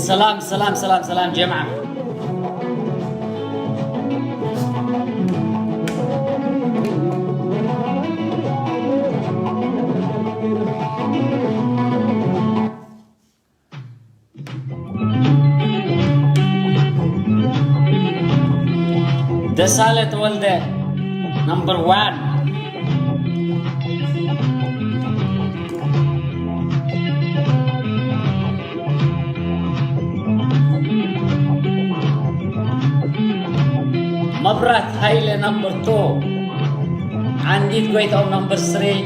ሰላም ሰላም ሰላም ሰላም ጀምዓ። ደሳለ ተወልደ፣ number one። መብራት ሃይለ፣ number two። ዓንዲት ጎይታው፣ number three።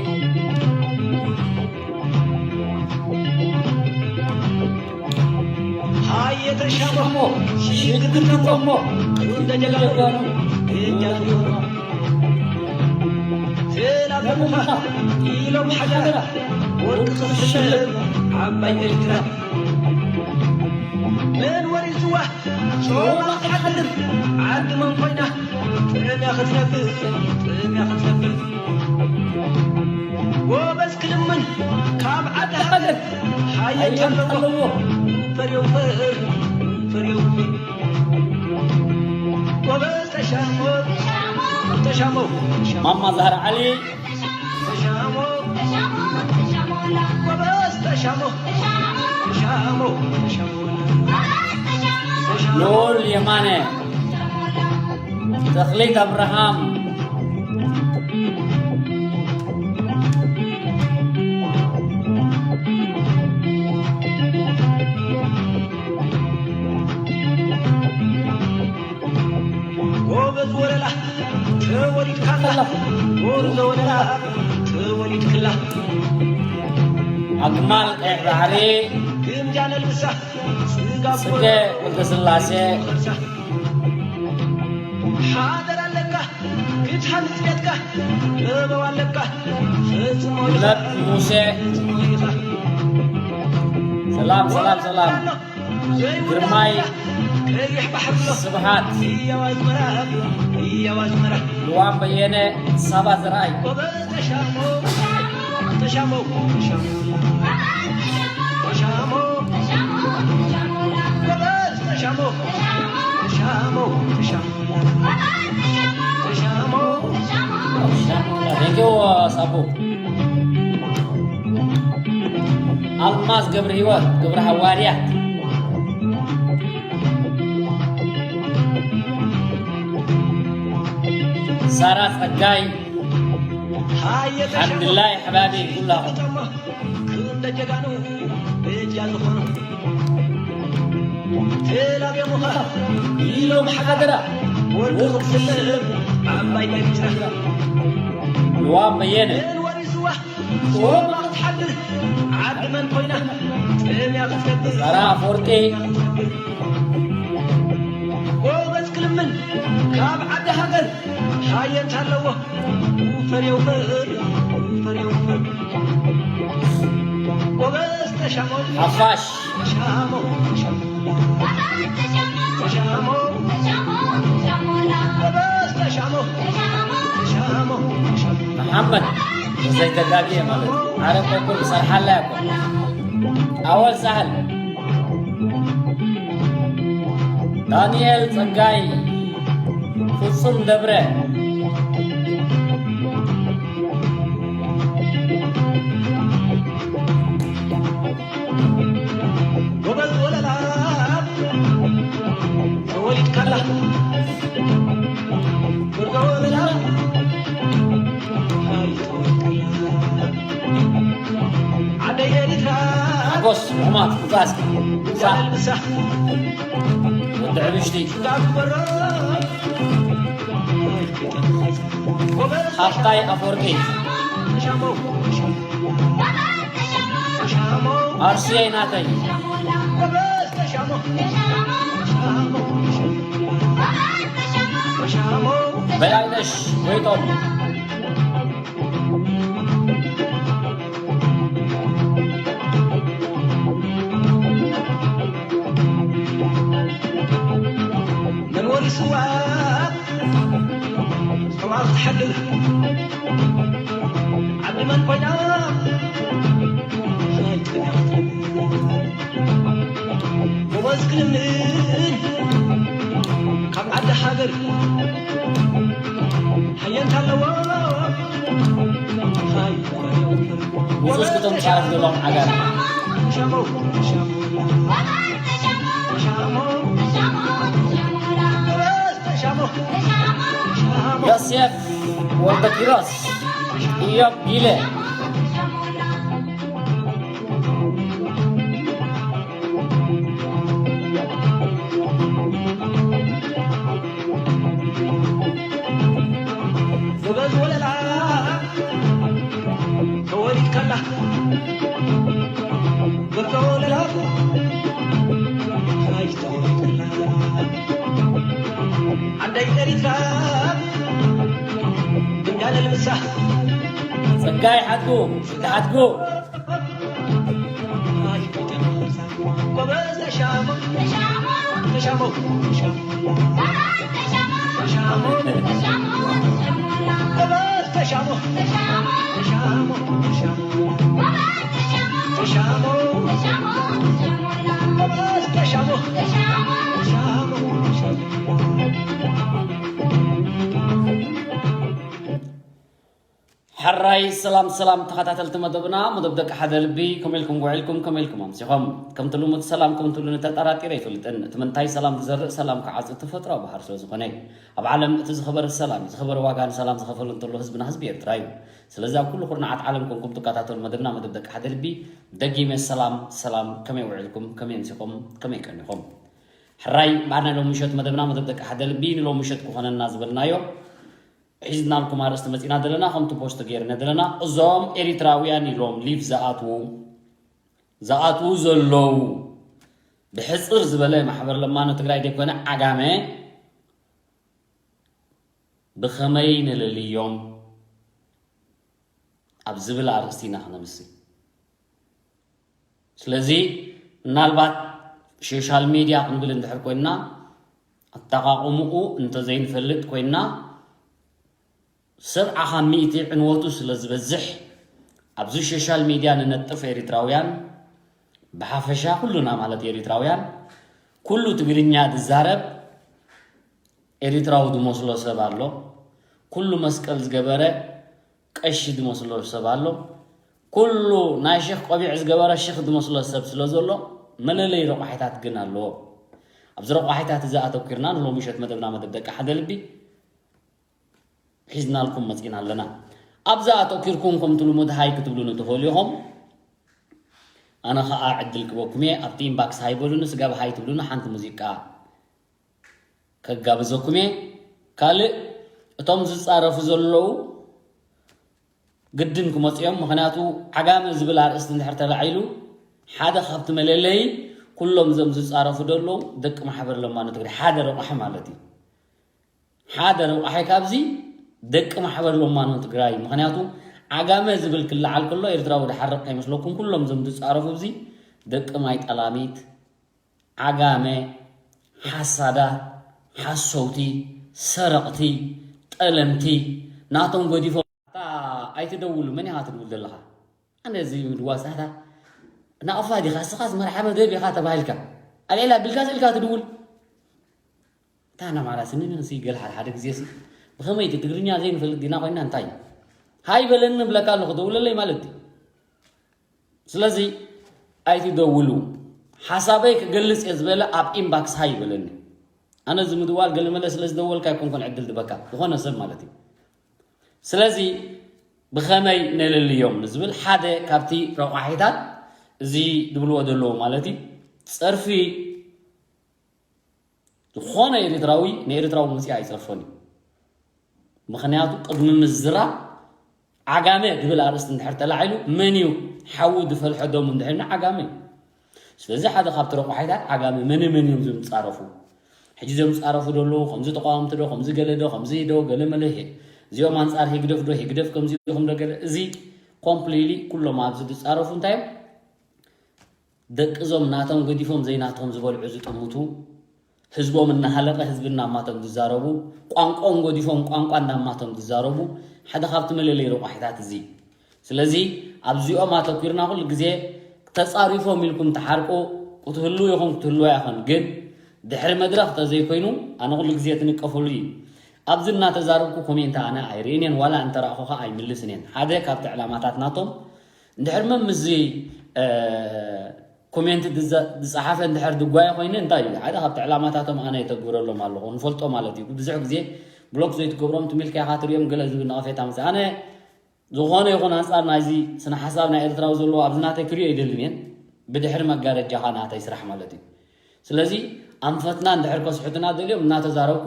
ሃየ ተሻሞ፣ ሽግግር ተሞ፣ እንደ ጀጋኑ፣ እኛ ሊሆኑ። ተላዘሙኻ ኢሎም ሓደራ፣ ወርቂ ክትሽለም ዓባይ ኤርትራ። መን ወሪስዋ ጾማ ክትሓድር፣ ዓዲ መን ኮይና፣ ጥምያ ክትነብር፣ ጥምያ ክትነብር። ጎበዝ ክልምን ካብ ዓዲ ሃገር፣ ሓየት ኣለዎ። ፈርዮ ፈር፣ ፈርዮ ፈር። ጎበዝ ተሻሞ፣ ተሻሞ፣ ተሻሞ። ማማ ዛህራ ዓሊ። ተሻሞ፣ ጎበዝ ተሻሞ፣ ተሻሞ፣ ተሻሞ። ልዑል የማነ፣ ተኽሊት ኣብርሃም። ጎበዝ ወለላ ተወሊድካላ፣ ጎበዝ ወለላ ተወሊድክላ። ኣግማል ቀይሕ ባሕሪ። ግምጃ ነልብሳ፣ ስጋ ጽገ ወልደስላሴ። ሓደር ኣለካ ክትሃንጽ ቤትካ፣ ጥበብ ኣለካ ፈጽሞ ኢኻ፣ ግለት ሙሴ። ፈጽሞ ኢኻ። ሰላም፣ ሰላም፣ ሰላም። ግርማይ ስብሃት፣ ልዋም በየነ፣ ሳባ ዘርኣይ። Thank you, ሳቡ። ኣልማዝ ገብረ ህይወት፣ ገብረ ሃዋርያት። ሳራ ጸጋይ፣ ሓምድላይ ሓባቢ ኩላኹም። ክንደ ጀጋኑ በጃ ዝኾኑ ተላብዮምኻ ኢሎም ሓደራ ወርቂ ክትስለም ዓባይ ኤርትራ። ልዋም በየነ። መን ወሪስዋ ጾማ ክትሓድር ዓዲ መን ኮይና ጥምያ ክትገብር። ሳራ ኣፈወርቂ። ጎበዝ ክልምን ካብ ዓዲ ሃገር ሓየት ኣለዎ። ፈርዮ ፈር፣ ፈርዮ ፈር። ጎበዝ ተሻሞ፣ ሓፋሽ። ተሻሞ፣ ተሻሞ። ተሻሞ፣ ተሻሞ፣ ተሻሞ። ጎበዝ ተሻሞ፣ ተሻሞ፣ ተሻሞ። መሓመድ ዘይተጋግየ ማለት እዩ። ዓረብ በኩል ሰርሓላ እኮ። ኣወል ሳህል። ዳንኤል ጸጋይ፣ ፍጹም ደብረ። ጎበዝ ወለላ ተወሊድካላ፣ ጎበዝ ወለላ። ሩሑማት ምሳሕ። ምሳሕ። ወዲ ሕብሽቲ። ሓፍታይ ኣፈወርቂ። ኣርሲየይ ናተይ። በላይነሽ ጎይቶም። መንበሪ ስዋ ስዋ ክትሓድር ዓዲ መን ኮይና? ጎበዝ ክልምን ካብ ዓዲ ሃገር ሓየንታ ኣለዎ። ውጹስ ክቶም ሻርፍ ዘለዎም ዓጋር። ዮሴፍ ወልደ ኪሮስ፣ ኢዮብ ጊለ። ጎበዝ ወለላ ተወሊድካላ ብርቶ ወለላ ኣይተወሊድካላ ዓደይ ኤሪትራ እንዳለ ልምሳ ጸጋይ ሓድጉ፣ ሽታ ሓድጉ። ሕራይ ሰላም ሰላም ተኸታተልቲ መደብና፣ መደብ ደቂ ሓደ ልቢ፣ ከመይ ኢልኩም ውዒልኩም፣ ከመይ ኢልኩም ኣምሲኹም? ከምቲ ልሙድ ሰላም ከምትብሉኒ ተጠራጢረ ኣይፈልጥን። እቲ ምንታይ ሰላም ዝዘርእ ሰላም ክዓጽድ ተፈጥሮኣዊ ባህሪ ስለ ዝኾነ እዩ። ኣብ ዓለም እቲ ዝኸበረ ሰላም እዩ። ዝኸበረ ዋጋ ንሰላም ዝኸፈለ እንተሎ ህዝብና ህዝቢ ኤርትራ እዩ። ስለዚ ኣብ ኩሉ ኩርናዓት ዓለም ኮንኩም ትከታተሉ መደብና መደብ ደቂ ሓደ ልቢ፣ ደጊመ ሰላም ሰላም፣ ከመይ ውዒልኩም፣ ከመይ ኣምሲኹም፣ ከመይ ቀኒኹም? ሕራይ፣ እምበኣር ናይ ሎሚ ምሸት መደብና መደብ ደቂ ሓደ ልቢ ንሎሚ ምሸት ክኾነና ዝበልናዮ ሒዝናልኩም ኣርእስቲ መጺና ዘለና፣ ከምቲ ፖስት ገይርና ዘለና፣ እዞም ኤሪትራውያን ኢሎም ሊቭ ዝኣትዉ፣ ዝኣትዉ ዘለዉ፣ ብሕጽር ዝበለ ማሕበር ለማኖ ትግራይ ዘይኮነ ዓጋመ ብኸመይ ንለልዮም ኣብ ዝብል ኣርእስቲ ኢና ክነምሲ። ስለዚ ምናልባት ሶሻል ሚድያ ክንብል እንድሕር ኮይንና፣ ኣጠቓቕምኡ እንተዘይንፈልጥ ኮይንና፣ ሰብዓ ካብ ሚእቲ ዕንወቱ ስለ ዝበዝሕ፣ ኣብዚ ሶሻል ሚድያ ንነጥፍ ኤሪትራውያን፣ ብሓፈሻ ኩሉና ማለት ኤሪትራውያን፣ ኩሉ ትግርኛ ዝዛረብ ኤሪትራዊ ዝመስሎ ሰብ ኣሎ። ኩሉ መስቀል ዝገበረ ቀሺ ዝመስሎ ሰብ ኣሎ። ኩሉ ናይ ሸኽ ቆቢዕ ዝገበረ ሸኽ ዝመስሎ ሰብ ስለ ዘሎ፣ መለለዪ ረቋሒታት ግን ኣለዎ። ኣብዚ ረቋሒታት እዚ ኣተኲርና ንሎሚ ምሸት መደብና፣ መደብ ደቂ ሓደ ልቢ፣ ሒዝናልኩም መጺና ኣለና። ኣብዛ ኣተኲርኩም ከምቲ ልሙድ ሃይ ክትብሉኒ ትኽእሉ ኢኹም። ኣነ ኸኣ ዕድል ክበኩም እየ። ኣብቲ ኢንባክስ ሃይ በሉኒ፣ ስጋብ ሃይ ትብሉኒ ሓንቲ ሙዚቃ ከጋብዘኩም እየ። ካልእ እቶም ዝጻረፉ ዘለዉ ግድን ክመጹ እዮም። ምኽንያቱ ዓጋመ ዝብል ኣርእስቲ እንድሕር ተላዒሉ ሓደ ካብቲ መለለዪ ኩሎም እዞም ዝጻረፉ ዘለዉ ደቂ ማሕበር ለማኖ ትግራይ ሓደ ረቋሒ ማለት እዩ። ሓደ ረቋሒ ካብዚ ደቂ ማሕበር ለማኖ ትግራይ። ምኽንያቱ ዓጋመ ዝብል ክለዓል ከሎ ኤርትራዊ ድሓርቕ ከይመስለኩም። ኩሎም እዞም ዝጻረፉ ኣብዚ ደቂ ማይ ጠላሚት፣ ዓጋመ፣ ሓሳዳት፣ ሓሰውቲ፣ ሰረቕቲ፣ ጠለምቲ፣ ናቶም ገዲፎም። ኣታ ኣይትደውሉ፣ መን ኢኻ ትድውል ዘለኻ? ኣነ እዚ ምድዋል ሳታ ናቕፋ ዲኻ? እስኻስ መርሓ መደብ ኢኻ ተባሂልካ። ኣልዒላ ቢልካስ ኢልካ ትድውል። እታ ናማራ ስኒ ንንሲ ገለ ሓደ ሓደ ግዜ ሲ ብኸመይ እቲ ትግርኛ ዘይንፈልጥ ዲና ኮይና እንታይ? ሃይ በለኒ ንብለካ ኣለኹ፣ ደውለለይ ማለት እዩ። ስለዚ ኣይትደውሉ። ሓሳበይ ክገልጽ እየ ዝበለ ኣብ ኢንባክስ ሃይ ይበለኒ። ኣነ እዚ ምድዋል ገለመለ ስለ ዝደወልካ ኣይኮንኩን ዕድል ዝበካ፣ ዝኾነ ሰብ ማለት እዩ። ስለዚ ብኸመይ ነለልዮም ንዝብል ሓደ ካብቲ ረቋሒታት እዚ ዝብልዎ ዘለዉ ማለት እዩ። ጸርፊ ዝኾነ ኤርትራዊ ንኤርትራዊ መጺኣ ኣይጸርፎን እዩ። ምኽንያቱ ቅድሚ ምዝራብ ዓጋመ ዝብል ኣርእስቲ እንድሕር ተላዒሉ መን እዩ ሓዊ ዝፈልሐ ደሙ እንድሕር ኢልና ዓጋመ እዩ። ስለዚ ሓደ ካብቲ ረቋሒታት ዓጋመ መን መን እዮም ዝጻረፉ? ሕጂ እዞም ዝጻረፉ ዘለዉ ከምዚ ተቃወምቲ ዶ ከምዚ ገለ ዶ ከምዚ ዶ ገለ መለ እዚኦም ኣንጻር ህግደፍ ዶ ህግደፍ ከምዚ ኢኹም ዶ ገለ እዚ ኮምፕሊትሊ ኩሎም ኣብዚ ዝጻረፉ እንታይ እዮም? ደቂ እዞም ናቶም ገዲፎም ዘይናቶም ዝበልዑ ዝጥምቱ ህዝቦም እናሃለቀ ህዝቢ እናማቶም ዝዛረቡ ቋንቋኦም ገዲፎም ቋንቋ እናማቶም ዝዛረቡ ሓደ ካብቲ መለለይ ረቋሒታት እዚ ስለዚ ኣብዚኦም ኣተኲርና ኩሉ ግዜ ተጻሪፎም ኢልኩም ትሓርቁ ክትህሉ ይኹን ክትህልዋ ይኹን ግን ድሕሪ መድረኽ ተዘይኮይኑ ኣነ ኩሉ ግዜ ትንቀፈሉ እዩ ኣብዚ እናተዛረብኩ ኮሜንት ኣነ ኣይርእን እየን ዋላ እንተረእኹ ከዓ ኣይምልስን እየን ሓደ ካብቲ ዕላማታት ናቶም እንድሕር መምዚ ኮሜንት ዝፀሓፈ እንድሕር ድጓየ ኮይነ እንታይ እዩ ሓደ ካብቲ ዕላማታቶም ኣነ የተግብረሎም ኣለኹ ንፈልጦ ማለት እዩ ብዙሕ ግዜ ብሎክ ዘይትገብሮም ትሚልካ ኢኻ ትሪኦም ገለ ዝብል ነቐፌታ ምስ ኣነ ዝኾነ ይኹን ኣንፃር ናይዚ ስነ ሓሳብ ናይ ኤርትራዊ ዘለዎ ኣብዚ ናተይ ክሪኦ ይደልን እየን ብድሕሪ መጋረጃኻ ናተይ ስራሕ ማለት እዩ ስለዚ ኣንፈትና እንድሕር ከስሕቱና ደልዮም እናተዛረብኩ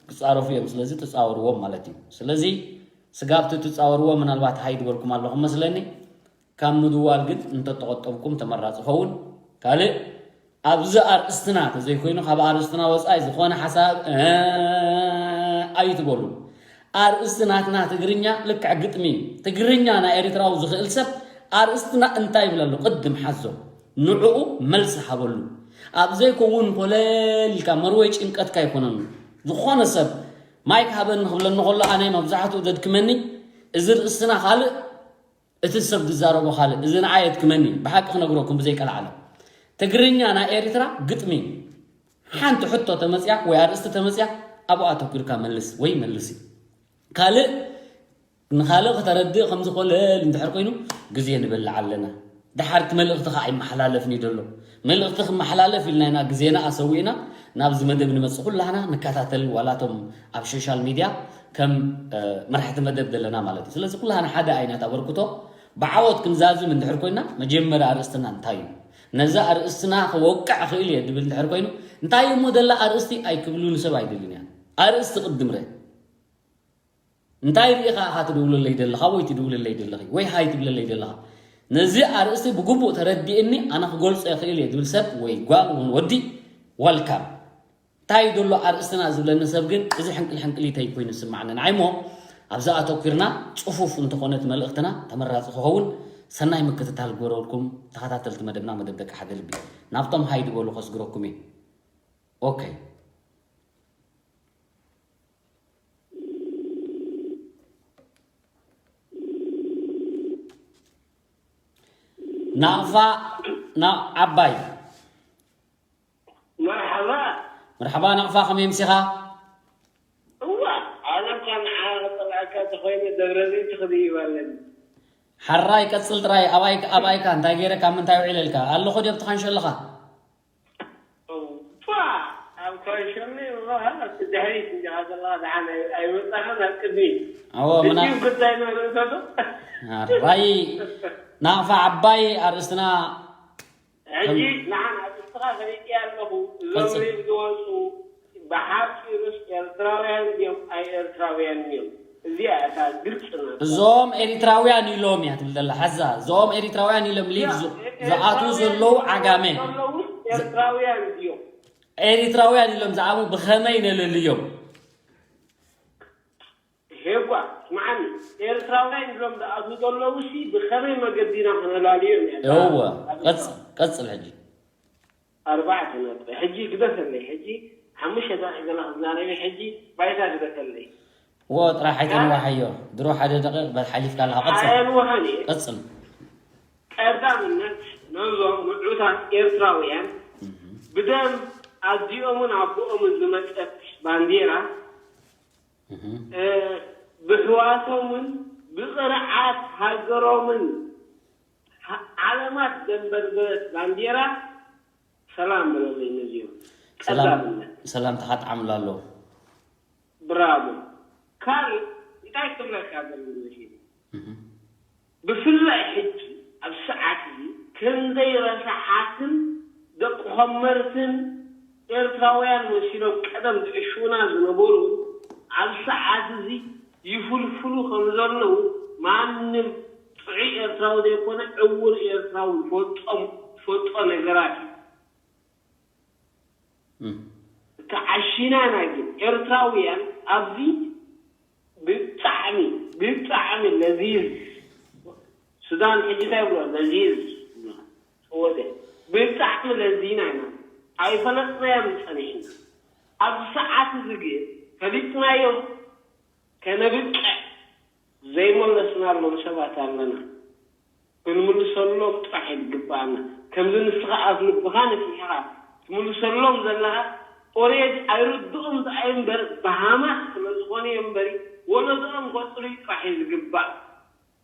ክፃረፉ እዮም ስለዚ ተፃወርዎም ማለት እዩ ስለዚ ስጋብ ትጻወርዎ ምናልባት ሃይ ዝበልኩም ኣለኹም መስለኒ ካብ ምድዋል ግን እንተተቆጠብኩም ተመራፂ ኸውን ካልእ ኣብዚ ኣርእስትና ተዘይኮይኑ ካብ ኣርእስትና ወፃኢ ዝኾነ ሓሳብ ኣይትበሉ ኣርእስቲ ናትና ትግርኛ ልክዕ ግጥሚ ትግርኛ ናይ ኤርትራዊ ዝኽእል ሰብ ኣርእስትና እንታይ ይብል ኣሎ ቅድም ሓዞ ንዕኡ መልሲ ሃበሉ ኣብ ዘይከውን ኮለል ኢልካ መርወይ ጭንቀትካ ኣይኮነን ዝኾነ ሰብ ማይክ ሃበኒ ክብለኒ ከሎ ኣነ መብዛሕትኡ ዘድክመኒ እዚ ርእስና ካልእ እቲ ሰብ ዝዛረቦ ካልእ እዚ ንዓይ የድክመኒ ብሓቂ ክነግረኩም ብዘይቀልዓለም ትግርኛ ናይ ኤርትራ ግጥሚ ሓንቲ ሕቶ ተመፅያ ወይ ኣርእስቲ ተመፅያ ኣብኡ ኣተኩርካ መልስ ወይ መልሲ ካልእ ንኻልእ ከተረድእ ከምዝኾለል እንድሕር ኮይኑ ግዜ ንበልዕ ኣለና። ደሓር እቲ መልእኽቲ ከዓ ይመሓላለፍን እዩ ዘሎ። መልእኽቲ ክመሓላለፍ ኢልና ኢና ግዜና ኣሰዊእና ናብዚ መደብ ንመፅእ ኩላህና ንከታተል ዋላቶም ኣብ ሶሻል ሚድያ ከም መራሕቲ መደብ ዘለና ማለት እዩ። ስለዚ ኩላህና ሓደ ዓይነት ኣበርክቶ ብዓወት ክንዛዝም እንድሕር ኮይና መጀመርያ ኣርእስትና እንታይ እዩ? ነዚ ኣርእስትና ክወቅዕ ክእል እየ ድብል እንድሕር ኮይኑ እንታይ እሞ ደላ ኣርእስቲ ኣይክብሉኒ ሰብ ኣይደልን እያ። ኣርእስቲ ቅድም ረ እንታይ ርኢኻ ኢኻ ትድውለለይ ዘለኻ ወይ ትድውለለይ ዘለኺ ወይ ሃይ ትብለለይ ዘለኻ ነዚ ኣርእስቲ ብግቡእ ተረዲእኒ ኣነ ክገልጾ ይኽእል እየ ዝብል ሰብ ወይ ጓል እውን ወዲ ወልካም እንታይ ዘሎ ኣርእስትና ዝብለኒ ሰብ ግን እዚ ሕንቅል ሕንቅሊተይ ኮይኑ ይስማዓኒ ንዓይ እሞ ኣብዛ ኣተኲርና ጽፉፍ እንተኾነት መልእኽትና ተመራጺ ክኸውን ሰናይ ምክትታል ግበረልኩም ተኸታተልቲ መደብና መደብ ደቂ ሓደ ልቢ ናብቶም ሃይ ዝበሉ ከስግረኩም እየ ኦኬ ናቕፋ ዓባይ መርሓባ መርሓባ ናቕፋ ከመይ ምሲኻ እዋ ኣነ እኳ ንዓኻ ክጸልኣካ ተኾይነ ደብረዘይቲ ክድይብ ኣለኒ ሓራይ ቀጽል ጥራይ ኣባይ ኣባይካ እንታይ ገይረ ካብ ምንታይ ውዒለልካ ኣለኹ ድዮ ብትኻንሸ ኣለኻ ፋ ኣብ ካንሸኒ እባ ኣብቲ ድሕሪት እንዲኻ ዘለኻ ደሓን ኣይ- ኣይመጻኻን ኣብ ቅድሚት ኣዎ ምና እቲ ጉዳይ መርእተቱ ራይ ናቕፋ ዓባይ ኣርእስትና ሕጂ ንዓን ኣብ እስኻ ፈሊጥያ ኣለኹ እዞም ሪብ ዝወፁ ብሓፂሩስ ኤርትራውያን ድዮም ኣይ ኤርትራውያን እዮም እዚኣ እታ ግልፂ ናት እዞም ኤሪትራውያን ኢሎም እያ ትብል ዘላ ሓዛ እዞም ኤሪትራውያን ኢሎም ሊግ ዝኣትዉ ዘለዉ ዓጋመ ዘለዉ ኤርትራውያን ድዮም ኤሪትራውያን ኢሎም ዝኣሙ ብኸመይ ነለልዮም ሄጓ ስምዓኒ ኤርትራውያን ኢሎም ዝኣትዉ ዘለዉ ሲ ብኸመይ መገዲ ኢና ክነላልዮም እያ እወ ቀጽል ሕጂ ኣርባዕተ ነጥቢ ሕጂ ግደፈለይ ሕጂ ሓሙሽተ ደቂቕ ገለ ክዛረበ ሕጂ ባይታ ግደፈለይ እዎ ጥራሕ ኣይተንዋሓዮ ድሮ ሓደ ደቂቕ በል ሓሊፍካ ኣለኻ ቀጽል ኣየንውሓን እየ ቀጽል ቀዳምነት ነዞም ምዑታት ኤርትራውያን ብደም ኣዲኦምን ኣቦኦምን ዝመጸት ባንዴራ ብሕዋሶምን ብቕርዓት ሃገሮምን ዓለማት ዘንበርበረት ባንዴራ ሰላም በለለይ ነዚኦም ቀዳምነት ሰላምታኻ ጣዕምሉ ኣለዎ ብራቮ ካልእ እንታይ ክብለካ ዘሎ መሲሉ ብፍላይ ሕጂ ኣብ ሰዓት እዚ ክንደይ ረሳሓትን ደቂ ኾመርትን ኤርትራውያን መሲሎም ቀደም ዝዕሽዉና ዝነበሩ፣ ኣብ ሰዓት እዚ ይፍልፍሉ ከም ዘለዉ ማንም ጥዑይ ኤርትራዊ ዘይኮነ ዕዉር ኤርትራዊ ዝፈልጦም ዝፈልጦ ነገራት እዩ። ተዓሺናና ግን ኤርትራውያን ኣብዚ ብጣዕሚ ብጣዕሚ ለዚዝ፣ ሱዳን ሕጂ እንታይ ይብሎ ለዚዝ ወደ ብጣዕሚ ለዚና ኢና። ኣይፈለጥናዮም ጸኒሕና። ኣብዚ ሰዓት እዚ ግን ፈሊጥናዮም ከነብቅዕ ዘይመለስናሎም ሰባት ኣለና። ክንምልሰሎም ጥራሕ እዩ ዝግባኣና። ከምዚ ንስኻ ኣብ ልብኻ ነፊሕኻ ትምልሰሎም ዘለኻ ኦሬድ ኣይርድኦም ዝኣይ እምበር ብሃማት ስለ ዝኾነ እዮም እምበሪ ወለዶኦም ከፅሉ ጥራሕ እዩ ዝግባእ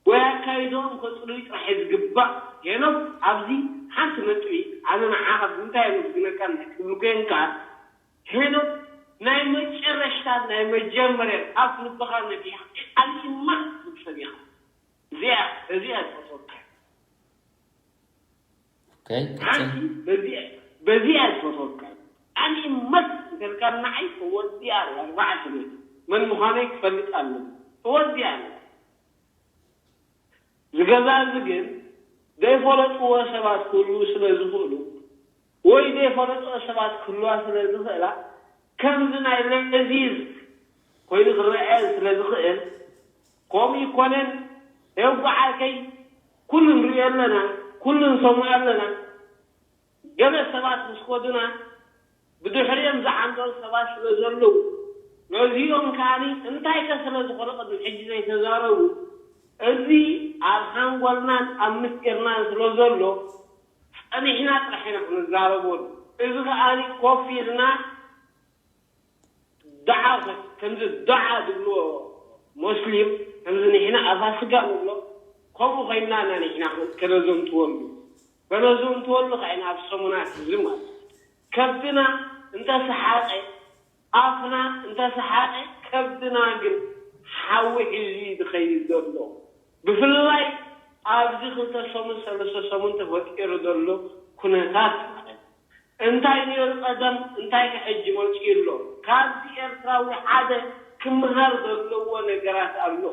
ወይ ኣካይዶኦም ከፅሉ ጥራሕ እዩ ዝግባእ። ሄኖክ ኣብዚ ሓንቲ ነጥቢ ኣነ ንዓኻ ብምንታይ የመስግነካ ክብል ኮንካ ሄኖክ ናይ መጨረሽታ ናይ መጀመርያ ኣብ ልብኻ ነፊሕኻ ኣሊማ ትብል ሰብ ኢኻ። እዚኣ እዚኣ ትፈትወካ ሓንቲ በዚኣ በዚኣ ትፈትወካ ኣነ መስ እንተልካ ንዓይ ተወዲኣ ኣርባዕተ ቤት መን ምዃነይ ክፈልጥ ኣለኒ ተወዲኣ ኣለ ዝገዛ እዚ ግን ዘይፈለጥዎ ሰባት ክህልዉ ስለ ዝኽእሉ ወይ ዘይፈለጥኦ ሰባት ክህልዋ ስለ ዝኽእላ ከምዚ ናይ ለዚዝ ኮይኑ ክረአ ስለ ዝኽእል ከምኡ ይኮነን። ሄጉ ዓርከይ ኩሉ ንሪኦ ኣለና፣ ኩሉ ንሰምዖ ኣለና። ገለ ሰባት ምስ ከዱና ብድሕሪኦም ዝዓንደሩ ሰባት ስለ ዘለዉ ነዚኦም ከኣ እንታይ ከ ስለ ዝኾነ ቅድሚ ሕጂ ዘይተዛረቡ እዚ ኣብ ሓንጎልናን ኣብ ምስጢርናን ስለ ዘሎ ጸኒሕና ጥራሕ ኢና ክንዛረበሉ። እዚ ከኣ ኮፍ ኢልና ዱዓ ከምዚ ዱዓ ዝብልዎ ሞስሊም ከምዚ ንሕና ኣብ ፋሲጋ ንብሎ ከምኡ ኮይንና ኢና ንሕና ከነዘንትወሉ ከነዘንትወሉ ከዓ ኢና ኣብ ሰሙናት እዚ ማለት ከብድና እንተሰሓቀ ኣፍና እንተሰሓቀ ከብድና ግን ሓዊ ሒዙ እዩ ዝኸይድ ዘሎ ብፍላይ ኣብዚ ክልተ ሰሙን ሰለስተ ሰሙን ተፈጢሩ ዘሎ ኩነታት ማለት እንታይ ነይሩ ቀደም እንታይ ከ ሕጂ መፂኡ ኣሎ ካብዚ ኤርትራዊ ሓደ ክምሃር ዘለዎ ነገራት ኣሎ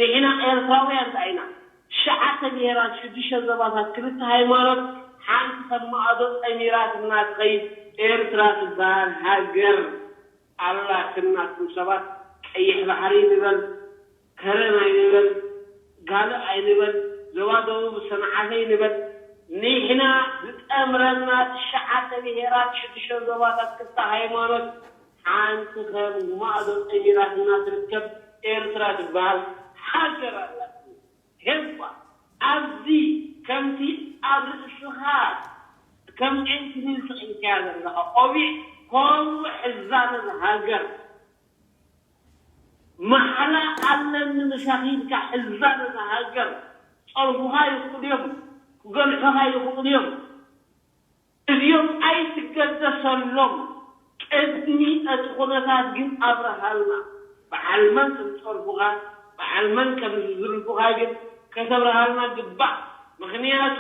ንሕና ኤርትራውያን እንታይ ኢና ትሽዓተ ብሄራት ሽዱሽተ ዞባታት ክልተ ሃይማኖት ሓንቲ ከም ማእዶ ጠሚራት እናትኸይድ ኤርትራ ትበሃል ሃገር ኣላ ትናትኩም ሰባት ቀይሕ ባሕሪ ንበል ከረን ኣይንበል ጋልእ ኣይንበል ዞባ ደቡብ ሰንዓፈ ኣይንበል ኒሕና ዝጠምረና ትሽዓተ ብሄራት ሽዱሽተ ዞባታት ክልተ ሃይማኖት ሓንቲ ከም ማእዶ ጠሚራት እናትርከብ ኤርትራ ትበሃል ሃገር ኣላትኩም ሄባ ኣብዚ ከምቲ ኣብ ርእስኻ ከም ዒንኪሊል ስቒልካያ ዘለኻ ቆቢዕ ከምኡ ሕዛን እዛ ሃገር ማሕላ ኣለኒ ምሳኺ ኢልካ ሕዛን እዛ ሃገር ጸርፉኻ ይኽእሉ እዮም ክገንሑኻ ይኽእሉ እዮም እዚኦም ኣይትገደሰሎም ቅድሚ እቲ ኩነታት ግን ኣብርሃልና በዓል መን ከም ዝጸርፉኻ በዓል መን ከም ዝዝርፉኻ ግን ከተብርሃልና ግባእ ምኽንያቱ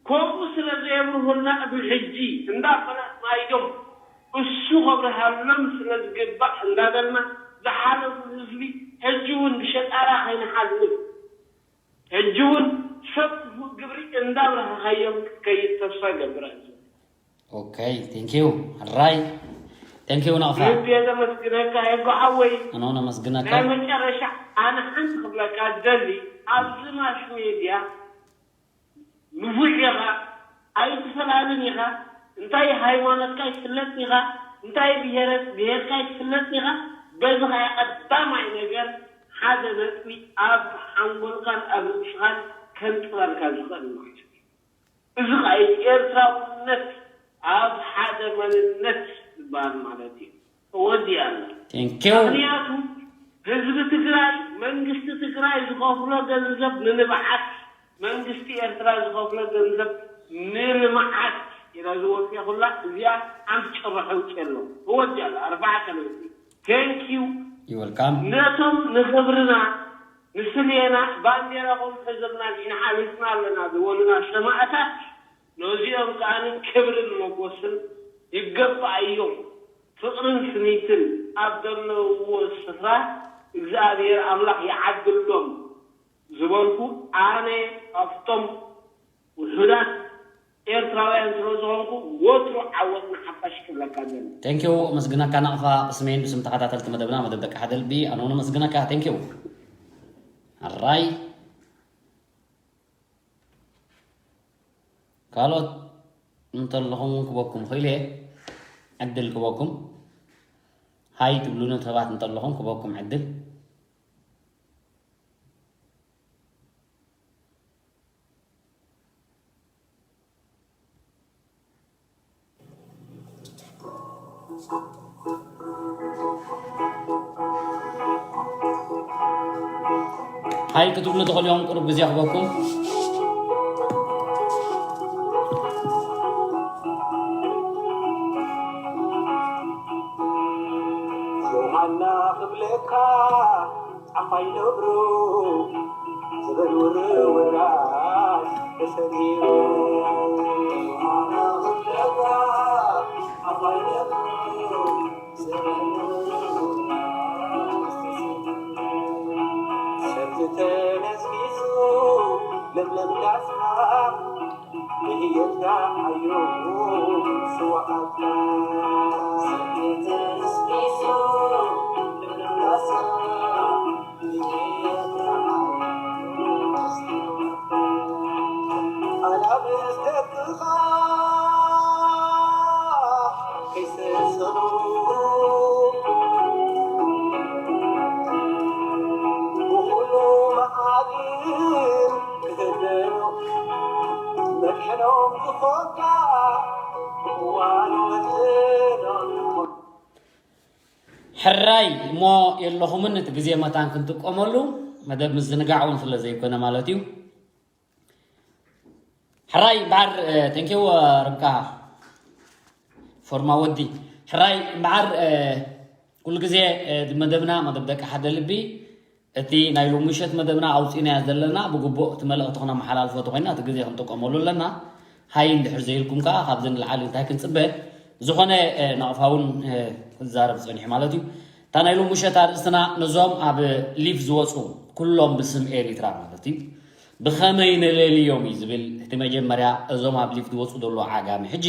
ከምኡ ስለ ዘየብርሁልና ቅድሚ ሕጂ እንዳፈለጥናዮም እሱ ከብርሃሎም ስለ ዝግባእ እንዳበልና ዝሓለፉ ህዝቢ ሕጂ እውን ብሸጣራ ከይንሓልፍ ሕጂ እውን ሰብ ክፉእ ግብሪ እንዳብረኸኸዮም ክትከይድ ተስፋ እገብር ኣዚ Okay, thank you. ሕራይ thank you ናቕፋ። ልብ የዘመስግነካ የጎ ሓወይ። ኣነ እውን ኣመስግነካ። ናይ መጨረሻ ኣነ ሓንቲ ክብለካ ደሊ ኣብዚ ማስ ሜድያ ንፉዕ ኢኻ ኣይትፈላለን ኢኻ እንታይ ሃይማኖትካ ይፍለጥ ኢኻ እንታይ ብሄረት ብሄርካ ይፍለጥ ኢኻ በዚ ኸዓ ቀዳማይ ነገር ሓደ ነጥቢ ኣብ ሓንጎልካን ኣብ ርእስኻን ከንጥበልካ ዝኽእል ማለት እዩ እዚ ኸዓ ኤርትራውነት ኣብ ሓደ መንነት ዝበሃል ማለት እዩ ተወዲኣ ኣላ thank you ምኽንያቱ ህዝቢ ትግራይ መንግስቲ ትግራይ ዝኸፍሎ ገንዘብ ንንብዓት መንግስቲ ኤርትራ ዝኸፍሎ ገንዘብ ንልምዓት ኢላ ዝወፍያ ኩላ እዚኣ ሓንቲ ጭርሖ ውፅእ ኣሎ ተወዲኣ ኣላ ኣርባዕተ ነጥቢ thank you you welcome ነቶም ንኽብርና ንስሌና ባንዴራኹም ሕዘልና ንሕና ሓሊፍና ኣለና ዝበሉና ሰማእታት ነዚኦም ከኣ ክብርን ሞጎስን ይገባእዮም። ፍቕርን ስኒትን ኣብ ዘለውዎ ስፍራ እግዚኣብሔር ኣምላኽ ይዓድሎም ዝበልኩ ኣነ ካብቶም ውሑዳት ኤርትራውያን ስለ ዝኾንኩ ወትሩ ዓወት ንሓፋሽ ክብለካ ደሊ። ቴንኪው መስግነካ ናቕፋ ስሜን ብስም ተኸታተልቲ መደብና መደብ ደቂ ሓደ ልቢ ኣነ እውን መስግነካ ቴንኪው ኣራይ ካልኦት እንተለኹም ክበኩም ኽእል እየ ዕድል ክበኩም ሃይ ትብሉኒ ሰባት እንተለኹም ክበኩም ዕድል ሃይ ክትብሉ ትኽእሉ እዮም ቁሩብ ግዜ ክበኩም ዮሃና ክብለካ ዓባይ ነብሩ ዝበል ውርውራይ ተሰጊሩ ዮሃና ክብለካ ዓባይ ነብሩ ሕራይ እሞ የለኹምን እቲ ግዜ መታን ክንጥቀመሉ መደብ ምዝንጋዕ እውን ስለ ዘይኮነ ማለት እዩ ሕራይ እምበዓር ቴንኪው ርብቃ ፎርማ ወዲ ሕራይ እምበዓር ኩሉ ግዜ መደብና መደብ ደቂ ሓደ ልቢ እቲ ናይ ሎሚ ምሸት መደብና ኣውፂእናዮ ዘለና ብግቡእ እቲ መልእኽቲ ክነመሓላልፎ ተኮይና እቲ ግዜ ክንጥቀመሉ ኣለና ሃይ እንድሕር ዘይልኩም ከዓ ካብዚ ንላዓሊ እንታይ ክንፅበ ዝኾነ ናቕፋ እውን ክዛረብ ፀኒሑ ማለት እዩ እታ ናይ ሎሚ ምሸት ኣርእስትና ነዞም ኣብ ሊቭ ዝወፁ ኩሎም ብስም ኤሪትራ ማለት እዩ ብኸመይ ነለልዮም እዩ ዝብል እቲ መጀመርያ እዞም ኣብ ሊቭ ዝወፁ ዘሎ ዓጋሚ ሕጂ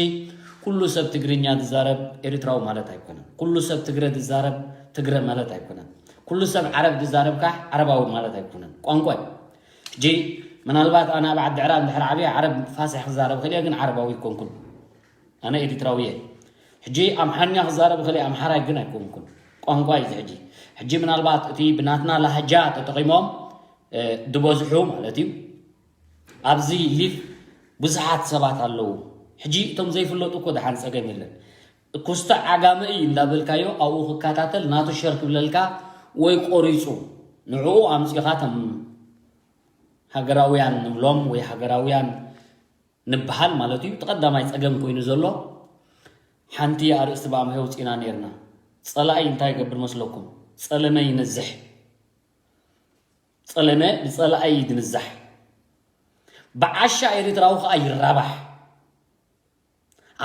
ኩሉ ሰብ ትግርኛ ዝዛረብ ኤሪትራዊ ማለት ኣይኮነን ኩሉ ሰብ ትግረ ዝዛረብ ትግረ ማለት ኣይኮነን ኩሉ ሰብ ዓረብ ዝዛረብ ከዓ ዓረባዊ ማለት ኣይኮነን ቋንቋ እዩ ሕጂ ምናልባት ኣነ ኣብ ዓዲ ዕራብ እንድሕር ዓብየ ዓረብ ፋስሕ ክዛረብ ክእል እየ ግን ዓረባዊ ኣይኮንኩን ኣነ ኤሪትራዊ እየ ሕጂ ኣምሓርኛ ክዛረብ ክእል ኣምሓራይ ግን ኣይኮንኩን ቋንቋ እዩ ሕጂ ሕጂ ምናልባት እቲ ብናትና ላህጃ ተጠቂሞም ዝበዝሑ ማለት እዩ ኣብዚ ሊቭ ብዙሓት ሰባት ኣለዉ ሕጂ እቶም ዘይፍለጡ እኮ ደሓን ፀገም የለን ኩስተ ዓጋመ እዩ እንዳበልካዮ ኣብኡ ክከታተል ናቱ ሸር ክብለልካ ወይ ቆሪፁ ንዕኡ ኣምፂኻ ቶም ሃገራውያን ንብሎም ወይ ሃገራውያን ንበሃል ማለት እዩ እቲ ቀዳማይ ፀገም ኮይኑ ዘሎ ሓንቲ ኣርእስቲ ብኣምሀ ውፅኢና ነርና ፀላኢ እንታይ ይገብር መስለኩም ፀለመ ይነዝሕ ፀለመ ብፀላኢ ይድንዛሕ ብዓሻ ኤርትራዊ ከዓ ይራባሕ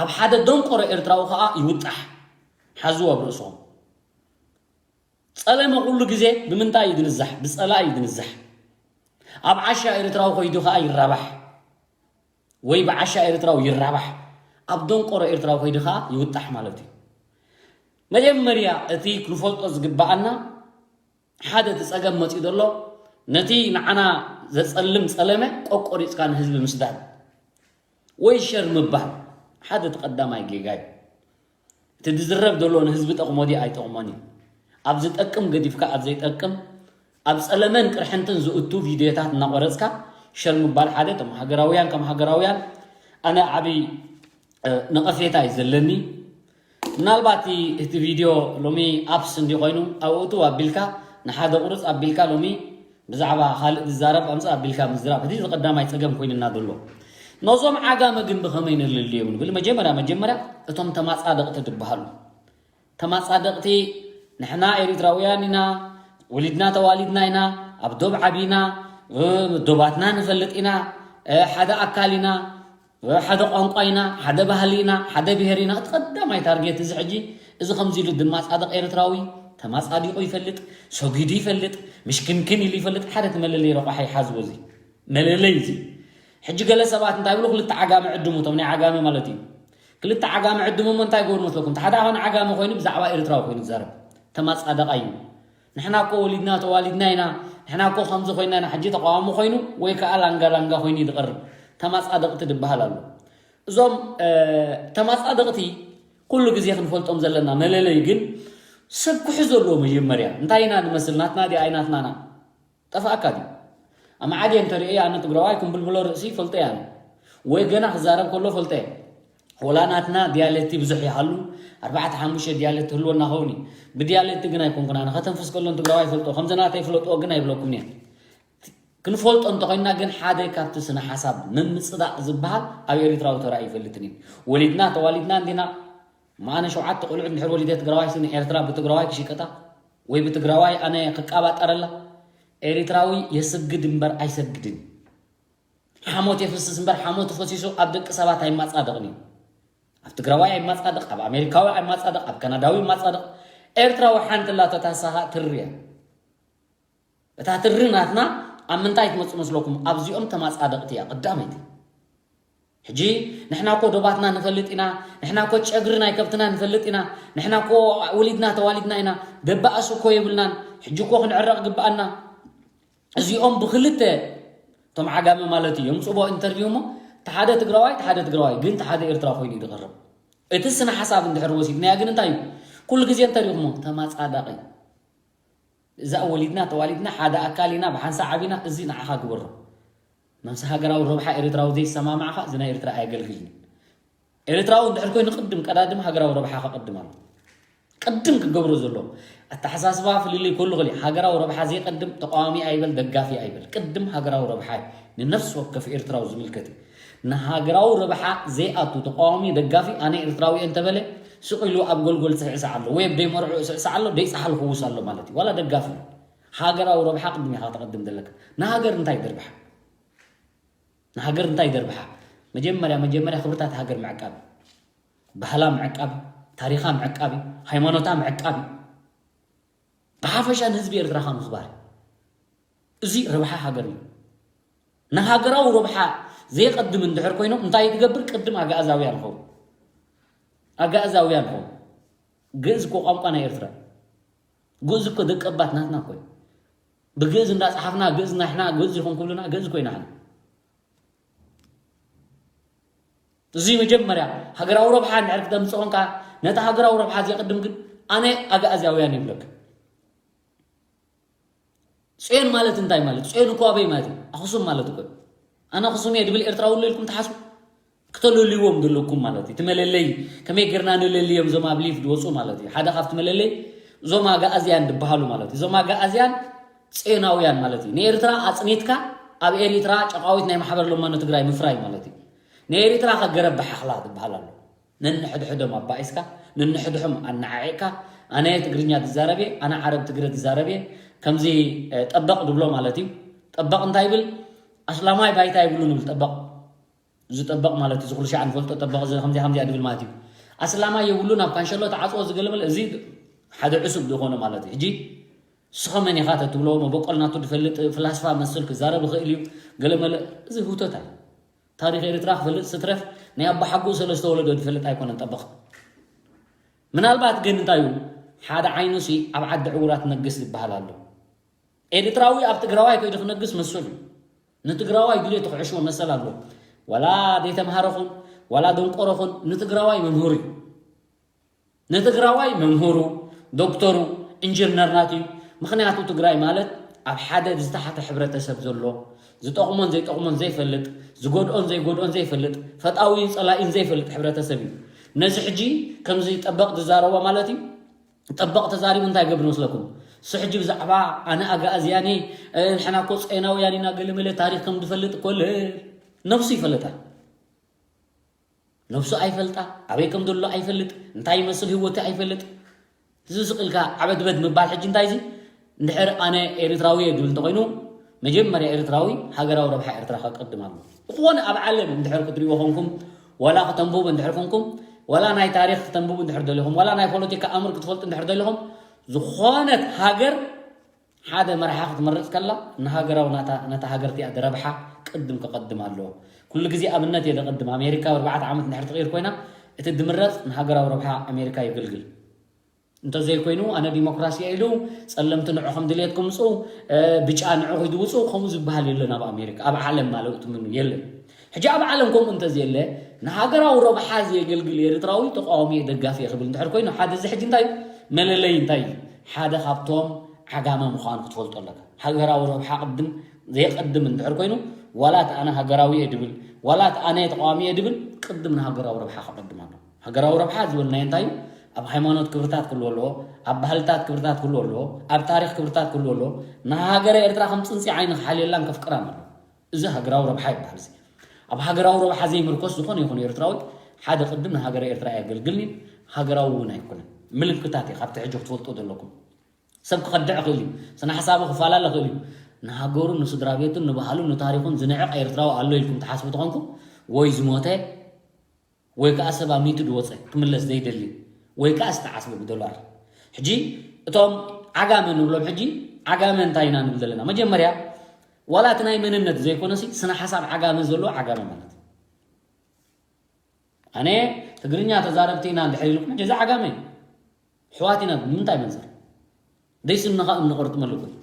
ኣብ ሓደ ደንቆሮ ኤርትራዊ ከዓ ይውጣሕ ሓዝዎ ኣብ ርእስኹም ፀለመ ኩሉ ግዜ ብምንታይ ይድንዛሕ ብፀላኢ ይድንዛሕ ኣብ ዓሻ ኤርትራዊ ኮይዱ ከዓ ይራባሕ ወይ ብዓሻ ኤርትራዊ ይራባሕ ኣብ ደንቆሮ ኤርትራዊ ኮይዱ ከዓ ይውጣሕ ማለት እዩ መጀመርያ እቲ ክንፈልጦ ዝግባኣና ሓደ እቲ ፀገም መፂኡ ዘሎ ነቲ ንዓና ዘፀልም ፀለመ ቆቆሪፅካ ንህዝቢ ምስዳድ ወይ ሸር ምባል ሓደ እቲ ቀዳማይ ጌጋ እዩ እቲ ዝዝረብ ዘሎ ንህዝቢ ጠቕሞ ድዩ ኣይጠቕሞን እዩ ኣብ ዝጠቅም ገዲፍካ ኣብ ዘይጠቅም ኣብ ፀለመን ቅርሕንትን ዝእቱ ቪድዮታት እናቆረፅካ ሸር ምባል ሓደ እቶም ሃገራውያን ከም ሃገራውያን ኣነ ዓብይ ነቐፌታ እዩ ዘለኒ ምናልባት እቲ ቪድዮ ሎሚ ኣፕስ እንዲ ኮይኑ ኣብኡ እቱ ኣቢልካ ንሓደ ቁርፅ ኣቢልካ ሎሚ ብዛዕባ ካልእ ዝዛረብ ኣምፅእ ኣቢልካ ምዝራብ እቲ ዝቀዳማይ ፀገም ኮይንና ዘሎ ነዞም ዓጋመ ግን ብኸመይ ነልልዮም ንብል መጀመርያ መጀመርያ እቶም ተማፃደቕቲ ዝበሃሉ ተማፃደቕቲ ንሕና ኤሪትራውያን ኢና ወሊድና ተዋሊድና ኢና ኣብ ዶብ ዓቢና ዶባትና ንፈልጥ ኢና ሓደ ኣካል ኢና ሓደ ቋንቋ ኢና፣ ሓደ ባህሊ ኢና፣ ሓደ ብሄር ኢና። እቲ ቀዳማይ ታርጌት እዚ ሕጂ፣ እዚ ከምዚ ኢሉ ድማፃደቕ ኤርትራዊ ተማፃዲቑ ይፈልጥ፣ ሰጊዱ ይፈልጥ፣ ምሽክንክን ኢሉ ይፈልጥ። ሓደ እቲ መለለይ ረቋሒ ሓዝቦ እዚ መለለይ እዚ። ሕጂ ገለ ሰባት እንታይ ይብሉ? ክልተ ዓጋመ ዕድሙ፣ እቶም ናይ ዓጋመ ማለት እዩ። ክልተ ዓጋመ ዕድሙ እሞ እንታይ ይገብሩ መስለኩም? እቲ ሓደ ኣሁን ዓጋመ ኮይኑ ብዛዕባ ኤርትራዊ ኮይኑ ይዛረብ። ተማፃደቓ እዩ። ንሕና እኮ ወሊድና ተዋሊድና ኢና፣ ንሕና እኮ ከምዚ ኮይና ኢና። ሕጂ ተቃዋሚ ኮይኑ ወይ ከዓ ላንጋ ላንጋ ኮይኑ እዩ ዝቐርብ። ተማፃደቕቲ ድበሃል ኣሎ። እዞም ተማፃደቕቲ ኩሉ ግዜ ክንፈልጦም ዘለና መለለይ ግን ሰብ ክሕዞ ኣለዎ። መጀመርያ እንታይ ኢና ንመስል? ናትና ዲኣ ኣይናትናና? ጠፋእካ ድዩ? ኣማዓድየ እንተርእየ ኣነ ትግራዋይ ክምብልብሎ ርእሲ ፈልጠ እየ ኣነ። ወይ ገና ክዛረብ ከሎ ፈልጠ እየ። ወላ ናትና ዲያሌክቲ ብዙሕ ይሃሉ፣ ኣርባዕተ ሓሙሽተ ዲያሌክቲ ህልወና ኸውን እዩ። ብዲያሌክቲ ግን ኣይኮንኩን ኣነ ከተንፍስ ከሎ ንትግራዋይ ይፈልጦ፣ ከምዚ ናተይ ፍለጥዎ ግን ኣይብለኩም እየ። ክንፈልጦ እንተኾይንና ግን ሓደ ካብቲ ስነ ሓሳብ ምምፅዳቕ ዝበሃል ኣብ ኤርትራዊ ተራእዩ ይፈልጥን እዩ። ወሊድና ተዋሊድና እንዲና። እሞ ኣነ ሸውዓተ ቆልዑት እንድሕር ወሊደ ትግራዋይ ስኒ ኤርትራ ብትግራዋይ ክሽቀጣ ወይ ብትግራዋይ ኣነ ክቃባጠረላ? ኤሪትራዊ የስግድ እምበር ኣይሰግድን። ሓሞት የፍስስ እምበር ሓሞት ፈሲሱ ኣብ ደቂ ሰባት ኣይማጻደቕን እዩ። ኣብ ትግራዋይ ኣይማጻደቕ፣ ኣብ ኣሜሪካዊ ኣይማጻደቕ፣ ኣብ ካናዳዊ ይማጻደቕ። ኤርትራዊ ሓንቲ ላቶ ታሳኻ ትሪ እያ። እታ ትሪ ናትና ኣብ ምንታይ ትመጽእ መስለኩም? ኣብዚኦም ተማጻደቕቲ እያ ቀዳመይቲ። ሕጂ ንሕና እኮ ዶባትና ንፈልጥ ኢና፣ ንሕና እኮ ጨግሪ ናይ ከብትና ንፈልጥ ኢና፣ ንሕና እኮ ውሊድና ተዋሊድና ኢና፣ ደባእስ እኮ የብልናን፣ ሕጂ እኮ ክንዕረቕ ግብኣና። እዚኦም ብክልተ እቶም ዓጋመ ማለት እዩ የምፅቦ ኢንተርቪው እሞ፣ እቲ ሓደ ትግራዋይ፣ እቲ ሓደ ትግራዋይ ግን እቲ ሓደ ኤርትራ ኮይኑ እዩ ዝቐርብ። እቲ ስነ ሓሳብ እንድሕር ወሲድናያ ግን እንታይ እዩ? ኩሉ ግዜ እንተሪኹሞ ተማፃዳቂ። እዛ ወሊድና ተዋሊድና ሓደ ኣካል ኢና፣ ብሓንሳ ዓቢና፣ እዚ ንዓኻ ግበሮ። ነብሲ ሃገራዊ ረብሓ ኤርትራዊ ዘይሰማማዕኻ እዚ ናይ ኤርትራ ኣየገልግልን እዩ። ኤርትራዊ እንድሕር ኮይኑ ቅድም ቀዳድም ሃገራዊ ረብሓ ከቐድም ኣሎ። ቅድም ክገብሮ ዘሎ ኣተሓሳስባ ፍልልይ ከሉ ክሊ ሃገራዊ ረብሓ ዘይቀድም ተቃዋሚ ኣይበል ደጋፊ ኣይበል። ቅድም ሃገራዊ ረብሓ እዩ። ንነፍሲ ወከፍ ኤርትራዊ ዝምልከት እዩ። ንሃገራዊ ረብሓ ዘይኣቱ ተቃዋሚ ደጋፊ ኣነ ኤርትራዊ እየ እንተበለ ስቕ ኢሉ ኣብ ጎልጎል ስዕስዕ ኣሎ ወይ ኣብ ደይመርዑ ስዕስዕ ኣሎ ደይፀሓል ክውስ ኣሎ ማለት እዩ። ዋላ ደጋፊ እዩ። ሃገራዊ ረብሓ ቅድም ኢኻ ተቐድም ዘለካ። ንሃገር እንታይ ደርብሓ? ንሃገር እንታይ ደርብሓ? መጀመርያ መጀመርያ ክብርታት ሃገር ምዕቃብ፣ ባህላ ምዕቃብ፣ ታሪኻ ምዕቃብ፣ ሃይማኖታ ምዕቃብ፣ ብሓፈሻ ንህዝቢ ኤርትራኻ ምኽባር። እዚ ረብሓ ሃገር እዩ። ንሃገራዊ ረብሓ ዘየቐድም እንድሕር ኮይኖም እንታይ ትገብር? ቅድም ኣግኣዛውያን ኸውን። ኣግኣዛውያን ኸውን። ግእዝ እኮ ቋንቋ ናይ ኤርትራ። ግእዝ እኮ ደቀባት ናትና እኮ እዩ። ብግእዝ እንዳፀሓፍና ግእዝ ናሕና ግእዝ ይኹን ክብሉና ግእዝ እኮ ይናሕና። እዚ መጀመርያ ሃገራዊ ረብሓ እንድሕር ክተምፅእ ኮንካ ነቲ ሃገራዊ ረብሓ ዘየቐድም ግን ኣነ ኣግኣዝያውያን ይብለካ። ፅዮን ማለት እንታይ ማለት? ፅዮን እኮ ኣበይ ማለት እዩ? ኣኽሱም ማለት እኮ እዩ። ኣነ ኣኽሱም እየ ድብል ኤርትራዊ ኣሎ ኢልኩም ትሓስቡ? ክተለልይዎም ዘለኩም ማለት እዩ። እቲ መለለይ ከመይ ጌርና ንለልዮም እዞም ኣብ ሊቭ ዝወፁ ማለት እዩ። ሓደ ካብቲ መለለይ እዞም ኣግኣዝያን ዝበሃሉ ማለት እዩ። እዞም ኣግኣዝያን ፅዮናውያን ማለት እዩ። ንኤርትራ ኣፅኒትካ ኣብ ኤሪትራ ጨቃዊት ናይ ማሕበር ለማኖ ትግራይ ምፍራይ ማለት እዩ። ንኤሪትራ ከገረብ ብሓኽላ ዝበሃል ኣሎ። ነንሕድሕዶም ኣባኢስካ፣ ነንሕድሖም ኣነዓዒቕካ፣ ኣነ ትግርኛ ዝዛረብ እየ፣ ኣነ ዓረብ ትግረ ዝዛረብ እየ፣ ከምዚ ጠበቕ ድብሎ ማለት እዩ። ጠበቕ እንታይ ይብል? ኣስላማይ ባይታ ይብሉን ይብል ጠበቕ። እዚ ጠበቕ ማለት እዚ ኩሉ ሻዕ ንፈልጦ ጠበቕ እዚ ከምዚ ከምዚ ድብል ማለት እዩ። ኣስላማይ የብሉን ኣብ ካንሸሎ ተዓፅዎ ዝገለመለ እዚ ሓደ ዕሱብ ዝኾነ ማለት እዩ። ሕጂ ስኸ መን ኢኻ ተትብሎ መበቆል ናቱ ዝፈልጥ ፍላስፋ መስል ክዛረብ ይኽእል እዩ። ገለመለ እዚ ህውተት ኣለ። ታሪኽ ኤርትራ ክፈልጥ ስትረፍ ናይ ኣቦሓጎኡ ሰለስተ ወለዶ ዝፈልጥ ኣይኮነን ጠበቕ። ምናልባት ግን እንታይ እዩ ሓደ ዓይኑ ሲ ኣብ ዓዲ ዕውራት ነግስ ዝበሃል ኣሎ። ኤርትራዊ ኣብ ትግራዋይ ከይዱ ክነግስ መሰሉ እዩ። ንትግራዋይ ድልየቱ ክዕሽዎ መሰል ኣለዎ። ዋላ ዘይተምሃረ ኹን ዋላ ደንቆሮ ኹን ንትግራዋይ መምህሩ እዩ። ንትግራዋይ መምህሩ፣ ዶክተሩ፣ ኢንጂነር ናቱ እዩ። ምኽንያቱ ትግራይ ማለት ኣብ ሓደ ዝተሓተ ሕብረተሰብ ዘሎ ዝጠቕሞን ዘይጠቕሞን ዘይፈልጥ ዝጎድኦን ዘይጎድኦን ዘይፈልጥ ፈጣዊን ፀላኢን ዘይፈልጥ ሕብረተሰብ እዩ። ነዚ ሕጂ ከምዚ ጠበቕ ዝዛረቦ ማለት እዩ። ጠበቕ ተዛሪቡ እንታይ ገብር መስለኩም? እሱ ሕጂ ብዛዕባ ኣነ ኣግኣዝያን እየ ንሕና እኮ ፅዮናውያን ኢና ገለመለ ታሪኽ ከም ዝፈልጥ እኮ ነብሱ ይፈልጣ። ነብሱ ኣይፈልጣ፣ ኣበይ ከም ዘሎ ኣይፈልጥ፣ እንታይ ይመስል ህይወቱ ኣይፈልጥ። እዚ ስቕ ኢልካ ዓበድበድ ምባል ሕጂ እንታይ እዚ? እንድሕር ኣነ ኤርትራዊ እየ ድብል እንተኾይኑ መጀመርያ ኤርትራዊ ሃገራዊ ረብሓ ኤርትራ ከቀድም ኣሎ። ዝኾነ ኣብ ዓለም እንድሕር ክትሪእዎ ኮንኩም፣ ዋላ ከተንብቡ እንድሕር ኮንኩም፣ ዋላ ናይ ታሪኽ ከተንብቡ እንድሕር ደሊኹም፣ ዋላ ናይ ፖለቲካ ኣምር ክትፈልጡ እንድሕር ደሊኹም፣ ዝኾነት ሃገር ሓደ መራሒ ክትመርጽ ከላ ንሃገራዊ ናታ፣ ነታ ሃገር እቲኣ ረብሓ ቅድም ከቐድም ኣለዎ። ኩሉ ግዜ ኣብነት እየ ዘቐድም። ኣሜሪካ ኣብ ኣርባዕተ ዓመት እንድሕር ትቕይር ኮይና፣ እቲ ድምረጽ ንሃገራዊ ረብሓ ኣሜሪካ የገልግል። እንተዘይኮይኑ ኣነ ዲሞክራሲ እየ ኢሉ ጸለምቲ ንዑ ከም ድሌትኩም ምጹ፣ ብጫ ንዑ ኪዱ ውጹ፣ ከምኡ ዝበሃል የለን ኣብ ኣሜሪካ፣ ኣብ ዓለም ማለት ትምኑ የለን። ሕጂ ኣብ ዓለም ከምኡ እንተዘየለ፣ ንሃገራዊ ረብሓ ዘየገልግል ኤርትራዊ ተቃዋሚ እየ ደጋፊ እየ ክብል እንድሕር ኮይኑ፣ ሓደ እዚ ሕጂ እንታይ እዩ? መለለይ እንታይ እዩ? ሓደ ካብቶም ዓጋመ ምዃኑ ክትፈልጦ ኣለካ። ሃገራዊ ረብሓ ቅድም ዘየቀድም እንድሕር ኮይኑ፣ ዋላ እቲ ኣነ ሃገራዊ እየ ድብል፣ ዋላ እቲ ኣነ ተቃዋሚ እየ ድብል፣ ቅድም ንሃገራዊ ረብሓ ከቀድም ኣሎ። ሃገራዊ ረብሓ ዝበልናዮ እንታይ እዩ? ኣብ ሃይማኖት ክብርታት ክህልዎ ኣለዎ፣ ኣብ ባህልታት ክብርታት ክህልዎ ኣለዎ፣ ኣብ ታሪኽ ክብርታት ክህልዎ ኣለዎ። ንሃገረ ኤርትራ ከም ጽንጺ ዓይኒ ክሓልየላን ከፍቅራን ኣለዎ። እዚ ሃገራዊ ረብሓ ይበሃል። እዚ ኣብ ሃገራዊ ረብሓ ዘይምርኮስ ዝኾነ ይኹን ኤርትራዊ ሓደ ቅድም ንሃገረ ኤርትራ ኣየገልግልን እዩ፣ ሃገራዊ እውን ኣይኮነን። ምልክታት እዩ፣ ካብቲ ሕጂ ክትፈልጦ ዘለኩም። ሰብ ክኸድዕ ይኽእል እዩ፣ ስነ ሓሳቡ ክፈላለ ይኽእል እዩ። ንሃገሩን ንስድራ ቤቱን ንባህሉን ንታሪኹን ዝንዕቕ ኤርትራዊ ኣሎ ኢልኩም ትሓስቡ ተኾንኩም፣ ወይ ዝሞተ ወይ ከዓ ሰብ ኣሚቱ ዝወፀ ክምለስ ዘይደሊ ወይ ከዓ ዝተዓስበ ብዶላር። ሕጂ እቶም ዓጋመ ንብሎም፣ ሕጂ ዓጋመ እንታይ ኢና ንብል ዘለና? መጀመርያ ዋላ እቲ ናይ መንነት ዘይኮነሲ ስነ ሓሳብ ዓጋመ ዘለዎ ዓጋመ ማለት እዩ። ኣነ ትግርኛ ተዛረብቲ ኢና እንድሕር ኢልኩም፣ ሕጂ እዚ ዓጋመ እዩ። ኣሕዋት ኢና ብምንታይ መንፅር? ደይስንኻ እምኒ ቆርጥመሉ እኮ እዩ።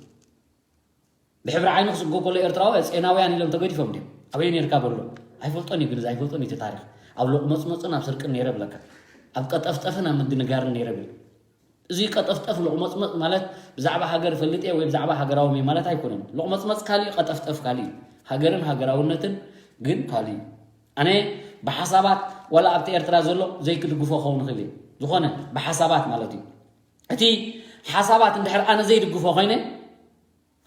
ብሕብሪ ዓይኑ ክስጎ ከሎ ኤርትራዊ ጼናውያን ኢሎም ተገዲፎም ድዮም? ኣበይ ነርካ በሎ። ኣይፈልጦን እዩ ግን፣ እዚ ኣይፈልጦን እዩ እቲ ታሪኽ። ኣብ ሎቕመጽመጽን ኣብ ስርቅን ነይረ ብለካ፣ ኣብ ቀጠፍጠፍን ኣብ ምድንጋርን ነይረ ብል። እዚ ቀጠፍጠፍ ሎቕመጽመጽ ማለት ብዛዕባ ሃገር እፈልጥ እየ ወይ ብዛዕባ ሃገራዊ እየ ማለት ኣይኮነን። ሎቕመጽመጽ ካልእ፣ ቀጠፍጠፍ ካልእ እዩ። ሃገርን ሃገራውነትን ግን ካልእ እዩ። ኣነ ብሓሳባት ዋላ ኣብቲ ኤርትራ ዘሎ ዘይክድግፎ ክኸውን ይኽእል እዩ፣ ዝኾነ ብሓሳባት ማለት እዩ። እቲ ሓሳባት እንድሕር ኣነ ዘይድግፎ ኮይነ፣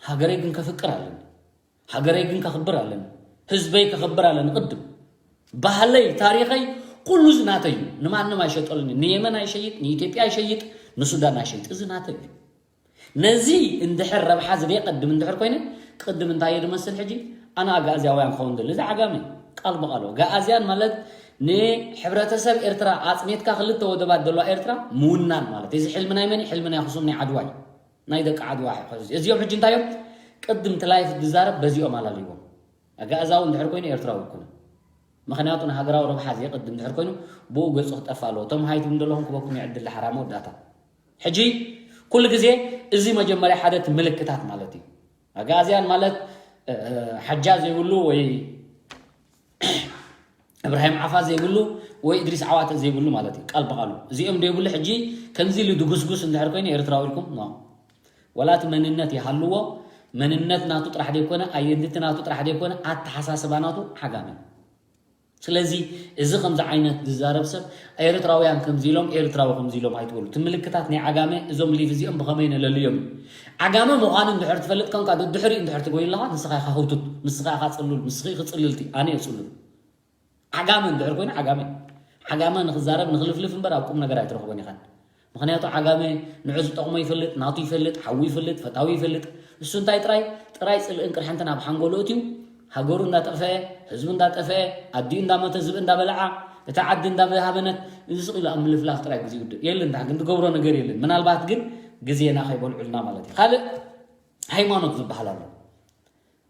ሃገረይ ግን ከፍቅር ኣለኒ። ሃገረይ ግን ከኽብር ኣለኒ። ህዝበይ ከኽብር ኣለኒ። ቅድም ባህለይ፣ ታሪኸይ፣ ኩሉ እዚ ናተይ እዩ። ንማንም ኣይሸጠሉን። ንየመን ኣይሸይጥ፣ ንኢትዮጵያ ኣይሸይጥ፣ ንሱዳን ኣይሸይጥ። እዚ ናተይ እዩ። ነዚ እንድሕር ረብሓ ዝደይ ቅድም እንድሕር ኮይነ፣ ቅድም እንታይ እየ ዝመስል ሕጂ? ኣነ ኣጋእዝያውያን ክኸውን ደሊ። እዚ ዓጋመ እዩ። ቃል ብቃሉ ኣጋእዝያን ማለት ንሕብረተሰብ ኤርትራ ኣጽኒትካ ክልተ ወደባት ዘለዋ ኤርትራ ምውናን ማለት እዩ። እዚ ሕልሚ ናይ መን እዩ? ሕልሚ ናይ ኣኽሱም፣ ናይ ዓድዋ እዩ። ናይ ደቂ ዓድዋ ሕዚ እዚኦም ሕጂ እንታይ እዮም? ቅድም እቲ ላይፍ ዝዛረብ በዚኦም ኣላልይዎም። ኣጋእዛዊ እንድሕር ኮይኑ ኤርትራዊ ኣይኮነን። ምኽንያቱ ንሃገራዊ ረብሓ ዘየቅድም እንድሕር ኮይኑ ብኡ ገጹ ክጠፍእ ኣለዎ። እቶም ሃይትም ዘለኹም ክበኩም ይዕድል ሓራ መወዳእታ። ሕጂ ኩሉ ግዜ እዚ መጀመርያ ሓደ እቲ ምልክታት ማለት እዩ። ኣጋእዝያን ማለት እ፣ እ፣ ሓጃ ዘይብሉ ወይ እብራሂም ዓፋ ዘይብሉ ወይ እድሪስ ዓዋተ ዘይብሉ ማለት እዩ። ቃል ብቃሉ እዚኦም ዘይብሉ ሕጂ ከምዚ ኢሉ ድጉስጉስ እንድሕር ኮይኑ ኤርትራዊ ኢልኩም ኖ። ወላ እቲ መንነት ይሃልዎ፣ መንነት ናቱ ጥራሕ ዘይኮነ፣ ኣየንቲቲ ናቱ ጥራሕ ዘይኮነ፣ ኣተሓሳስባ ናቱ ዓጋመ። ስለዚ እዚ ከምዚ ዓይነት ዝዛረብ ሰብ ኤርትራውያን ከምዚ ኢሎም፣ ኤርትራዊ ከምዚ ኢሎም ኣይትበሉ። እቲ ምልክታት ናይ ዓጋመ እዞም ሊቭ እዚኦም ብኸመይ ነለልዮም እዩ። ዓጋመ ምዃኑ እንድሕር ትፈልጥ ኮንካ፣ ደድሕሪኡ እንድሕር ትጎይ ኣለኻ፣ ንስኻ ኢኻ ህውቱት፣ ንስኻ ኢኻ ጽሉል፣ ንስኺ ኢኺ ጽልልቲ፣ ኣነ እየ ጽሉል። ዓጋመ እንድሕር ኮይኑ ዓጋመ። ዓጋመ ንኽዛረብ ንኽልፍልፍ እምበር ኣብ ቁም ነገር ኣይትረኽቦን ኢኻ። ምኽንያቱ ዓጋመ ንዑ ዝጠቕሞ ይፈልጥ፣ ናቱ ይፈልጥ፣ ሓዉ ይፈልጥ፣ ፈታዊ ይፈልጥ። እሱ እንታይ ጥራይ፣ ጥራይ ጽልእን ቅርሕንትን ኣብ ሓንጎሉ እትዩ፣ ሃገሩ እንዳጠፍአ፣ ህዝቡ እንዳጠፍአ፣ ኣዲኡ እንዳሞተ፣ ዝብኢ እንዳበልዓ፣ እታ ዓዲ እንዳበሃበነት፣ እዚ ስቕ ኢሉ ኣብ ምልፍላፍ ጥራይ ግዜ ይውድእ። የለን፣ እንታይ ግን ትገብሮ ነገር የለን። ምናልባት ግን ግዜና ከይበልዑልና ማለት እዩ። ካልእ ሃይማኖት ዝበሃል ኣሎ።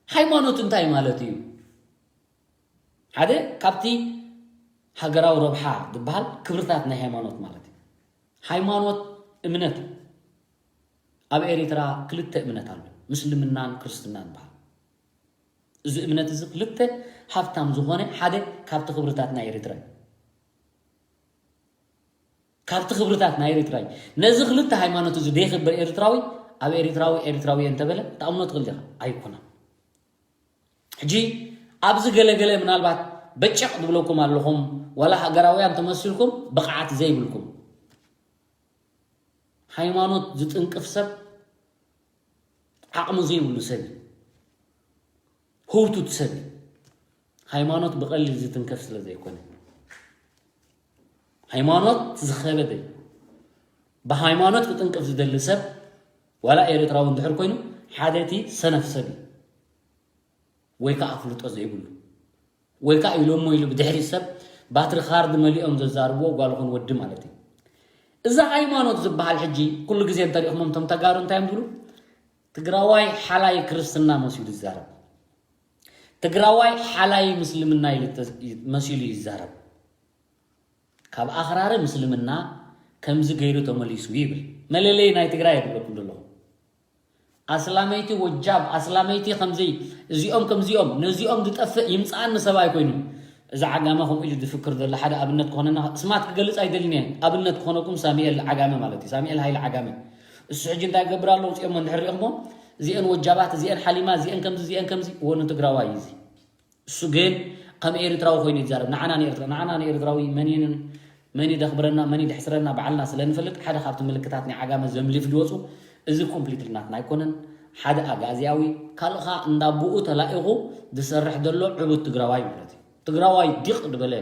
ሃይማኖት እንታይ ማለት እዩ? ሓደ ካብቲ ሃገራዊ ረብሓ ዝበሃል ክብርታት ናይ ሃይማኖት ማለት እዩ። ሃይማኖት እምነት እዩ። ኣብ ኤሪትራ ክልተ እምነት ኣሎ፣ ምስልምናን ክርስትናን ይበሃል። እዚ እምነት እዚ ክልተ ሃብታም ዝኾነ ሓደ ካብቲ ክብርታት ናይ ኤሪትራ እዩ። ካብቲ ክብርታት ናይ ኤሪትራ እዩ። ነዚ ክልተ ሃይማኖት እዚ ደይኽብር ኤሪትራዊ ኣብ ኤሪትራዊ ኤሪትራዊ እየ እንተበለ ትኣምኖ ትኽእል ዲኻ? ኣይኮነን። ሕጂ ኣብዚ ገለገለ ምናልባት በጨቕ ዝብለኩም ኣለኹም፣ ዋላ ሃገራውያን ተመሲልኩም ብቕዓት ዘይብልኩም። ሃይማኖት ዝጥንቅፍ ሰብ ዓቕሚ ዘይብሉ ሰብ እዩ። ህውቱት ሰብ እዩ። ሃይማኖት ብቐሊል ዝትንከፍ ስለ ዘይኮነ። ሃይማኖት ዝኸበደ እዩ። ብሃይማኖት ክጥንቅፍ ዝደሊ ሰብ ዋላ ኤርትራዊ እንድሕር ኮይኑ ሓደ እቲ ሰነፍ ሰብ እዩ። ወይ ከዓ ኣፍልጦ ዘይብሉ ወይ ከዓ ኢሎሞ ኢሉ ብድሕሪ ሰብ ባትሪ ካርድ መሊኦም ዘዛርብዎ ጓልኹን ወዲ ማለት እዩ። እዛ ሃይማኖት ዝበሃል ሕጂ ኩሉ ግዜ እንተሪእኹሞም እቶም ተጋሩ እንታይ እዮም ዝብሉ? ትግራዋይ ሓላይ ክርስትና መሲሉ ይዛረብ፣ ትግራዋይ ሓላይ ምስልምና ኢሉ ተ- መሲሉ ይዛረብ። ካብ ኣኽራሪ ምስልምና ከምዚ ገይሩ ተመሊሱ ይብል። መለለይ ናይ ትግራይ የብለኩም ዘለኹ። ኣስላመይቲ ወጃብ ኣስላመይቲ ከምዚ እዚኦም ከምዚኦም ነዚኦም ዝጠፍእ ይምፅኣኒ ሰብ ኣይኮይኑ። እዚ ዓጋመ ከምኡ ኢሉ ዝፍክር ዘሎ ሓደ ኣብነት ክኾነና ስማት ክገልፅ ኣይደልን እየ። ኣብነት ክኾነኩም ሳሚኤል ዓጋመ ማለት እዩ። ሳሚኤል ሃይለ ዓጋመ እሱ ሕጂ እንታይ ገብር ኣሎ ውፅኦም እንድሕር ሪኦሞ እዚአን ወጃባት እዚአን ሓሊማ እዚአን ከምዚ እዚአን ከምዚ ወኑ ትግራዋይ እዩ እዚ እሱ ግን ከም ኤርትራዊ ኮይኑ ይዛረብ። ንዓና ንኤርትራ ንዓና ንኤርትራዊ መን ይንን መን ይደኽብረና መን ይድሕስረና ባዕልና ስለ ንፈልጥ ሓደ ካብቲ ምልክታት ናይ ዓጋመ ዘምሊፍ ዝወፁ እዚ ኮምፕሊትሊ ናትና ኣይኮነን። ሓደ ኣጋዚያዊ ካልእ ኸዓ እንዳቦኡ ተላኢኹ ዝሰርሕ ዘሎ ዕቡድ ትግራዋይ ማለት እዩ። ትግራዋይ ዲቕ ዝበለ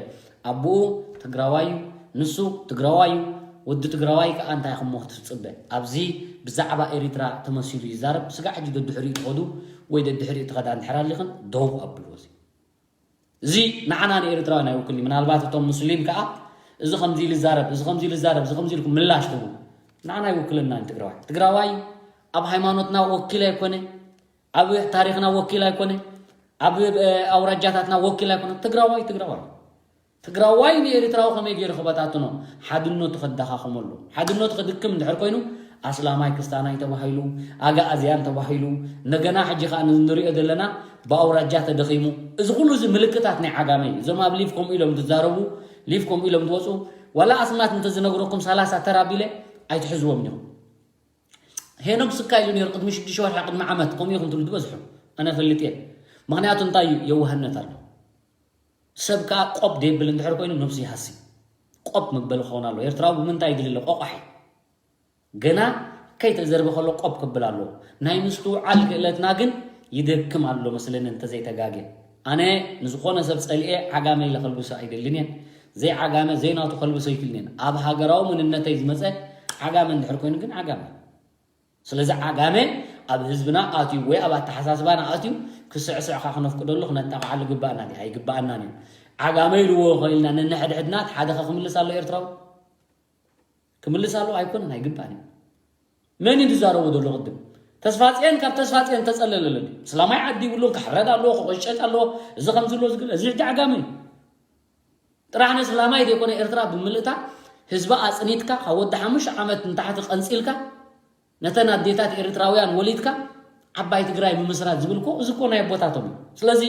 ኣቦኡ ትግራዋይ እዩ፣ ንሱ ትግራዋይ እዩ። ወዲ ትግራዋይ ከዓ እንታይ ክሞ ክትፅበ ኣብዚ ብዛዕባ ኤሪትራ ተመሲሉ ይዛረብ። ስጋዕ ሕጂ ደድሕሪኡ ትኸዱ ወይ ደድሕሪኡ ትኸዳ እንድሕር ኣሊኽን ደው ኣብልዎ እዚ። እዚ ንዓና ንኤርትራውያን ኣይውክልን እዩ። ምናልባት እቶም ሙስሊም ከዓ እዚ ከምዚ ኢሉ ይዛረብ፣ እዚ ከምዚ ኢሉ ይዛረብ፣ እዚ ከምዚ ኢልኩም ምላሽ ትህቡ። ንዓና ኣይውክለና እዩ ትግራዋይ። ትግራዋይ ኣብ ሃይማኖትና ወኪል ኣይኮነ፣ ኣብ ታሪኽና ወኪል ኣይኮነ፣ ኣብ ኣውራጃታትና ወኪል ኣይኮነ። ትግራዋይ ትግራዋይ ትግራዋይ ንኤርትራዊ ከመይ ገይሩ ክበታትኖ ሓድነቱ ከዳኻኽመሉ ሓድነቱ ክድክም እንድሕር ኮይኑ ኣስላማይ ክስታናይ ተባሂሉ ኣጋኣዝያን ተባሂሉ እንደገና ሕጂ ከዓ ንሪኦ ዘለና ብኣውራጃ ተደኺሙ እዚ ኩሉ እዚ ምልክታት ናይ ዓጋመ እዩ። እዞም ኣብ ሊቭ ከምኡ ኢሎም ዝዛረቡ ሊቭ ከምኡ ኢሎም ዝወፁ ዋላ ኣስማት እንተዝነግረኩም ሰላሳ ተራ ቢለ ኣይትሕዝዎም ኢኹም። ሄኖክ ስካ ኢሉ ነይሩ ቅድሚ ሽዱሽተ ወርሒ ቅድሚ ዓመት ከምኡ ኢኹም ትብሉ ዝበዝሑ ኣነ ፈልጥ እየ። ምክንያቱ እንታይ እዩ የዋህነት ኣሎ። ሰብ ከዓ ቆብ ደብል እንድሕር ኮይኑ ነብሱ ይሃሲ። ቆብ መበል ክኸውን ኣሎ። ኤርትራዊ ብምንታይ ይድልለ ቆቋሒ ገና ከይተዘርበ ከሎ ቆብ ክብል ኣለዎ። ናይ ምስትውዓል ክእለትና ግን ይደክም ኣሎ መስለኒ እንተዘይተጋግየ። ኣነ ንዝኾነ ሰብ ጸሊኤ ዓጋመ ኢለ ከልብሶ ኣይደልን እየ። ዘይዓጋመ ዘይናቱ ከልብሶ ኣይክልን እየን። ኣብ ሃገራዊ መንነተይ ዝመጸ ዓጋመ እንድሕር ኮይኑ ግን ዓጋመ። ስለዚ ዓጋመ ኣብ ህዝብና ኣትዩ ወይ ኣብ ኣተሓሳስባና ኣትዩ ክስዕስዕ ካ ክነፍቅደሉ ክነጣቕዓሉ ግባእና ድዩ? ኣይግባኣናን እዩ። ዓጋመ ኢልዎ ኸኢልና ነንሕድሕድና ሓደ ኸ ክምልስ ኣሎ ኤርትራዊ? ክምልስ ኣለዎ ኣይኮነን ኣይግባእን እዩ። መን እዩ ዝዛረቦ ዘሎ ቅድም? ተስፋፅኤን ካብ ተስፋፅኤን ተፀለለለ ድዩ? እስላማይ ዓዲ ይብሉን ክሕረድ ኣለዎ ክቆጨጭ ኣለዎ እዚ ከምዚ ኣለዎ ዝግል እዚ ሕጂ ዓጋመ እዩ። ጥራሕ ንእስላማይ ዘይኮነ ኤርትራ ብምልእታ ህዝባ ኣፅኒትካ ካብ ወዲ ሓሙሽተ ዓመት ንታሕቲ ቀንፂልካ ነተን ኣዴታት ኤርትራውያን ወሊድካ ዓባይ ትግራይ ምምስራት ዝብል እኮ እዚ እኮ ናይ ኣቦታቶም እዩ። ስለዚ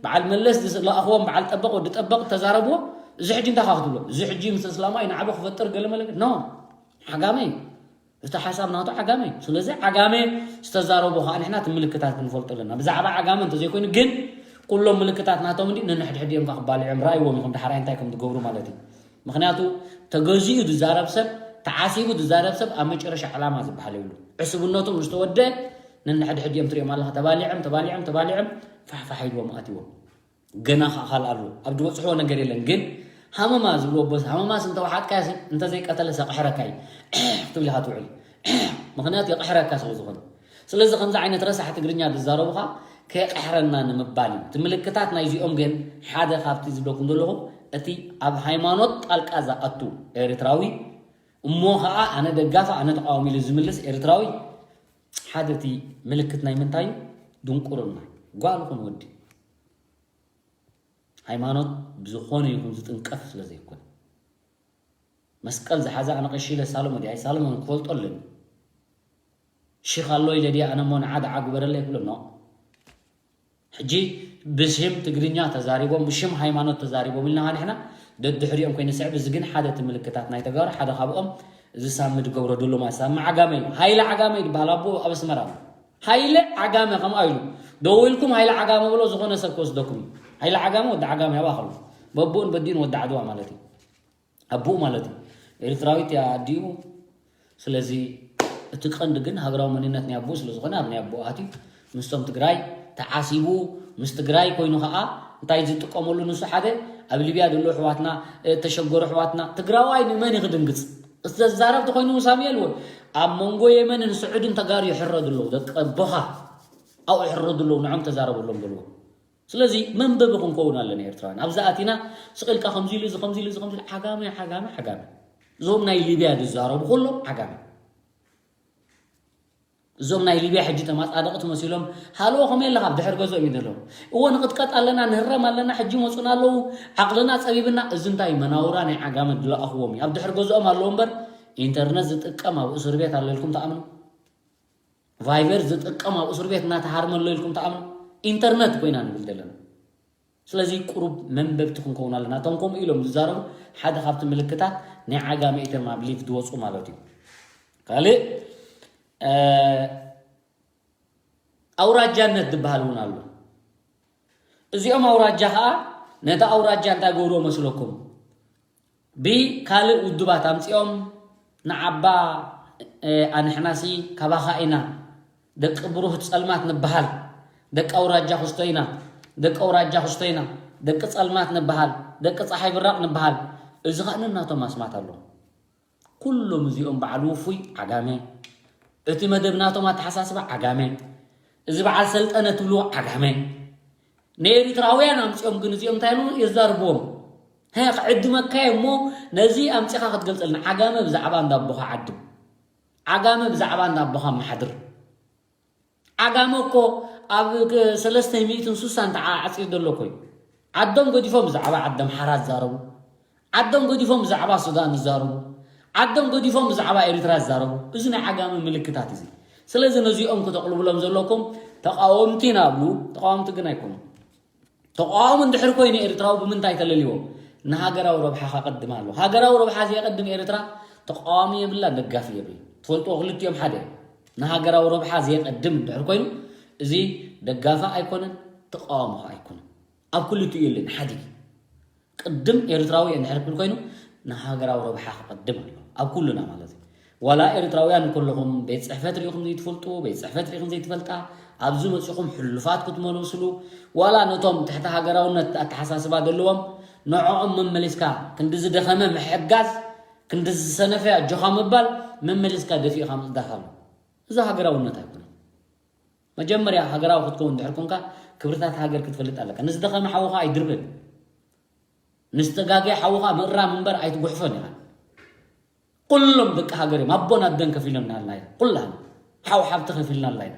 በዓል መለስ ዝለኣኽዎም በዓል ጠበቕ ወዲ ጠበቕ ተዛረብዎ። እዚ ሕጂ እንታይ ካ ክትብሎ እዚ ሕጂ ምስ እስላማይ ንዓቢ ክፈጥር ገለ መለ ኖ ዓጋመ እዩ። እቲ ሓሳብ ናቱ ዓጋመ እዩ። ስለዚ ዓጋመ ዝተዛረቦ ከዓ ንሕና እቲ ምልክታት ክንፈልጦ ኣለና። ብዛዕባ ዓጋመ እንተዘይኮይኑ ግን ኩሎም ምልክታት ናቶም እንዲ ነንሕድሕድ እዮም ክባልዕዮም ራእይዎም ኢኹም ዳሕራይ እንታይ ከም ዝገብሩ ማለት እዩ። ምክንያቱ ተገዚኡ ዝዛረብ ሰብ ተዓሲቡ ዝዛረብ ሰብ ኣብ መጨረሻ ዕላማ ዝበሃል የብሉ። ዕስብነቶም ዝተወደ ነንሕድሕድ እዮም ትሪኦም ኣለካ ተባሊዖም ተባሊዖም ተባሊዖም ፋሕፋሕ ኢልዎም ኣትዎም። ገና ከዓ ካልእ ኣሎ ኣብ ዝበፅሕዎ ነገር የለን ግን ሃመማ ዝብልዎ ቦስ ሃመማስ እንተወሓጥካያስ እንተዘይቀተለስ የቕሕረካ እዩ ትብል ኢኻ ትውዕል። ምክንያቱ የቕሕረካ ስለ ዝኾነ ስለዚ ከምዚ ዓይነት ረሳሕ ትግርኛ ዝዛረቡኻ ከየቕሕረና ንምባል እዩ። እቲ ምልክታት ናይዚኦም ግን ሓደ ካብቲ ዝብለኩም ዘለኹ እቲ ኣብ ሃይማኖት ጣልቃ ዝኣቱ ኤርትራዊ እሞ ከዓ ኣነ ደጋፊ ኣነ ተቃዋሚ ኢሉ ዝምልስ ኤርትራዊ ሓደ እቲ ምልክት ናይ ምንታይ እዩ? ድንቁርና ጓል ኹን ወዲ ሃይማኖት ብዝኾነ ይኹን ዝጥንቀፍ ስለ ዘይኮነ መስቀል ዝሓዘ ኣነ ቀሺ ኢለ ሳሎሞ ድየ ኣይሳሎሞን ክፈልጦ ኣለኒ። ሽኽ ኣሎ ኢለ ድየ ኣነ እሞ ንዓ ደዓ ግበረለይ ክብሎ ኖ። ሕጂ ብሽም ትግርኛ ተዛሪቦም ብሽም ሃይማኖት ተዛሪቦም ኢልና ንሕና ደድሕሪኦም ኮይኑ ስዕብ እዚ ግን ሓደ እቲ ምልክታት ናይ ተጋሩ ሓደ ካብኦም እዚ ሳሚ ዝገብሮ ድሉ ማለት ሳሚ ዓጋመ እዩ። ሃይለ ዓጋመ እዩ ዝበሃል ኣቦ ኣብ ኣስመራ ኣሎ። ሃይለ ዓጋመ ከምኣ ኢሉ ደዊልኩም ሃይለ ዓጋመ ብሎ ዝኾነ ሰብ ክወስደኩም እዩ። ሃይለ ዓጋመ ወዲ ዓጋመ ያባ ከሎ በቦኡን በዲኡን ወዲ ዓድዋ ማለት እዩ። ኣቦኡ ማለት እዩ። ኤርትራዊት እያ ኣዲኡ። ስለዚ እቲ ቀንዲ ግን ሃገራዊ መንነት ናይ ኣቦኡ ስለ ዝኾነ ኣብ ናይ ኣቦኡ ኣትዩ ምስቶም ትግራይ ተዓሲቡ ምስ ትግራይ ኮይኑ ከዓ እንታይ ዝጥቀመሉ ንሱ ሓደ ኣብ ሊብያ ዘሎ ኣሕዋትና እተሸገሩ ኣሕዋትና ትግራዋይ ንመን እዩ ክድንግፅ? ዝተዛረብ ተኮይኑ ሳሙኤል እውን ኣብ መንጎ የመንን ስዑድን ተጋሩ ይሕረዱ ኣለዉ። ደቂ ኣቦኻ ኣብኡ ይሕረዱ ኣለዉ። ንዖም ተዛረበሎም በልዎ። ስለዚ መንበቢ ክንከውን ኣለና ኤርትራውያን። ኣብዚ ኣቲና ስቕ ኢልካ ከምዚ ኢሉ፣ እዚ ከምዚ ኢሉ፣ እዚ ከምዚ ኢሉ፣ ዓጋመ፣ ዓጋመ፣ ዓጋመ። እዞም ናይ ሊብያ ዝዛረቡ ኩሎም ዓጋመ። እዞም ናይ ሊብያ ሕጂ ተማጻደቕቲ መሲሎም፣ ሃልዎ ከመይ ኣለኻ ኣብ ድሕር ገዝኦም እዩ ዘለዉ። እወ ንቕጥቀጥ ኣለና፣ ንህረም ኣለና፣ ሕጂ መጹና ኣለዉ፣ ዓቕልና ጸቢብና። እዚ እንታይ መናውራ ናይ ዓጋመ ዝለኣኽዎም እዩ። ኣብ ድሕር ገዝኦም ኣለዉ እምበር ኢንተርነት ዝጥቀም ኣብ እስር ቤት ኣሎ ኢልኩም ትኣምኑ? ቫይበር ዝጥቀም ኣብ እስር ቤት እናተሃርመ ኣሎ ኢልኩም ትኣምኑ? ኢንተርነት ኮይና ንብል ዘለና። ስለዚ ቁሩብ መንበብቲ ክንከውን ኣለና። እቶም ከምኡ ኢሎም ዝዛረቡ ሓደ ካብቲ ምልክታት ናይ ዓጋመ ኢተም ኣብ ሊቭ ዝወፁ ማለት እዩ። ካልእ እ፣ ኣውራጃነት ዝበሃል እውን ኣሎ። እዚኦም ኣውራጃ ከዓ ነቲ ኣውራጃ እንታይ ገብርዎ መስለኩም? ብካልእ ውድባት ኣምፂኦም ንዓባ እ፣ ኣንሕናሲ ካባኻ ኢና፣ ደቂ ብሩህ ጸልማት ንበሃል፣ ደቂ ኣውራጃ ክስቶ ኢና፣ ደቂ ኣውራጃ ክስቶ ኢና፣ ደቂ ጸልማት ንበሃል፣ ደቂ ጸሓይ ብራቕ ንበሃል። እዚ ኸኣ ነናቶም ኣስማት ኣለዎም። ኩሎም እዚኦም በዓል ውፉይ ዓጋመ፣ እቲ መደብ ናቶም ኣተሓሳስባ ዓጋመ፣ እዚ በዓል ሰልጠነ ትብልዎ ዓጋመ። ንኤሪትራውያን ኣምጺኦም ግን እዚኦም እንታይ ኢሉ የዛርብዎም? ሀ፣ ክዕድመካ እየ እሞ ነዚ ኣምጺኻ ክትገልጸልና። ዓጋመ ብዛዕባ እንዳቦኻ ዓድም። ዓጋመ ብዛዕባ እንዳቦኻ መሓድር። ዓጋመ እኮ ኣብ ክ-፣ ሰለስተ ሚእትን ስሳን ተዓጺዩ ዘሎ እኮ እዩ። ዓዶም ገዲፎም ብዛዕባ ዓዲ ኣምሓራ ዝዛረቡ። ዓዶም ገዲፎም ብዛዕባ ሱዳን ዝዛረቡ። ዓዶም ገዲፎም ብዛዕባ ኤሪትራ ዝዛረቡ። እዚ ናይ ዓጋመ ምልክታት እዚ። ስለዚ ነዚኦም ክተቕልብሎም ዘለኩም ተቃወምቲ ኢና ብሉ፣ ተቃወምቲ ግን ኣይኮኑን። ተቃዋሚ እንድሕር ኮይኑ ኤርትራዊ ብምንታይ ተለልይዎ? ንሃገራዊ ረብሓ ከቐድም ኣለዎ። ሃገራዊ ረብሓ ዘየቐድም ኤርትራ ተቃዋሚ የብላ፣ ደጋፊ የብላ። ትፈልጥዎ ክልቲኦም ሓደ እዮም። ንሃገራዊ ረብሓ ዘየቐድም እንድሕር ኮይኑ እዚ ደጋፊ ኣይኮነን፣ ተቃዋሚ ከኣ ኣይኮነን። ኣብ ክልቲኡ የለን፣ ሓዲግ። ቅድም ኤርትራዊ እየ እንድሕር ክብል ኮይኑ ንሃገራዊ ረብሓ ክቐድም ኣለዎ። ኣብ ኩሉና ማለት እዩ። ዋላ ኤርትራውያን ከለኹም ቤት ጽሕፈት ርኢኹም ዘይትፈልጡ፣ ቤት ጽሕፈት ርኢኹም ዘይትፈልጣ፣ ኣብዚ መጺኹም ሕሉፋት ክትመስሉ፣ ዋላ ነቶም ትሕቲ ሃገራውነት ኣተሓሳስባ ዘለዎም ንዕኦም መመሊስካ ክንዲ ዝደኸመ ምሕጋዝ፣ ክንዲ ዝሰነፈ ኣጆኻ ምባል፣ መመሊስካ ደፊእኻ ምጽዳፍ ኣሎ። እዚ ሃገራውነት ኣይኮነን። መጀመርያ ሃገራዊ ክትከውን እንድሕር ኮንካ ክብርታት ሃገር ክትፈልጥ ኣለካ። ንዝደኸመ ሓውኻ ኣይድርብን። ንዝተጋገየ ሓውኻ ምእራም እምበር ኣይትጉሕፎን ኢኻ። ኩሎም ደቂ ሃገር እዮም። ኣቦን ኣደን ከፊሎምናልና እዮም። ኩላህና ሓው ሓብቲ ከፊልናልና ኢና።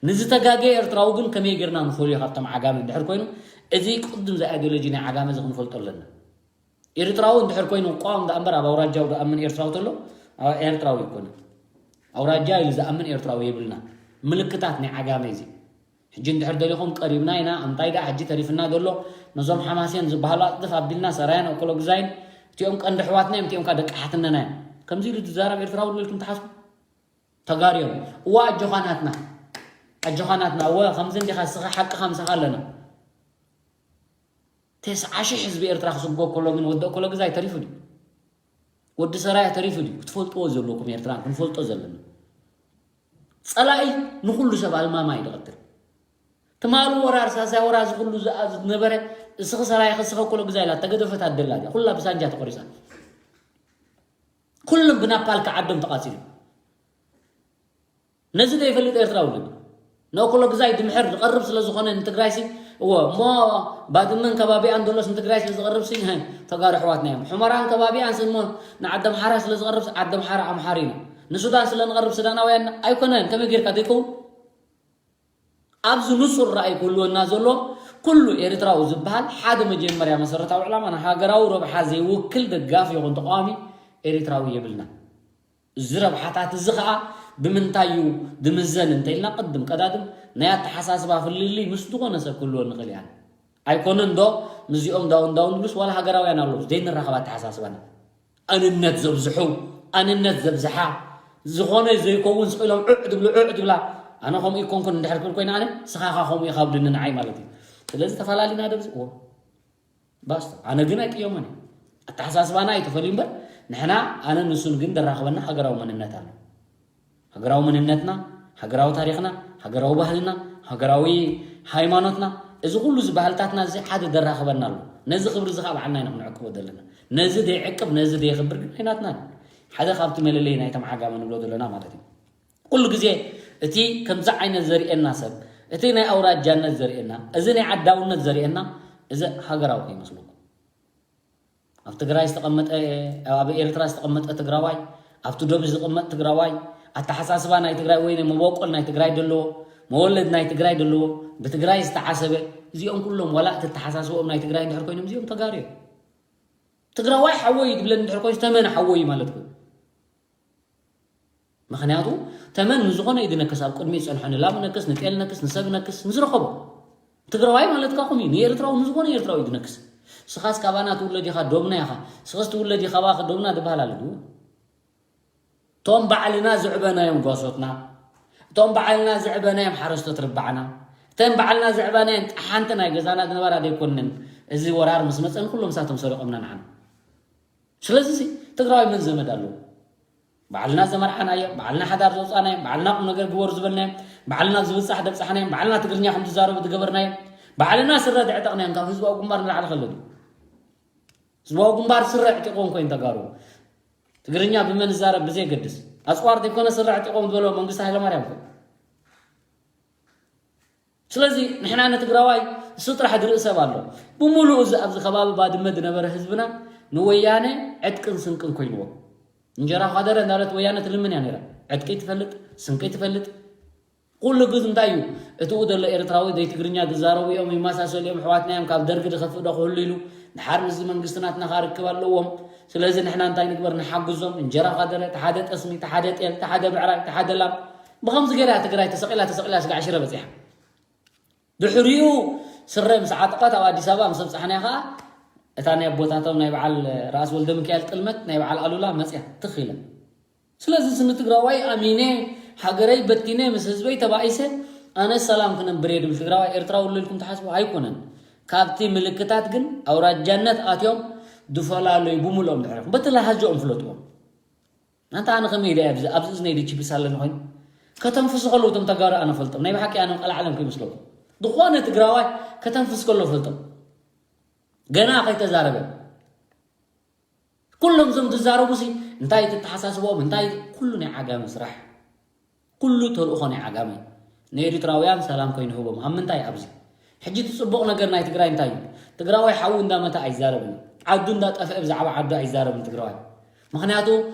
ንዝተጋገየ ኤርትራዊ ግን ከመይ ጌርና ንፈልዮ ካብቶም ዓጋመ እንድሕር ኮይኑ፣ እዚ ቅድም እዚ ኣይዲዮሎጂ ናይ ዓጋመ እዚ ክንፈልጦ ኣለና። ኤርትራዊ እንድሕር ኮይኑ ቋም ደኣ እምበር ኣብ ኣውራጃዊ ዝኣምን ኤርትራዊ ተሎ፣ ኣብ ኤርትራዊ ኣይኮነን። ኣውራጃ ኢሉ ዝኣምን ኤርትራዊ የብልና። ምልክታት ናይ ዓጋመ እዚ። ሕጂ እንድሕር ደሊኹም ቀሪብና ኢና፣ እንታይ ደኣ ሕጂ ተሪፍና ዘሎ፣ ነዞም ሓማሴን ዝበሃሉ ኣጽድፍ ኣቢልና ሰራያን ኦኮሎግዛይን፣ እቲኦም ቀንዲ ኣሕዋትና እዮም፣ እቲኦም ከኣ ደቂ ሓትነና እዮም። ከምዚ ኢሉ ዝዛረብ ኤርትራዊ ኣሎ ኢልኩም ትሓስቡ? ተጋርዮም። እዋ ኣጆኻ ናትና። ኣጆኻ ናትና። እወ ከምዚ እንዲኻ እስኻ ሓቅኻ ምሳኻ ኣለና። ተስዓ ሽሕ ህዝቢ ኤርትራ ክስጎ ከሎ ግን ወዲ ኦኮሎግዛይ ተሪፉ ድዩ? ወዲ ሰራያ ተሪፉ ድዩ? ክትፈልጥዎ ዘለኩም ኤርትራ ክንፈልጦ ዘለና። ጸላኢ ንኹሉ ሰብ ኣልማማ እዩ ዝቐትል። ትማሊ ወራር ሳልሳይ ወራር እዚ ኩሉ ዝኣ-፣ ዝነበረ እስኺ ሰራያ እስኺ ኦኮሎግዛይ ኢላ ተገደፈት ኣደላ ድያ? ኩላ ብሳንጃ ተቆሪሳ። ኩሎም ብናፓልካ ዓዶም ተቓጺሉ። ነዚ ዘይፈልጥ ኤርትራዊ ኣሎ ድዩ? ንኦኮሎግዛይ ድምሕር ዝቐርብ ስለ ዝኾነ ንትግራይሲ፣ እወ፣ እሞ ባድመን ከባቢኣን ዘሎስ ንትግራይ ስለ ዝቐርብሲ፣ እህ፣ ተጋሩ ኣሕዋትና እዮም። ሑመራን ከባቢኣንስ እሞ ንዓዲ ኣምሓራ ስለ ዝቐርብሲ፣ ዓዲ ኣምሓራ ኣምሓሪና። ንሱዳን ስለ ንቐርብ ሱዳናውያን ኣይኮነን፣ ከመይ ጌርካ ዘይከውን? ኣብዚ ንጹር ራእይ ክህልወና ዘሎ፣ ኩሉ ኤርትራዊ ዝበሃል ሓደ መጀመርያ መሰረታዊ ዕላማ ንሃገራዊ ረብሓ ዘይውክል ደጋፊ ይኹን ተቃዋሚ ኤርትራዊ የብልና። እዚ ረብሓታት እዚ ኸኣ ብምንታይ እዩ ዝምዘን እንተኢልና፣ ቅድም ቀዳድም ናይ ኣተሓሳስባ ፍልልይ ምስ ዝኾነ ሰብ ክህልወ ንኽእል ኢና። ኣይኮነን ዶ ምስዚኦም ዳውን ዳውን ንብሉስ ዋላ ሃገራውያን ኣለዉ፣ ዘይንራኸብ ኣተሓሳስባና። ኣንነት ዘብዝሑ፣ ኣንነት ዘብዝሓ፣ ዝኾነ ዘይከውን ስቕ ኢሎም ዑዕ ድብሉ፣ ዑዕ ድብላ። ኣነ ከምኡ ይኮንኩን እንድሕር ክብል ኮይነ ኣነ፣ ስኻኻ ከምኡ ኢኻ ብድኒ ንዓይ ማለት እዩ። ስለዚ ተፈላሊና ዶ ብዚ? እዎ። ባስታ። ኣነ ግን ኣይቅየሞን እየ። ኣተሓሳስባና ኣይተፈልዩ እምበር፣ ንሕና፣ ኣነ ንሱን ግን ደራኽበና ሃገራዊ መንነት ኣሎ። ሃገራዊ መንነትና፣ ሃገራዊ ታሪኽና፣ ሃገራዊ ባህልና፣ ሃገራዊ ሃይማኖትና፣ እዚ ኩሉ እዚ ባህልታትና እዚ ሓደ ደራኽበና ኣሎ። ነዚ ክብሪ እዚ ከዓ ባዕልና ኢና ክንዕቅቦ ዘለና። ነዚ ደይዕቅብ፣ ነዚ ደየኽብር ግን ኣይናትናን። ሓደ ካብቲ መለለዪ ናይቶም ዓጋመ ንብሎ ዘለና ማለት እዩ። ኩሉ ግዜ እቲ ከምዚ ዓይነት ዘርእየና ሰብ፣ እቲ ናይ ኣውራጃነት ዘርእየና፣ እዚ ናይ ዓዳውነት ዘርእየና፣ እዚ ሃገራዊ ከይመስለኩም። ኣብ ትግራይ ዝተቐመጠ፣ ኣብ ኤርትራ ዝተቐመጠ ትግራዋይ፣ ኣብቲ ዶብ ዝቕመጥ ትግራዋይ፣ ኣተሓሳስባ ናይ ትግራይ ወይ መበቆል ናይ ትግራይ ዘለዎ፣ መወለድ ናይ ትግራይ ዘለዎ፣ ብትግራይ ዝተዓሰበ፣ እዚኦም ኩሎም ዋላ እቲ ኣተሓሳስብኦም ናይ ትግራይ እንድሕር ኮይኖም እዚኦም ተጋሩ እዮም። ትግራዋይ ሓወይ ትብለኒ እንድሕር ኮይንስ ተመን ሓወይ ማለት ኮይኑ። ምኽንያቱ ተመን ንዝኾነ እዩ ዝነክስ፣ ኣብ ቅድሚ ዝፀንሖ ንላም ነክስ፣ ንጤል ነክስ፣ ንሰብ ነክስ፣ ንዝረኸቦ። ትግራዋይ ማለት ካኹም እዩ፣ ንኤርትራዊ ንዝኾነ ኤርትራዊ እዩ ዝነክስ። ስኻስ ካባና ትውለድ ኢኻ፣ ዶብና ኢኻ። ስኽስ ትውለድ ኢኻ፣ ባኽ ዶብና ዝበሃል ኣሎ ድዩ? እቶም ባዕልና ዝዕበናዮም ጓሶትና፣ እቶም ባዕልና ዝዕበናዮም ሓረስቶት ርባዕና፣ እተን ባዕልና ዝዕበናየን ጠሓንቲ ናይ ገዛና ዝነበራ ዘይኮንን፣ እዚ ወራር ምስ መፀን ኩሎም ሳቶም ሰሪቖምና ንዓና። ስለዚ ሲ ትግራዋይ መን ዘመድ ኣለዎ? ባዕልና ዘመርዓናዮም፣ ባዕልና ሓዳር ዘውፃናዮም፣ ባዕልና ቁም ነገር ግበሩ ዝበልናዮም፣ ባዕልና ዝብፃሕ ደብፃሕናዮም፣ ባዕልና ትግርኛ ከም ዝዛረቡ ዝገበርናዮም፣ ባዕልና ስረ ዘዕጠቕናዮም ካብ ህዝባዊ ግንባር ንላዕሊ ከሎ ድዩ? ህዝባዊ ግንባር ስረ ኣዕጢቕዎም ኮይኑ ተጋሩ። ትግርኛ ብመን ዝዛረብ ብዘየገድስ። ኣፅዋር ዘይኮነ ስረ ኣዕጢቕዎም ዝበሎ መንግስቲ ሃይለማርያም እኮ። ስለዚ ንሕና ንትግራዋይ እሱ ጥራሕ ዝርኢ ሰብ ኣሎ። ብምሉኡ እዚ ኣብዚ ከባቢ ባድመ ዝነበረ ህዝብና ንወያነ ዕጥቅን ስንቅን ኮይንዎ። እንጀራ ኳደረ እንዳለት ወያነ ትልምን እያ ነይራ። ዕጥቂ ትፈልጥ፣ ስንቂ ትፈልጥ። ኩሉ ግዝ እንታይ እዩ? እትኡ ዘሎ ኤርትራዊ ዘይ ትግርኛ ዝዛረቡ እዮም፣ ይመሳሰሉ እዮም፣ ኣሕዋትና እዮም፣ ካብ ደርጊ ዝኸፍእ ዶ ክህሉ ኢሉ ድሓር ምስዚ መንግስቲ ናትና ክርክብ ኣለዎም። ስለዚ ንሕና እንታይ ንግበር? ንሓግዞም። እንጀራ ኳደረ፣ እቲ ሓደ ጠስሚ፣ እቲ ሓደ ጤል፣ እቲ ሓደ ብዕራይ፣ እቲ ሓደ ላም። ብኸምዚ ገይራ እያ ትግራይ ተሰቒላ ተሰቒላ ስጋዕ ሽረ በፂሓ። ድሕሪኡ ስረ ምስ ዓጠቐት ኣብ ኣዲስ ኣበባ ምስ ኣብፃሕናያ ከዓ እታ ናይ ኣቦታቶም ናይ በዓል ራእሲ ወልደ ሚካኤል ጥልመት ናይ በዓል ኣሉላ መፅያ ትኽ ኢለን። ስለዚ እዚ ንትግራዋይ ኣሚነ ሃገረይ በቲነ ምስ ህዝበይ ተባኢሰ ኣነ ሰላም ክነብር እየ ድብል ትግራዋይ ኤርትራዊ ኣሎ ኢልኩም ትሓስቡ ኣይኮነን። ካብቲ ምልክታት ግን ኣውራጃነት ኣትዮም ዝፈላለዩ ብምልኦም ድሕሪኹም በቲ ላሃጃኦም ፍለጥዎም። ኣንታ ኣነ ከመይ ኢለ ኣብዚ ኣብዚ እዝነይ ዲቺፒስ ኣለኒ ኮይኑ ከተንፍሱ ከለዉ እቶም ተጋሩ ኣነ ፈልጦም ናይ ብሓቂ ኣነ ቀላዕለም ከይመስለኩም ዝኾነ ትግራዋይ ከተንፍስ ከሎ ፈልጦም ገና ከይተዛረበ ኩሎም እዞም ዝዛረቡ ሲ እንታይ ተተሓሳስቦም እንታይ ኩሉ ናይ ዓጋመ ስራሕ ኩሉ ተልእኾ ናይ ዓጋመ ንኤሪትራውያን ሰላም ከይንህቦም ኣብ ምንታይ ኣብዚ ሕጂ እቲ ፅቡቕ ነገር ናይ ትግራይ እንታይ እዩ ትግራዋይ ሓዉ እንዳመተ ኣይዛረብን ዓዱ እንዳጠፍአ ብዛዕባ ዓዱ ኣይዛረብን ትግራዋይ ምኽንያቱ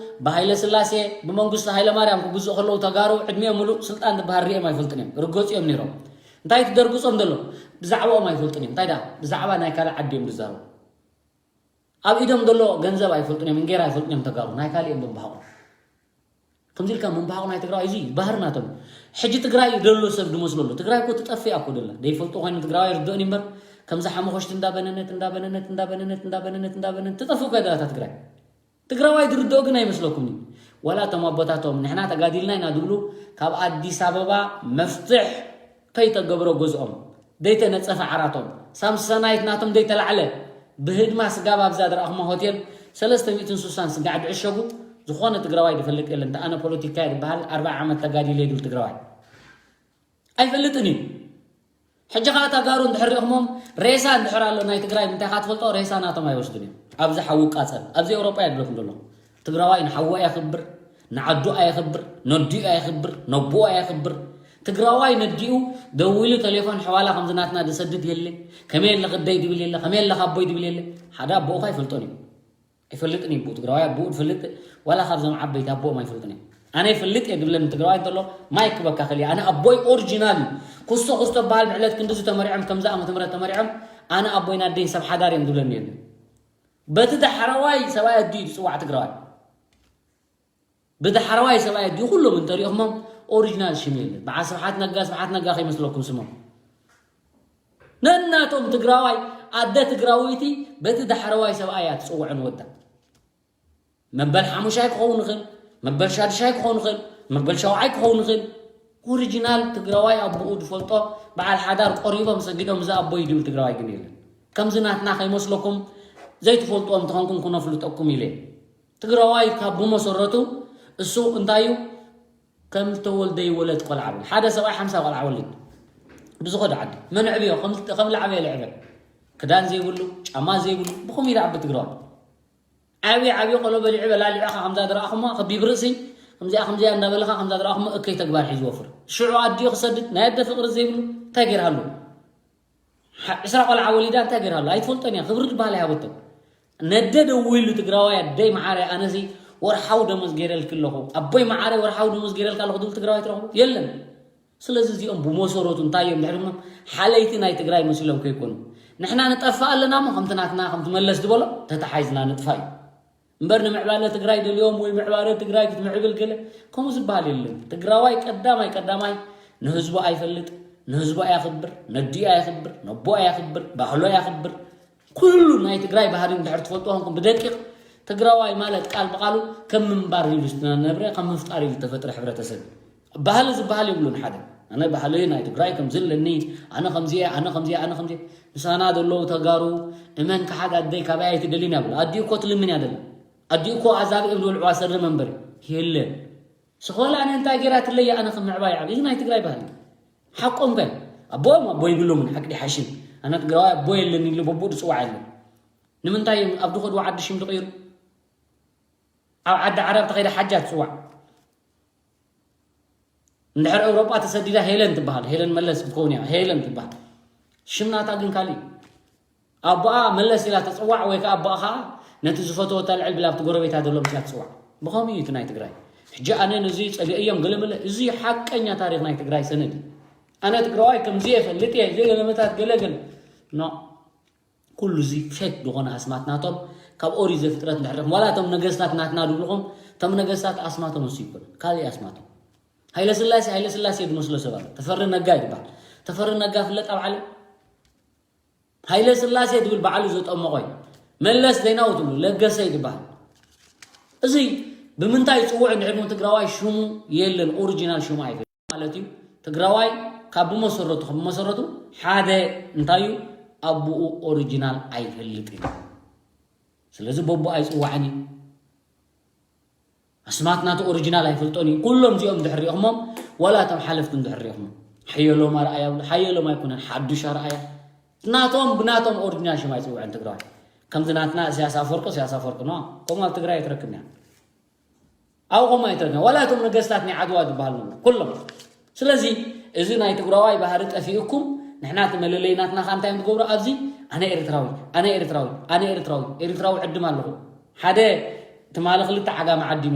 ብሃይለ ስላሴ ብመንግስቱ ሃይለ ማርያም ክግዝኡ ከለዉ ተጋሩ ዕድሚኦም ሙሉእ ስልጣን ዝበሃል ሪኦም ኣይፈልጥን እዮም ርገፁ እዮም ነይሮም እንታይ ትደርግፆም ዘሎ ብዛዕባኦም ኣይፈልጥን እዮም እንታይ ዳ ብዛዕባ ናይ ካልእ ዓዲ እዮም ዝዛረቡ ኣብ ኢዶም ዘሎ ገንዘብ ኣይፈልጡን እዮም፣ እንጌራ ኣይፈልጡን እዮም ተጋሩ፣ ናይ ካልእ እዮም ዘንባሕቑ። ከምዚ ኢልካ ምንባሕቑ ናይ ትግራዋይ እዚ ባህሪ ናቶም። ሕጂ ትግራይ ደሎ ሰብ ዝመስሎ ኣሎ። ትግራይ እኮ ትጠፍእ እያ እኮ ደላ። ዘይፈልጡ ኮይኑ ትግራዋይ ርድኦን እምበር ከምዛ ሓመኾሽቲ እንዳበነነት እንዳበነነት እንዳበነነት እንዳበነነት እንዳበነነት ትጠፍእ እኮ እያ ደላ እታ ትግራይ። ትግራዋይ ዝርድኦ ግን ኣይመስለኩምን እዩ። ዋላ እቶም ኣቦታቶም ንሕና ተጋዲልና ኢና ዝብሉ ካብ ኣዲስ ኣበባ መፍትሕ ከይተገብረ ገዝኦም፣ ዘይተነፀፈ ዓራቶም፣ ሳምሰናይት ናቶም ዘይተላዕለ፣ ብህድማ ስጋብ ኣብዛ ዝረኣኹማ ሆቴል ሰለስተ ሚእትን ስሳን ስጋዕ ዝዕሸጉ ዝኾነ ትግራዋይ ዝፈልጥ የለን። እንተ ኣነ ፖለቲካ እየ ዝበሃል ኣርብዓ ዓመት ተጋዲለ ይብል ትግራዋይ ኣይፈልጥን እዩ። ሕጂ ከዓ ተጋሩ እንድሕር ሪእኹሞም ሬሳ እንድሕር ኣሎ ናይ ትግራይ እንታይ ካ ትፈልጦ ሬሳ ናቶም ኣይወስዱን እዮም። ኣብዚ ሓዊ ቃፀል ኣብዚ ኤውሮጳ እየ ዝብለኩም ዘለኹ። ትግራዋይ ንሓዎ የኽብር፣ ንዓዱ ኣየኽብር፣ ነዲኡ ኣየኽብር፣ ነቦኡ ኣየኽብር። ትግራዋይ ነዲኡ ደዊሉ ቴሌፎን ሕዋላ ከምዚ ናትና ዝሰድድ የለ፣ ከመይ ኣለኺ ኣደይ ዝብል የለ፣ ከመይ ኣለኻ ኣቦይ ዝብል የለ። ሓደ ኣቦኡ ኸ ኣይፈልጦን እዩ። ኣይፈልጥን እዩ ኣቦኡ ትግራዋይ ኣቦኡ ዝፈልጥ ዋላ ካብዞም ዓበይቲ ኣቦኦም ኣይፈልጥን እዮም። ኣነ ይፈልጥ እየ ዝብለኒ ትግራዋይ እንተሎ ማይክ ክበካ ከልየ ኣነ ኣቦይ ኦሪጂናል እዩ። ኩስቶ ኩስቶ በሃል ብዕለት ክንድዚ ተመሪዖም ከምዚ ዓመተ ምህረት ተመሪዖም ኣነ ኣቦይን ኣደይን ሰብ ሓዳር እዮም ዝብለኒ የለን። በቲ ዳሕረዋይ ሰብኣይ ኣዲኡ ዝፅዋዕ ትግራዋይ ብዳሕረዋይ ሰብኣይ ኣዲኡ ኩሎም እንተሪእኹሞም ኦሪጂናል ሽም የለን። በዓል ስብሓት ነጋ ስብሓት ነጋ ከይመስለኩም ስሞም። ነናቶም ትግራዋይ ኣደ ትግራወይቲ በቲ ዳሕረዋይ ሰብኣይ እያ ትፅውዖ ንወዳ። መበል ሓሙሻይ ክኸውን ይኽእል፣ መበል ሻድሻይ ክኸውን ይኽእል፣ መበል ሸውዓይ ክኸውን ይኽእል። ኦሪጂናል ትግራዋይ ኣቦኡ ዝፈልጦ በዓል ሓዳር ቆሪቦም ሰጊዶም እዚ ኣቦይ ድብል ትግራዋይ ግን የለን። ከምዚ ናትና ከይመስለኩም ዘይትፈልጥዎም እንተኾንኩም ክነፍልጠኩም ኢለ። ትግራዋይ ካብ ብመሰረቱ እሱ እንታይ እዩ ከም ተወልደ ይወለድ ቆልዓ ብል ሓደ ሰብኣይ ሓምሳ ቆልዓ ወልድ ብዝኸዶ ዓዲ መን ዕብዮ ከም ለዓበየ ልዕበ ክዳን ዘይብሉ ጫማ ዘይብሉ ብኸም ይልዓቢ ትግራዋይ ዓብየ ዓብየ ቆሎ በሊዑ በላሊዑኻ ከምዛ ዝረኣኹሞ ከቢብ ርእሲ ከምዚኣ ከምዚኣ እንዳበለኻ ከምዛ ዝረኣኹሞ እከይ ተግባር ሒዙ ወፍር ሽዑ ኣዲኡ ክሰድድ ናይ ኣደ ፍቅሪ ዘይብሉ እንታይ ገይርሃሉ? ሓ- ዕስራ ቆልዓ ወሊዳ እንታይ ገይርሃሉ? ኣይትፈልጦን እያ። ክብሪ ዝበሃል ኣይሃበቶም። ነደ ደዊሉ ትግራዋይ ኣደይ መዓረ ኣነሲ ወርሓዊ ደሞዝ ገይረልኪ ኣለኹ ኣቦይ መዓረ ወርሓዊ ደሞዝ ገይረልካ ኣለኹ ዝብል ትግራዋይ ትረኽቡ የለን። ስለዚ እዚኦም ብመሰረቱ እንታይ እዮም ድሕሪ ምኖም ሓለይቲ ናይ ትግራይ መሲሎም ከይኮኑ ንሕና ንጠፍእ ኣለና እሞ ከምቲ ናትና ከምቲ መለስ ዝበሎ ተተሓይዝና ንጥፋ እዩ። እምበር ንምዕባለ ትግራይ ደልዮም ወይ ምዕባለ ትግራይ ክትምዕብል ገለ ከምኡ ዝበሃል የለን። ትግራዋይ ቀዳማይ ቀዳማይ ንህዝቡ ኣይፈልጥ፣ ንህዝቡ ኣያኽብር፣ ነዲኡ ኣያኽብር፣ ነቦ ኣያኽብር፣ ባህሉ ኣያኽብር። ኩሉ ናይ ትግራይ ባህሪ እንድሕር ትፈልጡ ኾንኩም ብደቂቕ ትግራዋይ ማለት ቃል ብቃሉ ከም ምንባር ኢሉ ዝተነብረ ከም ምፍጣር ኢሉ ዝተፈጥረ ሕብረተሰብ እዩ። ባህሊ ዝበሃል የብሉን ሓደ ኣነ ባህሊ ናይ ትግራይ ከምዚ ኣለኒ ኣነ ከምዚ ኣነ ከምዚ ኣነ ከምዚ ምሳና ዘለዉ ተጋሩ እመን ክሓድ ኣደይ ካባይ ኣይትደልን እያ ብሎ ኣዲኡ እኮ ትልምን እያ ደላ ኣዲኡ እኮ ኣዛብእ ዝብልዕዋ ሰሪ መንበሪ የለን ስኾላ ኣነ እንታይ ገይራ ትለየ ኣነ ከም ምዕባይ ዓብ እዚ ናይ ትግራይ ባህሊ ሓቆም ከ ኣቦም ኣቦ ይብሎምን ሓቂ ሓሽም ኣነ ትግራዋይ ኣቦ የለን ኢሉ በቡኡ ዝፅዋዕ የለን ንምንታይ ኣብ ዝኸድዎ ዓዲ ሽም ዝቕይሩ ኣብ ዓዲ ዓረብ ተኸይደ ሓጃ ትፅዋዕ እንድሕር ኤውሮጳ ተሰዲዳ ሄለን ትበሃል ሄለን መለስ ክኸውን እያ ሄለን ትበሃል ሽም ናታ ግን ካሊእ ኣቦኣ መለስ ኢላ ትፅዋዕ ወይ ከዓ ኣቦኣ ከዓ ነቲ ዝፈተወታ ልዕል ብላ ኣብቲ ጎረቤታ ዘሎ ምስላ ትፅዋዕ ብኸምኡ እዩ እቲ ናይ ትግራይ ሕጂ ኣነ ነዚ ፀሊአ እዮም ገለመለ እዚ ሓቀኛ ታሪክ ናይ ትግራይ ሰነድ እዩ ኣነ ትግራዋይ ከምዚ እየ ፈልጥ እየ ዘይገለመታት ገለገለ ኖ ኩሉ እዚ ፌክ ዝኾነ ኣስማት ናቶም ካብ ኦሪት ዘፍጥረት ንድሕር ዋላ እቶም ነገስታት ናትና ድብልኹም እቶም ነገስታት ኣስማቶም እሱ ይኮን ካሊእ ኣስማቶም ሃይለ ስላሴ ሃይለ ስላሴ ዝመስሎ ሰብ ኣሎ ተፈሪ ነጋ ይድበሃል ተፈሪ ነጋ ፍለጥ ኣብ ዓለም ሃይለ ስላሴ ዝብል በዓሉ ዘጠመቖ እዩ መለስ ዜናዊ ትብሉ ለገሰ ይድበሃል እዚ ብምንታይ ይፅውዑ እንድሕር ትግራዋይ ሽሙ የለን ኦሪጂናል ሽሙ ኣይፈ ማለት እዩ ትግራዋይ ካብ ብመሰረቱ ካብ ብመሰረቱ ሓደ እንታይ እዩ ኣቦኡ ኦሪጂናል ኣይፈልጥ እዩ ስለዚ በቦ ኣይፅዋዕን እዩ ኣስማት ናቱ ኦሪጂናል ኣይፈልጦን እዩ ኩሎም እዚኦም ድሕር ሪእኹሞም ዋላ እቶም ሓለፍቲ እንድሕር ሪእኹሞም ሓየሎም ኣርኣያ ሓየሎም ኣይኮነን ሓዱሽ ኣርኣያ ናቶም ብናቶም ኦሪጂናል ሽም ኣይፅውዕን ትግራዋይ ከምዚ ናትና እሳያስ ኣፈወርቂ እሳያስ ኣፈወርቂ ነ ከምኡ ኣብ ትግራይ ኣይትረክብን እያ ኣብኡ ከምኡ ኣይትረክብን ዋላ እቶም ነገስታት ናይ ዓድዋ ዝበሃል ነበሩ ኩሎም ስለዚ እዚ ናይ ትግራዋይ ባህሪ ጠፊኡኩም ንሕና እቲ መለለይ ናትና ከዓ እንታይ እዮም ትገብሩ ኣብዚ ኣነ ኤርትራዊ ኣነ ኤርትራዊ ኣነ ኤርትራዊ ኤርትራዊ ዕድም ኣለኹ ሓደ ትማሊ ክልተ ዓጋመ ዓዲሙ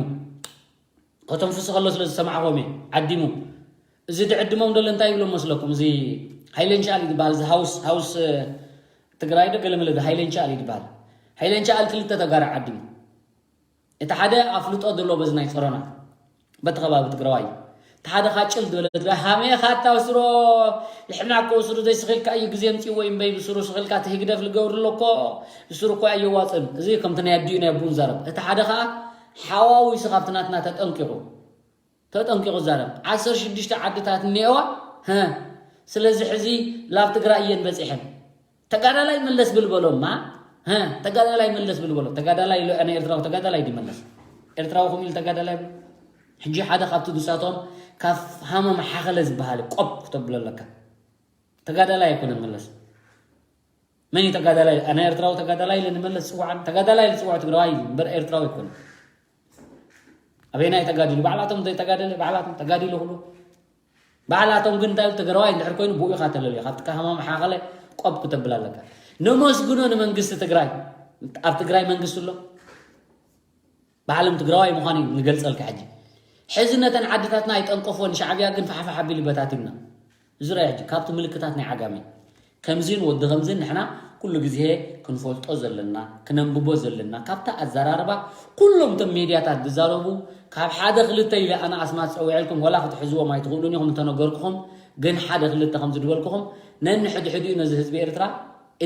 ከተንፍሱ ከሎ ስለ ዝሰማዕኹም እየ ዓዲሙ እዚ ድዕድሞም ደሎ እንታይ ይብሎም መስለኩም እዚ ሃይለንሻል ይድበሃል እዚ ሃውስ ሃውስ ትግራይ ዶ ገለመለ ዶ ሃይለንሻል ይድበሃል ሃይለንሻል ክልተ ተጋሩ ዓዲሙ እቲ ሓደ ኣፍልጦ ዘለዎ በዚ ናይ ጸሮና በቲ ከባቢ ትግራዋይ እቲ ሓደ ኻጭል ዝበለ ትግራይ ሃሜኻ ኣታውስሮ ልሕና እኮ ስሩ ዘይስኽልካ እዩ ግዜ ምፅእዎ እዩ እምበይ ብስሩ ስኽልካ እቲ ህግደፍ ልገብር ኣሎ እኮ ብስሩ እኮ ኣየዋፅን እዚ ከምቲ ናይ ኣዲኡ ናይ ኣቡኡ ንዛረብ እቲ ሓደ ከዓ ሓዋዊሱ ካብቲ ናትና ተጠንቂቑ ተጠንቂቑ ዛረብ ዓሰርተ ሽዱሽተ ዓድታት እኒአዋ ስለዚ ሕዚ ላብ ትግራይ እየን በፂሐን ተጋዳላይ መለስ ብልበሎማ ተጋዳላይ መለስ ብልበሎ ተጋዳላይ ኢሎ ኣነ ኤርትራዊ ተጋዳላይ ድመለስ ኤርትራዊ ኩም ኢሉ ተጋዳላይ ሕጂ ሓደ ካብቲ ንሳቶም ካብ ሃመ መሓኸለ ዝበሃል ቆብ ክተብሎ ኣለካ ተጋዳላይ ኣይኮነን መለስ መን ተጋዳላይ ኣነ ኤርትራዊ ተጋዳላይ ኢለ ንመለስ ዝፅዋዕ ተጋዳላይ ዝፅዋዕ ትግራዋይ እዩ እምበር ኤርትራዊ ኣይኮነን ኣበየናይ ተጋዲሉ ባዕላቶም ዘይተጋደለ ባዕላቶም ተጋዲሉ ክብሉ ባዕላቶም ግን እንታይ ትግራዋይ እንድሕር ኮይኑ ብኡ ኢኻ ተለልዮ ካብቲ ካህማ መሓኸለ ቆብ ክተብል ኣለካ ነመስግኖ ንመንግስቲ ትግራይ ኣብ ትግራይ መንግስቲ ኣሎ ባዕሎም ትግራዋይ ምዃኑ ንገልፀልካ ሕጂ ሕዚ ነተን ዓድታትና ኣይጠንቀፎን ሻዕብያ ግን ፋሕፋሕ ኣቢሉ በታቲምና እዚ ራይ ሕጂ ካብቲ ምልክታት ናይ ዓጋመ ከምዚን ወዲ ከምዚን ንሕና ኩሉ ግዜ ክንፈልጦ ዘለና ክነንብቦ ዘለና ካብታ ኣዘራርባ ኩሎም እቶም ሜድያታት ዝዛረቡ ካብ ሓደ ክልተ ኢለ ኣነ ኣስማት ፀዊዐልኩም ወላ ክትሕዝዎም ኣይትኽእሉን ኢኹም እንተነገርኩኹም ግን ሓደ ክልተ ከም ዝድበልኩኹም ነንሕድሕዲኡ ነዚ ህዝቢ ኤርትራ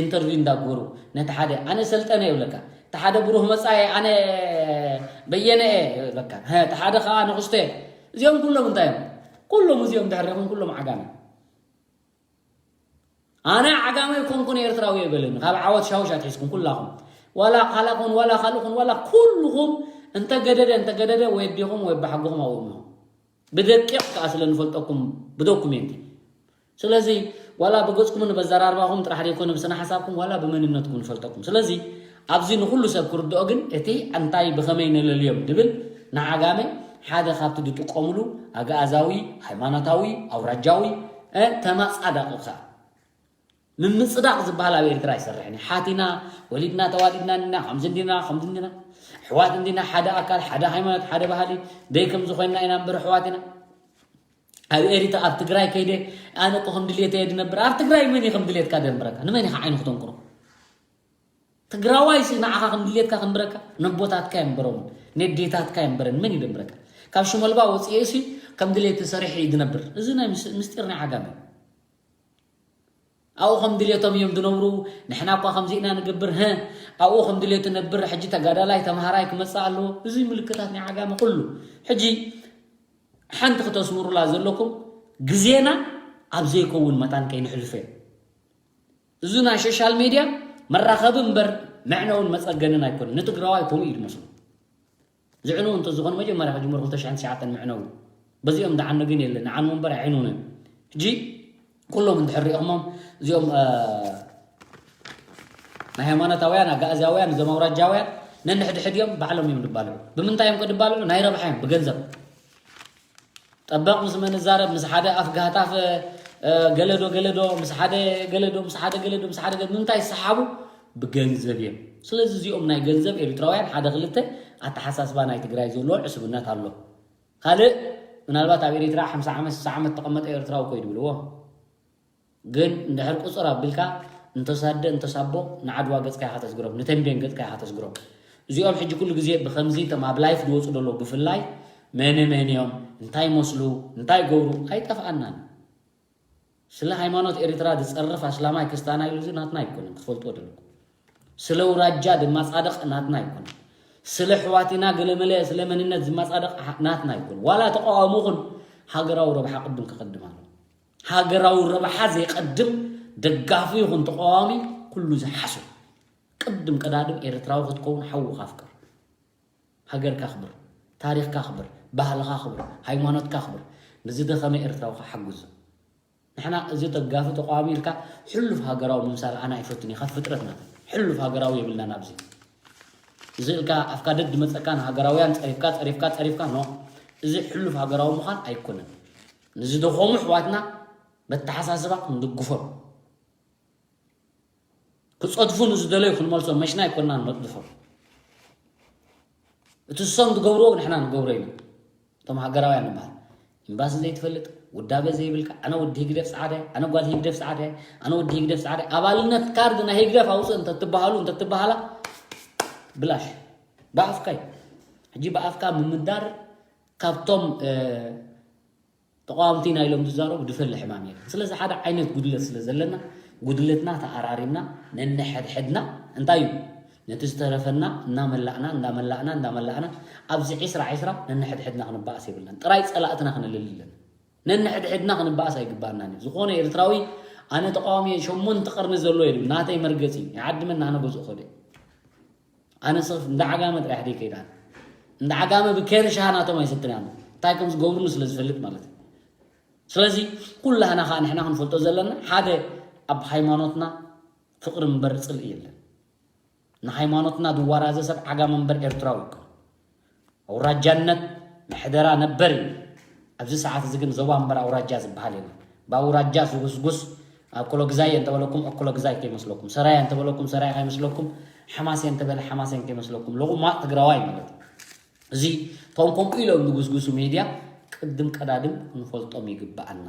ኢንተርቪው እንዳግበሩ ነቲ ሓደ ኣነ ሰልጠነ ይብለካ እቲ ሓደ ብሩህ መፃኢ ኣነ በየነ እየ ይብለካ እቲ ሓደ ከዓ ንኽስቶ እየ እዚኦም ኩሎም እንታይ እዮም ኩሎም እዚኦም ድሕር ኢኹም ኩሎም ዓጋመ ኣነ ዓጋመ ይኮንኩን ኤርትራዊ የበልን ካብ ዓወት ሻውሽ ኣትሒዝኩም ኩላኹም ዋላ ካላኹን ዋላ ካልኹን ዋላ ኩልኹም እንተገደደ እንተገደደ ወይ ኣዴኹም ወይ ኣባሓጎኹም ኣብኡ እሞ ብደቂቕ ከዓ ስለ ንፈልጠኩም ብዶኩሜንቲ ስለዚ ዋላ ብገፅኩምን በዘራርባኹም ጥራሕ ዘይኮነ ብስነ ሓሳብኩም ዋላ ብመንነትኩም ንፈልጠኩም ስለዚ ኣብዚ ንኩሉ ሰብ ክርድኦ ግን እቲ እንታይ ብኸመይ ነለልዮም ድብል ንዓጋመ ሓደ ካብቲ ዝጥቀሙሉ ኣግኣዛዊ ሃይማኖታዊ ኣውራጃዊ እ፣ ተማጻዳቕኻ። ምምጽዳቕ ዝበሃል ኣብ ኤርትራ ኣይሰርሕን እዩ። ሓቲና፣ ወሊድና፣ ተዋሊድና እንዲና፣ ከምዚ እንዲና፣ ከምዚ እንዲና፣ ኣሕዋት እንዲና፣ ሓደ ኣካል፣ ሓደ ሃይማኖት፣ ሓደ ባህሊ፣ ደይ ከምዚ ኮይንና ኢና እምበር ኣሕዋት ኢና። ኣብ ኤሪትራ፣ ኣብ ትግራይ ከይደ፣ ኣነ እኮ ከም ድልየተ እየ ድነብር። ኣብ ትግራይ መን እዩ ከም ድልየትካ ደንብረካ? ንመን ኢኻ ዓይኑ ክተንቁሮ? ትግራዋይ ሲ ንዓኻ ከም ድልየትካ ከንብረካ? ነቦታትካ የንበሮም፣ ነዴታትካ የንበረን፣ መን ይደንብረካ? ካብ ሽመልባ ወፅኤ ሲ ከም ድልየት ሰሪሕ እዩ ድነብር። እዚ ናይ ምስ-፣ ምስጢር ናይ ዓጋመ እዩ። ኣብኡ ከም ድልየቶም እዮም ድነብሩ። ንሕና እኳ ከምዚ ኢና ንገብር፣ ህ፣ ኣብኡ ከም ድልየቱ ነብር። ሕጂ ተጋዳላይ ተምሃራይ ክመጽእ ኣለዎ። እዚ ምልክታት ናይ ዓጋመ ኩሉ። ሕጂ ሓንቲ ክተስምሩላ ዘለኩም፣ ግዜና ኣብ ዘይከውን መታን ከይንሕልፈ። እዚ ናይ ሶሻል ሜድያ መራኸቢ እምበር መዕነውን መጸገንን ኣይኮነን። ንትግራዋይ ከምኡ እዩ ዝመስሎ። ዝዕንው እንተዝኾኑ መጀመርያ ክጅምሩ ክልተ ሽሕን ትሽዓተን ምዕነው። በዚኦም ደዓኑ ግን የለን። ንዓንዎ እምበር ኣይዕንውንን። ሕጂ ኩሎም እንድሕር ሪእኹሞም እዚኦም፣ እ፣ ናይ ሃይማኖታውያን፣ ኣጋእዝያውያን፣ እዞም ኣውራጃውያን ነንሕድሕድ እዮም፣ ባዕሎም እዮም ድባልዑ። ብምንታይ እዮም ከ ድባልዑ? ናይ ረብሓ እዮም፣ ብገንዘብ። ጠበቕ ምስ መን እዛረብ? ምስ ሓደ ኣፍ ጋህታፍ፣ እ፣ ገለዶ ገለዶ፣ ምስ ሓደ ገለዶ፣ ምስ ሓደ ገለዶ፣ ምስ ሓደ ገለዶ። ንምንታይ ይሰሓቡ? ብገንዘብ እዮም። ስለዚ እዚኦም ናይ ገንዘብ ኤሪትራውያን ሓደ ክልተ ኣተሓሳስባ ናይ ትግራይ ዘለዎ ዕስብነት ኣሎ። ካልእ ምናልባት ኣብ ኤሪትራ ሓምሳ ዓመት፣ ስሳ ዓመት ተቐመጠ ኤርትራዊ እኮ እዩ ድብልዎ። ግን እንድሕር ቁፅር ኣቢልካ እንተሳደ እንተሳቦ ንዓድዋ ገፅካ ኢኻ ተስግሮም፣ ንተንቤን ገፅካ ኢኻ ተስግሮም። እዚኦም ሕጂ ኩሉ ግዜ ብከምዚ እቶም ኣብ ላይፍ ዝወፁ ዘለዉ ብፍላይ መነ መን እዮም፣ እንታይ ይመስሉ፣ እንታይ ይገብሩ ኣይጠፍኣናን። ስለ ሃይማኖት ኤሪትራ ዝፀርፍ ኣስላማይ ክስታና ኢሉ እዚ ናትና ኣይኮነን፣ ክትፈልጥዎ ደለኩም። ስለ ውራጃ ድማ ጻድቕ ናትና ኣይኮነን። ስለ ኣሕዋትና ገለመለ ስለ መንነት ዝማጻደቕ ሓ-፣ ናትና ኣይኮነን። ዋላ ተቃዋሚ ኹን ሃገራዊ ረብሓ ቅድም ክቐድም ኣለዎ። ሃገራዊ ረብሓ ዘይቀድም ደጋፊ ይኹን ተቃዋሚ ኩሉ ዝሓስብ። ቅድም ቀዳድም ኤርትራዊ ክትከውን ሓውኻ ኣፍቅር። ሃገርካ ኣኽብር። ታሪኽካ ኣኽብር። ባህልኻ ኣኽብር። ሃይማኖትካ ኣኽብር። ንዝደኸመ ኤርትራዊ ሓግዞ። ንሕና እዚ ደጋፊ ተቃዋሚ ኢልካ ሕሉፍ ሃገራዊ ምምሳል ኣነ ኣይፈቱን እየ፣ ካብ ፍጥረትና ሕሉፍ ሃገራዊ የብልናን ኣብዚ። እዚ ኢልካ ኣፍካ ደድ መጸካ ንሃገራውያን ጸሪፍካ፣ ጸሪፍካ፣ ጸሪፍካ፣ ኖ። እዚ ሕሉፍ ሃገራዊ ምዃን ኣይኮነን። ንዝደኸሙ ኣሕዋትና በተሓሳስባ ክንድግፎም። ክጸድፉ ንዝደለዩ ክንመልሶም፣ መሽና ኣይኮንና ንነጥድፎም። እቲ እሶም ዝገብርዎ ንሕና ንገብሮ ኢና። እቶም ሃገራውያን ንበሃል። ኤምባሲ ዘይትፈልጥ፣ ውዳበ ዘይብልካ፣ ኣነ ወዲ ህግደፍ ጸዓዳ እየ፣ ኣነ ጓል ህግደፍ ጸዓዳ እየ፣ ኣነ ወዲ ህግደፍ ጸዓዳ እየ። ኣባልነት ካርድ ናይ ህግደፍ ኣውፅእ እንተትበሃሉ፣ እንተትበሃላ፣ ብላሽ። ብኣፍካ እዩ። ሕጂ ብኣፍካ ምምዳር ካብቶም፣ እ፣ ተቃወምቲ ኢና ኢሎም ዝዛረቡ ድፈለ ሕማም የለን። ስለዚ ሓደ ዓይነት ጉድለት ስለ ዘለና፣ ጉድለትና ተኣራሪምና ነንሕድሕድና እንታይ እዩ? ነቲ ዝተረፈና እናመላእና፣ እንዳመላእና፣ እንዳመላእና ኣብዚ ዒስራ ዒስራ ነንሕድሕድና ክንበኣስ የብልናን። ጥራይ ጸላእትና ክነለሊ ኣለና። ነንሕድሕድና ክንበኣስ ኣይግባኣናን እዩ። ዝኾነ ኤርትራዊ ኣነ ተቃዋሚ እየ፣ ሸሞንተ ቀርኒ ዘሎ እዩ፣ ናተይ መርገጺ እዩ፣ ይዓድመን ኣነ ገዝኡ ከደ። ኣነ ሰብ እንዳ ዓጋመ ጥራሕ ደይ ከይድ ኣነ። እንዳ ዓጋመ ብኬሪ ሻሃ ናቶም ኣይሰትን እየ ኣነ። እንታይ ከም ዝገብሩኒ ስለ ዝፈልጥ ማለት እዩ። ስለዚ ኩላህና ከኣ ንሕና ክንፈልጦ ዘለና ሓደ ኣብ ሃይማኖትና ፍቕሪ እምበር ጽልኢ የለን። ንሃይማኖትና ዝዋራዘ ሰብ ዓጋመ እምበር ኤርትራዊ ኣይኮነን። ኣውራጃነት ምሕደራ ነበር እዩ። ኣብዚ ሰዓት እዚ ግን ዞባ እምበር ኣውራጃ ዝበሃል የለን። ብኣውራጃ ዝጉስጉስ ኣኮሎግዛይ እንተበለኩም ኣኮሎግዛይ ከይመስለኩም፣ ሰራየ እንተበለኩም ሰራየ ከይመስለኩም፣ ሓማሴን እንተበለ ሓማሴን ከይመስለኩም፣ ለቑማጥ ትግራዋይ ማለት እዩ። እዚ እቶም ከምኡ ኢሎም ዝጉስጉሱ ሜድያ ቅድም ቀዳድም ክንፈልጦም ይግብኣና።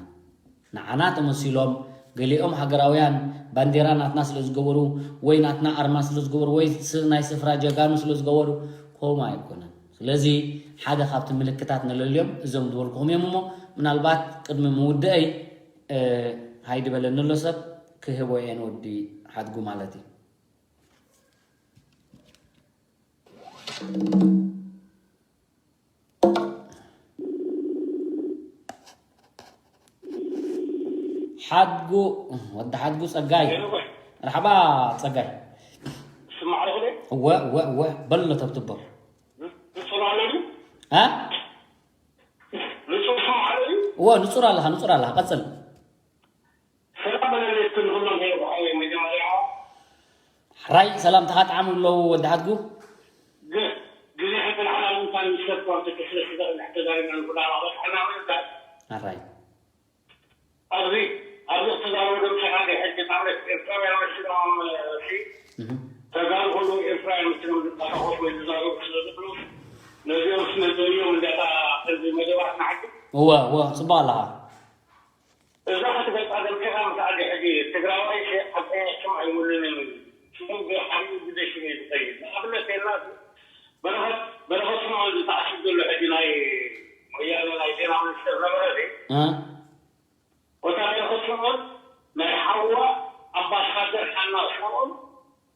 ንዓና ተመሲሎም ገሊኦም ሃገራውያን ባንዴራ ናትና ስለ ዝገበሩ ወይ ናትና ኣርማ ስለ ዝገበሩ ወይ ስ-፣ ናይ ስፍራ ጀጋኑ ስለ ዝገበሩ ከምኡ ኣይኮነን። ስለዚ ሓደ ካብቲ ምልክታት ንለልዮም እዞም ዝበልኩኹም እዮም እሞ ምናልባት ቅድሚ ምውድአይ፣ እ፣ ሃይ ድበለኒ ኣሎ ሰብ ክህቦ እየ ንወዲ ሓድጉ ማለት እዩ። ሓድጉ፣ ወዲ ሓድጉ ጸጋይ። ሄሎ፣ ወይ። መርሓባ ጸጋይ። ስማዕ ኣለኹ ዶ? እወ፣ እወ፣ እወ። በሎ ተብትቦ። ንጹር ኣሎ ድዩ? እ? ንጹር ስማዕ ኣሎ ድዩ? እወ፣ ንጹር ኣለኻ፣ ንጹር ኣለኻ። ቀጽል። ሰላም በለለይ እስኪ ንኹሎም። ሄሎ፣ ብሓወይ መጀመርያ። ሕራይ ሰላምታኻ ጣዕሚ ኣለዎ ወዲ ሓድጉ። ግ-፣ ግዜ ሕጽን ሓላል ምዃን ምስ ሰብ እኳ እንተተስለ ስለ ተዛሪብና ንኹላ ኣባላት ሓና ወይ እንታይ? ሕራይ። ኣብዚ ተጋሩ ከለዉ ኤርትራውያን መሲሎም ዝንቀሳቐሱ ወይ ዝዛረቡ ስለ ዘለዉ ነዚኦም ስነዘልዮም እንዳታ ከምዚ መደባት ንዓዲ እወ እወ፣ ጽቡቕ ኣለኻ። እዛ ክትገልጻ ደልካ ምስ ዓዲ ሕጂ ትግራዋይ ሓቀኛ ሽም ኣይውንንን እዩ። ሽሙ ብሓይሉ ግደ ሽም እዩ ዝኸይድ። ንኣብነት የላ በረኸት በረኸት ሽሙ ዝተኣስር ዘሎ ሕጂ ናይ ወያነ ናይ ዜና ሚኒስትር ነበረ። እ? ወታደር ስምኦን ናይ ሓዋ ኣምባሳደር ሓና ስምኦን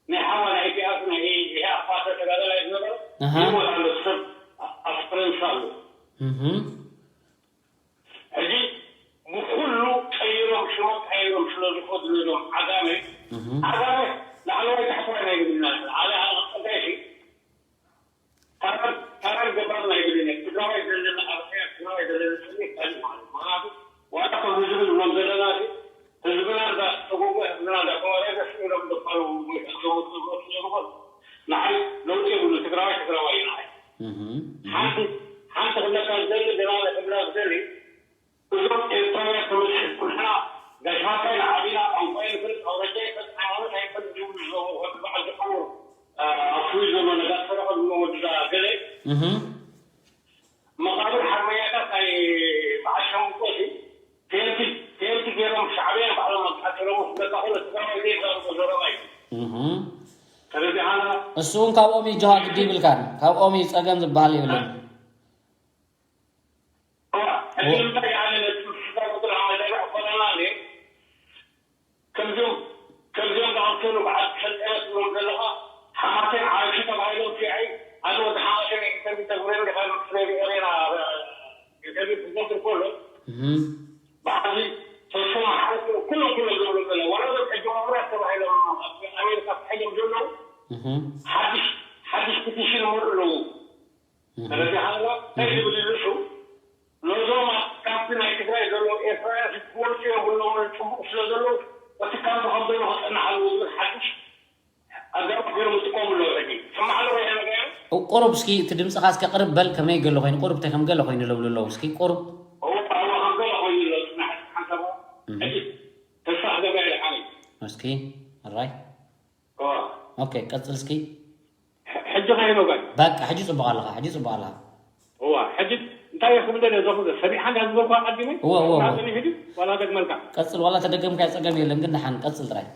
ናይ ሓዋ ናይ ኢቲኣፍ ናይ ኢህኣፓ ተጋዳላይ ዝነበረ ኣሃ። ይሞት ኣሎ ሰብ ኣብ ፈረንሳ ኣሎ። እህ። ሕጂ ብኩሉ ቀይሮም ሽሞም ቀይሮም ስለ ዝኾዱ ነዞም ዓጋመ እህ። ዓጋመ ላዕለዋይ ታሕተዋይ ናይ ግብና ዓለ ዓለ ቀዳይ ታራን ገባር ናይ ብልነ ትግራዋይ ዘለና ኣብያ ትግራዋይ ዘለና ስኒ ካሊ ማለት ምክንያቱ ዋላ ከም ህዝቢ ዝብሎም ዘለና ህዝብና እንዳ ተጎጎ ህዝብና እንዳ ተዋረደ ስኢሎም ዝበሉ ወይ ዝብሉ ዝብሉ ንዓይ ለውጢ የብሉ። ትግራዋይ ትግራዋይ እዩ ንዓይ ሓንቲ ሓንቲ ክብለካ ዝደሊ ደላለ ክብላ ዝደሊ እዞም ኤርትራውያን ተመስልኩም ንሕና ጋሽ ማካይ ንዓቢና ቋንቋ ይፈልጥ ኣውራጃ ይፈልጥ ሃይማኖት ኣይፈልጥ ዝብሉ ዝዘው ወዲ በዓል ዝቀውር ኣፍዊ ዘሎ ነጋት ፈረቐ ዝብሎ ወዲ ገለ መቃብር ሓርበኛታት ናይ በዓል ሸምቆ ሲ ቴንቲ ቴንቲ ገይሮም ሻዕብያ ባዕሎም ኣቃተሎም በቃ ኩሉ ትግራዋይ ዘይዛረቦ ዘረባ እዩ። ተረዲኻና? እሱ እውን ካብኦም እዩ ጆሃ ግዲ ይብልካን ካብኦም እዩ ጸገም ዝበሃል የብለን። ከምዚኦም ከምዚኦም ዝኣምሰሉ በዓል ሰልጠነ ትብሎም ዘለኻ ሓማሴን ዓርኪ ተባሂሎም ፊዐይ ኣነ ወዲ ሓማሴን ኢንተርቪ ተግብረኒ ዲኻ ስለ ሪኦ ሬና ኢንተርቪ ክገብር ከሎ በዓል ተሾመ ሓረቂ ኩሎም ኩሎም ዝብሉ ዘለ ዋላ ዞም ሕጂ መምራት ተባሂሎም ኣብ ኣሜሪካ ተሒዞም ዘለዉ ሓድሽ ሓድሽ ፒቲሽን ይመልኡ ኣለዉ። ተረዲኻ ኣለዋ እንታይ ዝብል እዩ ንሱ ነዞም ኣብ ካምፕ ናይ ትግራይ ዘለዉ ኤርትራውያን ክወፁ የብሎምን ፅቡቅ ስለ ዘለዉ እቲ ካምፕ ከም ዘሎ ክፀንሕ ኣለዎ ዝብል ሓድሽ ኣገባብ ገይሮም ዝጥቀሙ ኣለዉ ሕጂ ስማዕ ኣለዎ ይሕነገ ቁሩብ እስኪ እቲ ድምፅኻ እስከ ቅርብ በል ከመይ ገለ ኮይኑ ቁሩብ እንታይ ከም ገለ ኮይኑ ለብሉ ኣለዉ እስኪ ቁሩብ እዎ ኣዎ ከም ገለ ኮይኑ ኣሎ ፅናሕ ሓንሳብ ሕጂ ተስፋ ክገብራ ኢለ ሓኒ እስኪ ራይ እዋ ኦኬ ቀፅል እስኪ ሕጂ ኸይኖ ጋይ በቃ ሕጂ ፅቡቅ ኣለኻ ሕጂ ፅቡቅ ኣለኻ እዋ ሕጂ እንታይ እየ ክብል ደለ ዘኹ ሰሚዕካ እንዳ ዝበልኳ ኣቀዲመ እወ እወ እወ ናፅኒ ሂዱ ዋላ ደግመልካ ቀፅል ዋላ ተደገምካ ፀገም የለን ግን ደሓን ቀፅል ጥራይ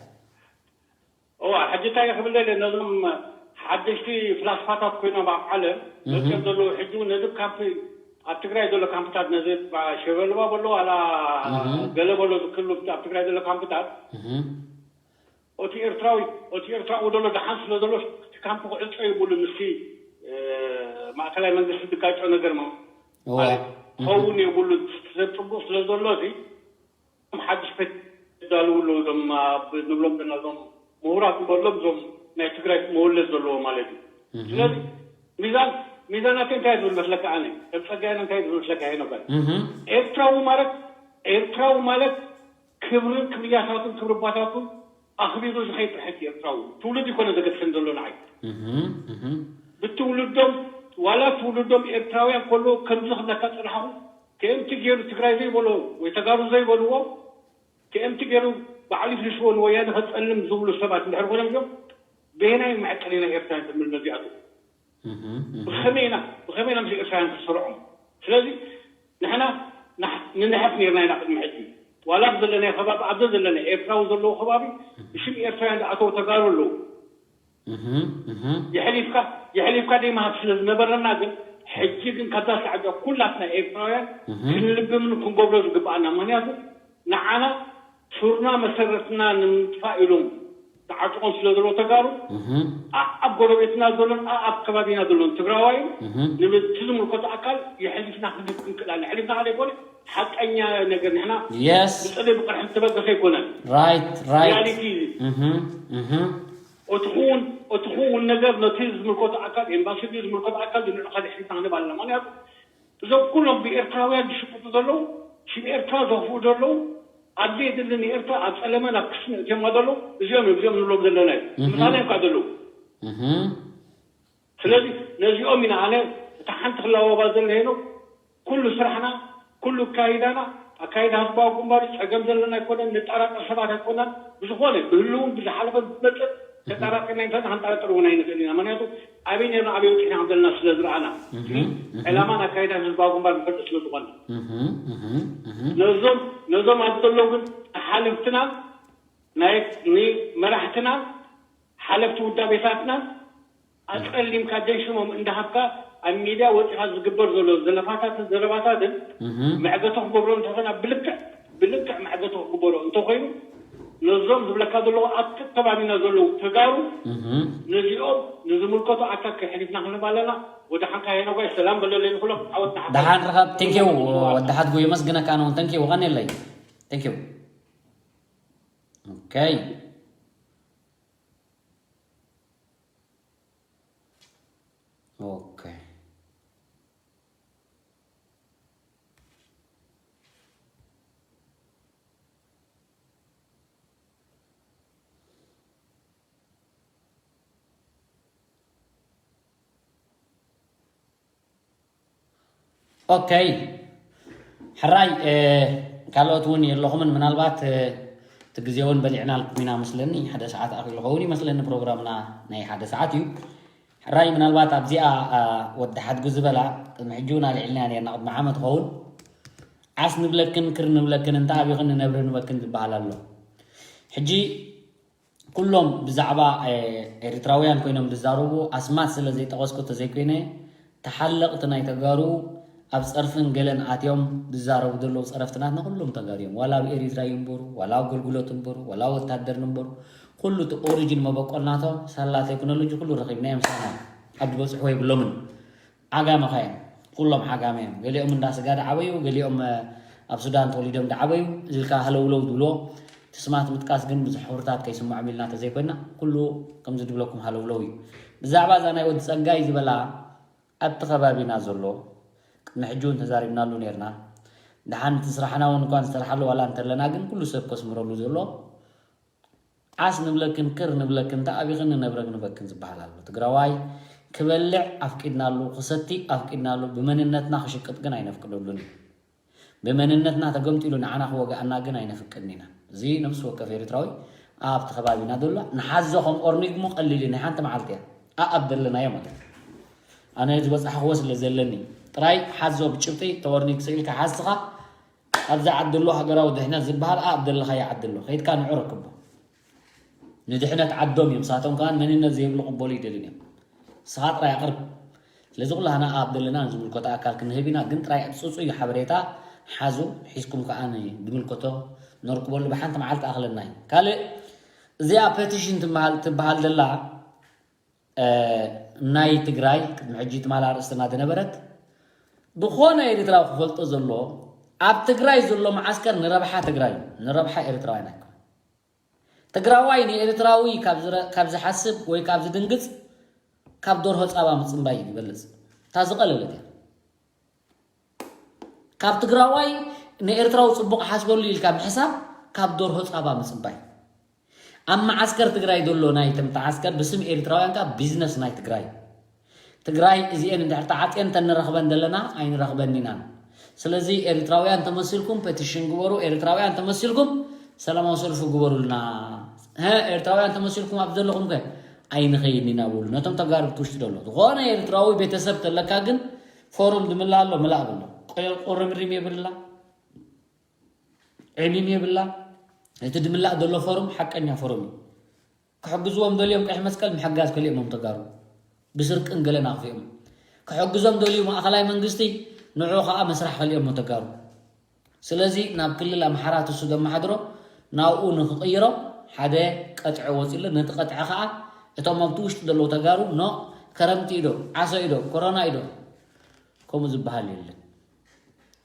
እዋ ሕጂ እንታይ እየ ክብል ደለ ነዞም ሓደሽቲ ፍላስፋታት ኮይኖም ኣብ ዓለም መፅኦም ዘለዉ ሕጂ እውን ነዚ ካምፕ ኣብ ትግራይ ዘሎ ካምፕታት ነዚ ሸበልባ በሎ ዋላ ገለ በሎ ዝክሉ ኣብ ትግራይ ዘሎ ካምፕታት እቲ ኤርትራዊ እቲ ኤርትራ ወደሎ ደሓን ስለ ዘሎ እቲ ካምፕ ክዕጾ ይብሉ ምስቲ ማእከላይ መንግስቲ ዝጋጮ ነገር ማለት ክኸውን የብሉ ሰብ ጽቡቅ ስለ ዘሎ እዚ ሓድሽ ፌት ይዳልው ኣለዉ እዞም ንብሎም ዘለና እዞም ምሁራት ንበሎም እዞም ናይ ትግራይ መወለድ ዘለዎ ማለት እዩ ስለዚ ሚዛን ሚዛናት እንታይ ዝብል መስለካ ኣነ ከም ጸጋይነ እንታይ ዝብል መስለካ ይነበር ኤርትራዊ ማለት ኤርትራዊ ማለት ክብርን ክብርያታቱን ክብሪ ኣባታቱን ኣኽቢሩ ዝኸይድ ጥርሕት ኤርትራዊ ትውልድ ይኮነ ዘገድሰን ዘሎ ንዓይ ብትውልዶም ዋላ ትውልዶም ኤርትራውያን ከሎ ከምዚ ክብለካ ፅናሕኹ ክእምቲ ገይሩ ትግራይ ዘይበሎ ወይ ተጋሩ ዘይበልዎ ክእምቲ ገይሩ ባዕሉ ይፍልስዎ ንወያነ ከፀልም ዝብሉ ሰባት እንድሕር ኮይኖም እዮም በየናይ መዕቀኒ ናይ ኤርትራ ትብል ነዚኣቱ ብኸመይና ብኸመይና ምስ ኤርትራውያን ክሰርዖም ስለዚ ንሕና ንንሕፍ ነርና ኢና ቅድሚ ሕጂ ዋላ ኣብ ዘለናዮ ከባቢ ኣብዘ ዘለናዮ ኤርትራዊ ዘለዎ ከባቢ ብሽም ኤርትራውያን ዝኣተው ተጋሩ ኣለዉ የሕሊፍካ የሕሊፍካ ደይ ምሃብ ስለ ዝነበረና ግን ሕጂ ግን ካብዛ ሳዕዳ ኩላትና ኤርትራውያን ክንልብምን ክንገብሮ ዝግብኣና ምክንያቱ ንዓና ሱርና መሰረትና ንምጥፋእ ኢሎም ተዓጥቆም ስለ ዘለዎ ተጋሩ ኣብ ጎረቤትና ዘሎን ኣብ ከባቢና ዘሎን ትግራዋይ ንምቲ ዝምልከቱ ኣካል የሕሊፍና ክንህብ ክንክእል ኣለ ሕሊፍና ከደ ይኮነ ሓቀኛ ነገር ንሕና ብፀለይ ብቅርሒ ዝተበገሰ ኣይኮነን ራይት ራይት ሪያሊቲ እቲ ክውን ነገር ነቲ ዝምልከቱ ኣካል ኤምባሲ ዝምልከቱ ኣካል ዝንዕካ ድሕሪትና ክንህብ ኣለና ምክንያቱ እዞም ኩሎም ብኤርትራውያን ዝሽቅጡ ዘለዉ ሽም ኤርትራ ዘኽፍኡ ዘለዉ ኣብ ዘየድሊ ንኤርትራ ኣብ ጸለመን ኣብ ክስን እትዮማ ዘለዉ እዚኦም እዮም እዚኦም ንብሎም ዘለና እዩ ምሳሌ እንኳ ዘለዉ ስለዚ ነዚኦም ኢና ኣነ እታ ሓንቲ ክላወባ ዘለሄኖ ኩሉ ስራሕና ኩሉ ኣካይዳና ኣካይዳ ህዝባዊ ግንባር ጸገም ዘለና ኣይኮነን ንጠራጠር ሰባት ኣይኮናን ብዝኾነ ብህልውን ብዝሓለፈን ዝመጽእ ተጠራጢርና እንተና ክንጠረጥር እውን ኣይንኽእል ኢና። ምክንያቱ ኣበይ ነርና ኣበይ ወፂና ከም ዘለና ስለ ዝረኣና፣ ዕላማን ኣካይዳን ህዝባዊ ግንባር ንፈልጥ ስለ ዝኾነ፣ ነዞም ነዞም ኣብ ዘለዉ ግን ሓለፍትና፣ ናይ መራሕትና፣ ሓለፍቲ ውዳቤታትና ኣፀሊምካ ጀሽሞም እንዳሃብካ ኣብ ሚድያ ወፂኻ ዝግበር ዘሎ ዘለፋታትን ዘረባታትን መዕገቶ ክገብሮ እንተኾና ብልክዕ ብልክዕ መዕገቶ ክግበሮ እንተኾይኑ፣ ነዞም ዝብለካ ዘለዉ ኣብቲ ከባቢና ዘለዉ ተጋሩ፣ ነዚኦም ንዝምልከቶ ኣካል ከሕሊፍና ክንህብ ኣለና። ወደ ሓንካ ሄኖጋይ ሰላም በለለይ ንኩሎም። ዓወት ንሓፋሽ። ደሓን ርኸብ። ቴንኪው። ወዲ ሓትጉ የመስግነካ። ኣነ እውን ቴንኪው። ቀንየለይ። ቴንኪው። ኦኬ። ኦኬ። ኦኬ። ሕራይ። ካልኦት እውን የለኹምን። ምናልባት እቲ ግዜ እውን በሊዕናልኩም ኢና መስለኒ። ሓደ ሰዓት ኣኽሉ ኸውን ይመስለኒ ፕሮግራምና። ናይ ሓደ ሰዓት እዩ። ሕራይ ምናልባት ኣብዚኣ ወዲ ሓድጉ ዝበላ ቅድሚ ሕጂ እውን ኣልዒልና ነርና። ቅድሚ ዓመት ኸውን ዓስ ንብለክን ክር ንብለክን እንተ ኣቢኽን ንነብሪ ንበክን ዝበሃል ኣሎ። ሕጂ ኩሎም ብዛዕባ ኤሪትራውያን ኮይኖም ዝዛረቡ ኣስማት ስለ ዘይጠቐስኩ ተዘይኮይነ፣ ተሓለቕቲ ናይ ተጋሩ ኣብ ጸርፍን ገለን ኣትዮም ዝዛረቡ ዘለዉ ጸረፍትናትና ኩሎም ተጋሩ እዮም። ዋላ ኣብ ኤሪትራ ይንበሩ፣ ዋላ ኣብ ኣገልግሎት ይንበሩ፣ ዋላ ወታደር ንንበሩ፣ ኩሉ እቲ ኦሪጂን መበቆል ናቶም ሳላ ቴክኖሎጂ ኩሉ ረኺብናዮም ሳና ዓዲ በጽሕዎ የብሎምን። ዓጋመ ኸ እዮም። ኩሎም ዓጋመ እዮም። ገሊኦም እንዳ ስጋ ደዓበዩ፣ ገሊኦም ኣብ ሱዳን ተወሊዶም ደዓበዩ ኢልካ ሃለውለው ዝብልዎ። እቲ ስማት ምጥቃስ ግን ብዙሕ ሕብርታት ከይስምዖም ኢልና ተዘይኮይና ኩሉ ከምዚ ድብለኩም ሃለውለው እዩ። ብዛዕባ እዛ ናይ ወዲ ጸጋይ ዝበላ ኣብቲ ከባቢና ዘሎ ቅድሚ ሕጂ እውን ተዛሪብናሉ ነርና። ደሓን እቲ ስራሕና እውን እኳ ንሰርሓሉ ዋላ እንተለና ግን ኩሉ ሰብ ከስምረሉ ዘሎ ዓስ ንብለክን ክር ንብለክን እንተ ኣቢኽን ንነብረግ ንበክን ዝበሃል ኣሎ። ትግራዋይ ክበልዕ ኣፍቂድናሉ፣ ክሰቲ ኣፍቂድናሉ፣ ብመንነትና ክሽቅጥ ግን ኣይነፍቅደሉን እዩ። ብመንነትና ተገምጢሉ ንዓና ክወግኣና ግን ኣይነፍቅድን ኢና። እዚ ነፍሲ ወከፍ ኤርትራዊ ኣብቲ ከባቢና ዘሎ ንሓዞ ከም ኦርኒግሞ ቀሊል እዩ፣ ናይ ሓንቲ መዓልቲ እያ። ኣኣብ ዘለናዮ ማለት እዩ። ኣነ ዝበጻሕኽዎ ስለ ዘለኒ ጥራይ ሓዞ ብጭብጢ ተወርኒግ ስኢልካ ሓዝኻ ኣብዚ ዓዲ ኣሎ ሃገራዊ ድሕነት ዝበሃል ኣብ ዘለኻዮ ዓዲ ኣሎ። ከይድካ ንዑ ረክቦ። ንድሕነት ዓዶም እዮም። ንሳቶም ከኣ መንነት ዘይብሉ ቅበሉ ይደልን እዮም። ንስኻ ጥራይ ኣቕርብ። ስለዚ ኩላህና ኣብ ዘለና ንዝምልከቶ ኣካል ክንህብ ኢና፣ ግን ጥራይ ጽጹይ ሓበሬታ ሓዙ፣ ሒዝኩም ከኣ ን-፣ ዝምልከቶ ነርክበሉ ብሓንቲ መዓልቲ ኣኽለና እዩ። ካልእ እዚኣ ፔቲሽን ትበሃል፣ ትበሃል ዘላ፣ እ፣ ናይ ትግራይ ቅድሚ ሕጂ ትማል ኣርእስትና ዝነበረት፣ ዝኾነ ኤርትራዊ ክፈልጦ ዘሎ፣ ኣብ ትግራይ ዘሎ መዓስከር ንረብሓ ትግራይ እዩ፣ ንረብሓ ኤርትራውያን ኣይኮነን። ትግራዋይ ንኤርትራዊ ካብ ዝረ-፣ ካብ ዝሓስብ ወይ ካብ ዝድንግጽ ካብ ደርሆ ጻባ ምጽንባይ እዩ ዝበልጽ። እታ ዝቐለለት እያ። ካብ ትግራዋይ ንኤርትራዊ ጽቡቕ ሓስበሉ ኢልካ ምሕሳብ ካብ ደርሆ ጻባ ምጽንባይ። ኣብ መዓስከር ትግራይ ዘሎ ናይ ተምተዓስከር ብስም ኤርትራውያን ከኣ ቢዝነስ ናይ ትግራይ። ትግራይ እዚኤን እንድሕር ተዓጽየን ተንረኽበን ዘለና ኣይንረኽበን ኢናን። ስለዚ ኤርትራውያን ተመሲልኩም ፔቲሽን ግበሩ፣ ኤርትራውያን ተመሲልኩም ሰላማዊ ሰልፊ ግበሩልና። ሀ፣ ኤርትራውያን ተመሲልኩም ኣብ ዘለኹም ከ ኣይንኸይድን ኢና በሉ። ነቶም ተጋሩ ብትውሽጢ ዘሎ። ዝኾነ ኤርትራዊ ቤተሰብ ተለካ ግን ፎርም ድምላእ ኣሎ፣ ምላእ በሎ። ቆየል ቁርምሪም የብላ፣ ዕሚም የብላ። እቲ ድምላእ ዘሎ ፎርም ሓቀኛ ፎርም እዩ። ክሕግዝዎም ደልዮም ቀይሕ መስቀል ምሕጋዝ ከሊኦሞም ተጋሩ። ብስርቅን ገለን ኣኽፊኦም። ክሕግዞም ደልዩ ማእኸላይ መንግስቲ ንዑ ኸዓ መስራሕ ከሊኦሞ ተጋሩ። ስለዚ ናብ ክልል ኣምሓራ ትሱ ዘመሓድሮ ናብኡ ንክቕይሮ ሓደ ቀጥዒ ወፂሉ፣ ነቲ ቀጥዒ ኸዓ እቶም ኣብቲ ውሽጢ ዘለዉ ተጋሩ ኖ ከረምቲ ኢዶ፣ ዓሶ ኢዶ፣ ኮሮና ኢዶ ከምኡ ዝበሃል የለን።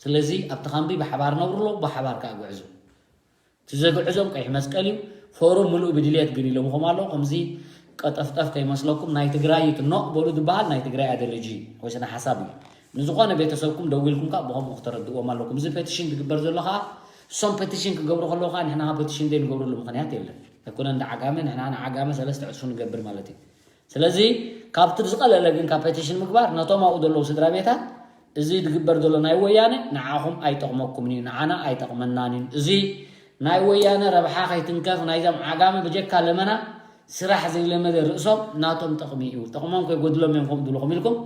ስለዚ ኣብቲ ካምቢ ብሓባር ነብሩ ኣለዉ፣ ብሓባር ከዓ ጉዕዙ። እቲ ዘግዕዞም ቀይሕ መስቀል እዩ። ፎርም ምሉእ ብድልየት ግን ኢሎምኹም ኣለዉ። ከምዚ ቀጠፍጠፍ ከይመስለኩም፣ ናይ ትግራይ እዩ እቲ ኖ በሉ ዝበሃል ናይ ትግራይ ኣደለጂ ወይ ስነ ሓሳብ እዩ። ንዝኾነ ቤተሰብኩም ደዊልኩም ከዓ ብኸምኡ ክተረድእዎም ኣለኩም። እዚ ፔቲሽን ዝግበር ዘሎ ከዓ እሶም ፔቲሽን ክገብሩ ከለዉ ከዓ ንሕና ከዓ ፔቲሽን ዘይንገብረሉ ምኽንያት የለን። ኣይኮነን እንዳ ዓጋመ ንሕና ንዓጋመ ሰለስተ ዕፅፊ ንገብር ማለት እዩ። ስለዚ ካብቲ ዝቐለለ ግን ካብ ፔቲሽን ምግባር ነቶም ኣብኡ ዘለዉ ስድራ ቤታት እዚ ዝግበር ዘሎ ናይ ወያነ ንዓኹም ኣይጠቕመኩምን እዩ፣ ንዓና ኣይጠቕመናን እዩ። እዚ ናይ ወያነ ረብሓ ከይትንከፍ ናይዞም ዓጋመ ብጀካ ለመና ስራሕ ዘይለመደ ርእሶም ናቶም ጥቕሚ እዩ። ጥቕሞም ከይጎድሎም እዮም ከምኡ ዝብሉ ኢልኩም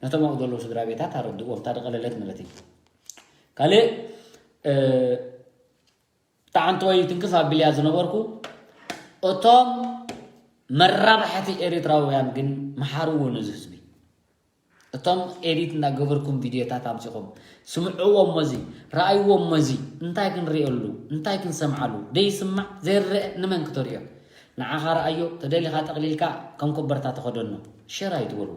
ነቶም ኣብኡ ዘለዉ ስድራ ቤታት ኣረድእዎም። እታ ዝቐለለት ማለት እዩ። ካልእ፣ እ፣ ጣዕንቶ ወይ ትንክፍ ኣቢልያ ዝነበርኩ፣ እቶም መራባሕቲ ኤርትራውያን ግን መሓርዎ ነዚ ህዝቢ። እቶም ኤዲት እናገበርኩም ቪድዮታት ኣምጺኹም ስምዕዎ እሞ እዚ፣ ረኣይዎ እሞ እዚ፣ እንታይ ክንሪኤሉ፣ እንታይ ክንሰምዓሉ? ዘይስማዕ ዘይረአ ንመን ክተርእዮ? ንዓኻ ረኣዮ፣ ተደሊኻ ጠቕሊልካ ከም ኮበርታ ተኸደኖ። ሸር ኣይትበሉ።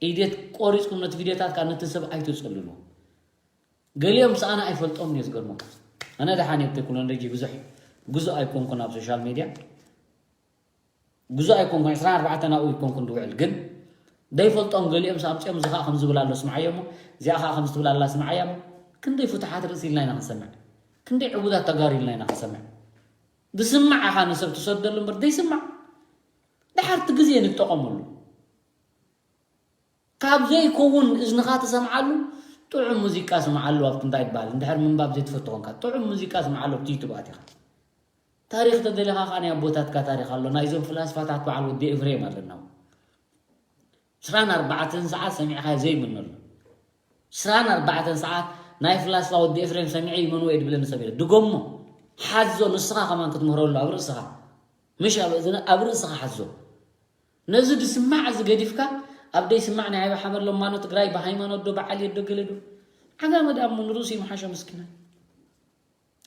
ኢዴት ቆሪጽኩም ነቲ ቪድዮታት ከኣ ነቲ ሰብ ኣይትጽልሉ። ገሊኦም ሰኣና ኣይፈልጦም እየ ዝገርመኩም። ኣነ ደሓን እየ ብቴክኖሎጂ ብዙሕ ጉዙእ ኣይኮንኩን ኣብ ሶሻል ሚድያ። ጉዙእ ኣይኮንኩን፣ ዕስራን ኣርባዕተን ኣብኡ ኣይኮንኩን ዝውዕል። ግን ዘይፈልጦም ገሊኦም ሰኣምፅኦም እዚ ከዓ ከምዚ ዝብል ኣሎ ስምዓዮ እሞ፣ እዚኣ ከዓ ከምዚ ትብል ኣላ ስምዓያ እሞ፣ ክንደይ ፍቱሓት ርእሲ ኢልና ኢና ክንሰምዕ። ክንደይ ዕቡዳት ተጋሩ ኢልና ኢና ክንሰምዕ። ዝስማዕ ኢኻ ንሰብ ትሰደሉ እምበር ዘይስማዕ። ድሓር እቲ ግዜ ንጠቐመሉ። ካብ ዘይከውን እዝንኻ ትሰምዓሉ ጥዑም ሙዚቃ ስምዓሉ። ኣብቲ እንታይ ይበሃል? እንድሕር ምንባብ ዘይትፈቱ ኮንካ፣ ጥዑም ሙዚቃ ስምዓሉ ኣብቲ ዩቱብ ኣቲኻ። ታሪኽ ተደሊኻ ከኣ ናይ ኣቦታትካ ታሪኽ ኣሎ። ናይዞም ፍላስፋታት በዓል ወዲ ኤፍሬም ኣለና። ዕስራን ኣርባዕተን ሰዓት ሰሚዕካ ዘይምነሉ። ዕስራን ኣርባዕተን ሰዓት ናይ ፍላስፋ ወዲ ኤፍሬም ሰሚዐ ይመንዎ እየ ድብለኒ ሰብ የለ። ድገሞ፣ ሓዞ፣ ንስኻ ከማን ክትምህረሉ ኣብ ርእስኻ። ምሽ ኣብ እዝነ፣ ኣብ ርእስኻ ሓዞ። ነዚ ድስማዕ እዚ ገዲፍካ፣ ኣብ ደይስማዕ ናይ ኣይበሓበሎም ማኖ ትግራይ ብሃይማኖት ዶ ብዓልየት ዶ ገለ ዶ? ዓጋመ ደኣ እሞ ንርእሱ ይምሓሾ ምስኪና።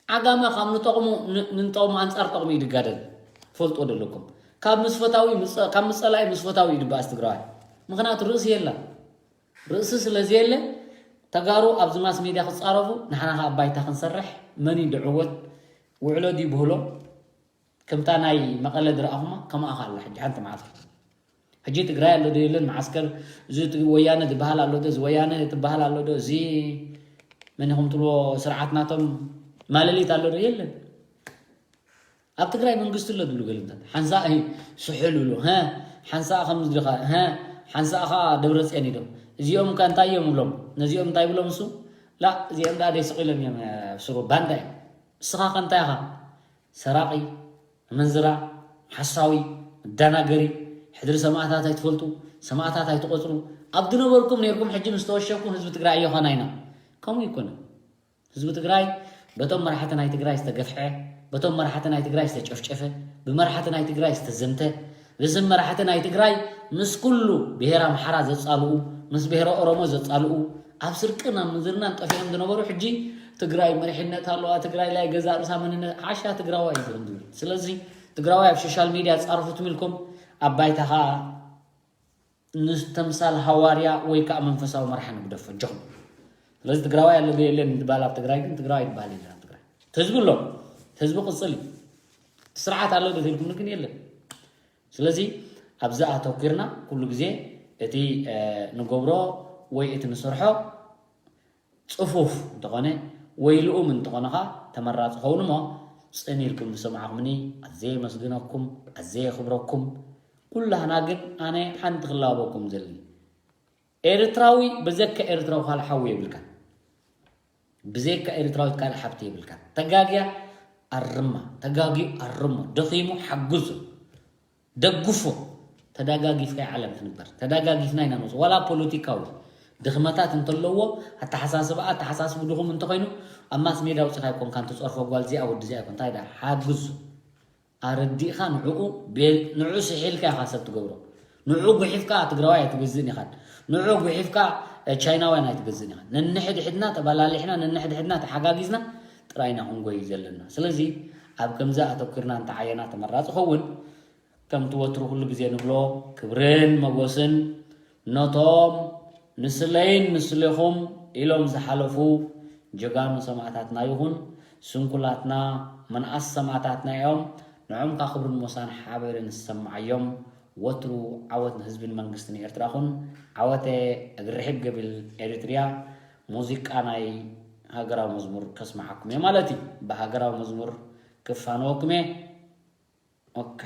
ዓጋመ ካብ ንጠቕሙ ን-፣ ንንጠቕሙ ኣንጻር ጠቕሙ እዩ ድጋደል። ፈልጦ ደለኩም። ካብ ምስ ፈታዊ ምጸ-፣ ካብ ምጸላኢ ምስ ፈታዊ እዩ ድበኣስ ትግራዋይ። ምኽንያቱ ርእሲ የላ። ርእሲ ስለ ዘየለ፣ ተጋሩ ኣብዚ ማስ ሜድያ ክጻረፉ፣ ንሕና ኸኣ ኣብ ባይታ ክንሰርሕ፣ መን እዩ ድዕወት? ውዕሎ ድዩ ብህሎ? ከምታ ናይ መቐለ ድረኣኹማ፣ ከምኣ ኸኣ ኣላ ሕጂ ሓንቲ መዓልቲ። ሕጂ ትግራይ ኣሎ ዶ የለን? መዓስከር እዚ ት-፣ ወያነ ዝበሃል ኣሎ ዶ? እዚ ወያነ ትበሃል ኣሎ ዶ? እዚ መን ኢኹም ትብልዎ ስርዓት ናቶም ማለሊት ኣሎ ዶ? የለን። ኣብ ትግራይ መንግስቲ ኣሎ ዝብሉ ገለምታት። ሓንሳእ፣ እ፣ ስሑል ይብሉ። ሀ፣ ሓንሳእ ከም ዝድኻ፣ ሀ፣ ሓንሳእ ኸዓ ደብረፅዮን ኢሎም። እዚኦም ከ እንታይ እዮም ይብሎም? ነዚኦም እንታይ ይብሎም እሱ? ላ፣ እዚኦም ደኣ ደይ ስቕ ኢሎም እዮም፣ እ፣ ስሩ ባንዳ እዮም። እስኻ ከ እንታይ ኢኻ? ሰራቒ፣ ኣመንዝራ፣ ሓሳዊ፣ መዳናገሪ፣ ሕድሪ ሰማእታት ኣይትፈልጡ፣ ሰማእታት ኣይትቖጽሩ፣ ኣብ ዝነበርኩም ነይርኩም፣ ሕጂ ምስ ተወሸብኩም ህዝቢ ትግራይ ኣየኾናይና። ከምኡ ኣይኮነን። ህዝቢ ትግራይ በቶም መራሕቲ ናይ ትግራይ ዝተገፍሐ፣ በቶም መራሕቲ ናይ ትግራይ ዝተጨፍጨፈ፣ ብመራሕቲ ናይ ትግራይ ዝተዘምተ፣ ብስም መራሕቲ ናይ ትግራይ ምስ ኩሉ ብሄር ኣምሓራ ዘጻልኡ፣ ምስ ብሄረ ኦሮሞ ዘጻልኡ፣ ኣብ ስርቅን ኣብ ምዝርናን ጠፊኦም ዝነበሩ፣ ሕጂ ትግራይ መሪሕነት ኣለዋ፣ ትግራይ ላይ ገዛ ርእሳ መንነት፣ ዓሻ ትግራዋይ እዩ ዝብል። ስለዚ ትግራዋይ ኣብ ሶሻል ሚድያ ጻርፉ ትም ኢልኩም፣ ኣብ ባይታ ኸኣ ንተምሳል ሃዋርያ ወይ ከኣ መንፈሳዊ መርሓ ንግደፎ፣ ኣጆኹም። ስለዚ ትግራዋይ ኣሎ ዶ የለን ዝበሃል ኣብ ትግራይ፣ ግን ትግራዋይ ዝበሃል የለን ኣብ ትግራይ። እቲ ህዝቢ ኣሎ፣ እቲ ህዝቢ ቅጽል እዩ። እቲ ስርዓት ኣሎ ዶ ተልኩም ግን የለን። ስለዚ ኣብዚ ኣተኲርና ኩሉ ግዜ እቲ፣ እ፣ ንገብሮ ወይ እቲ ንሰርሖ ጽፉፍ እንተኾነ ወይ ልኡም እንተኾነ ኸኣ ተመራጺ ኸውን እሞ፣ ጽን ኢልኩም ዝሰማዕኩምኒ ኣዝየ የመስግነኩም፣ ኣዝየ የኽብረኩም። ኩላህና ግን ኣነ ሓንቲ ክላበኩም ዘለኒ፣ ኤርትራዊ ብዘካ ኤርትራዊ ካልእ ሓዊ የብልካን። ብዘካ ኤርትራዊት ካልእ ሓብቲ የብልካን። ተጋግያ ኣርማ፣ ተጋግዩ ኣርሞ፣ ደኺሙ ሓግዞ፣ ደግፎ። ተዳጋጊፍካ እያ ዓለም ትንበር። ተዳጋጊፍና ኢና ንወጽእ። ዋላ ፖለቲካዊ ድኽመታት እንተለዎ፣ ኣተሓሳስባ፣ ኣተሓሳስቡ ድኹም እንተኾይኑ፣ ኣብ ማስ ሜድያ ኣውጺኻ ኣይኮንካን ትጸርፎ ጓል እዚኣ፣ ወዲ እዚኣ ኣይኮን። እንታይ ደኣ ሓግዞ። ኣረዲእኻ ንዕኡ ቤ-፣ ንዕኡ ስሒልካ ኢኻ ሰብ ትገብሮ። ንዕኡ ጉሒፍካ ትግራዋይ ኣይትገዝእን ኢኻን። ንዕኡ ጉሒፍካ፣ እ፣ ቻይናውያን ኣይትገዝእን ኢኻን። ነንሕድሕድና ተባላሊሕና፣ ነንሕድሕድና ተሓጋጊዝና ጥራይ ኢና ክንጎይ ዘለና። ስለዚ ኣብ ከምዚ ኣተኲርና እንተዓየና ተመራጺ ኸውን። ከምቲ ወትሩ ኩሉ ግዜ ንብሎ፣ ክብርን መጎስን ነቶም ንስለይን ንስሌኹም ኢሎም ዝሓለፉ ጀጋኑ ሰማእታትና ይኹን፣ ስንኩላትና መናእስ ሰማእታትና እዮም። ንዖም ከኣ ክብርን ሞሳን ሓበርን ዝሰምዓዮም። ወትሩ ዓወት ንህዝብን መንግስትን ኤርትራ ኹን። ዓወተ እግሪ ርሒብ ገቢል ኤሪትርያ። ሙዚቃ ናይ ሃገራዊ መዝሙር ከስምዓኩም እየ ማለት እዩ። ብሃገራዊ መዝሙር ክፋነወኩም እየ። ኦኬ።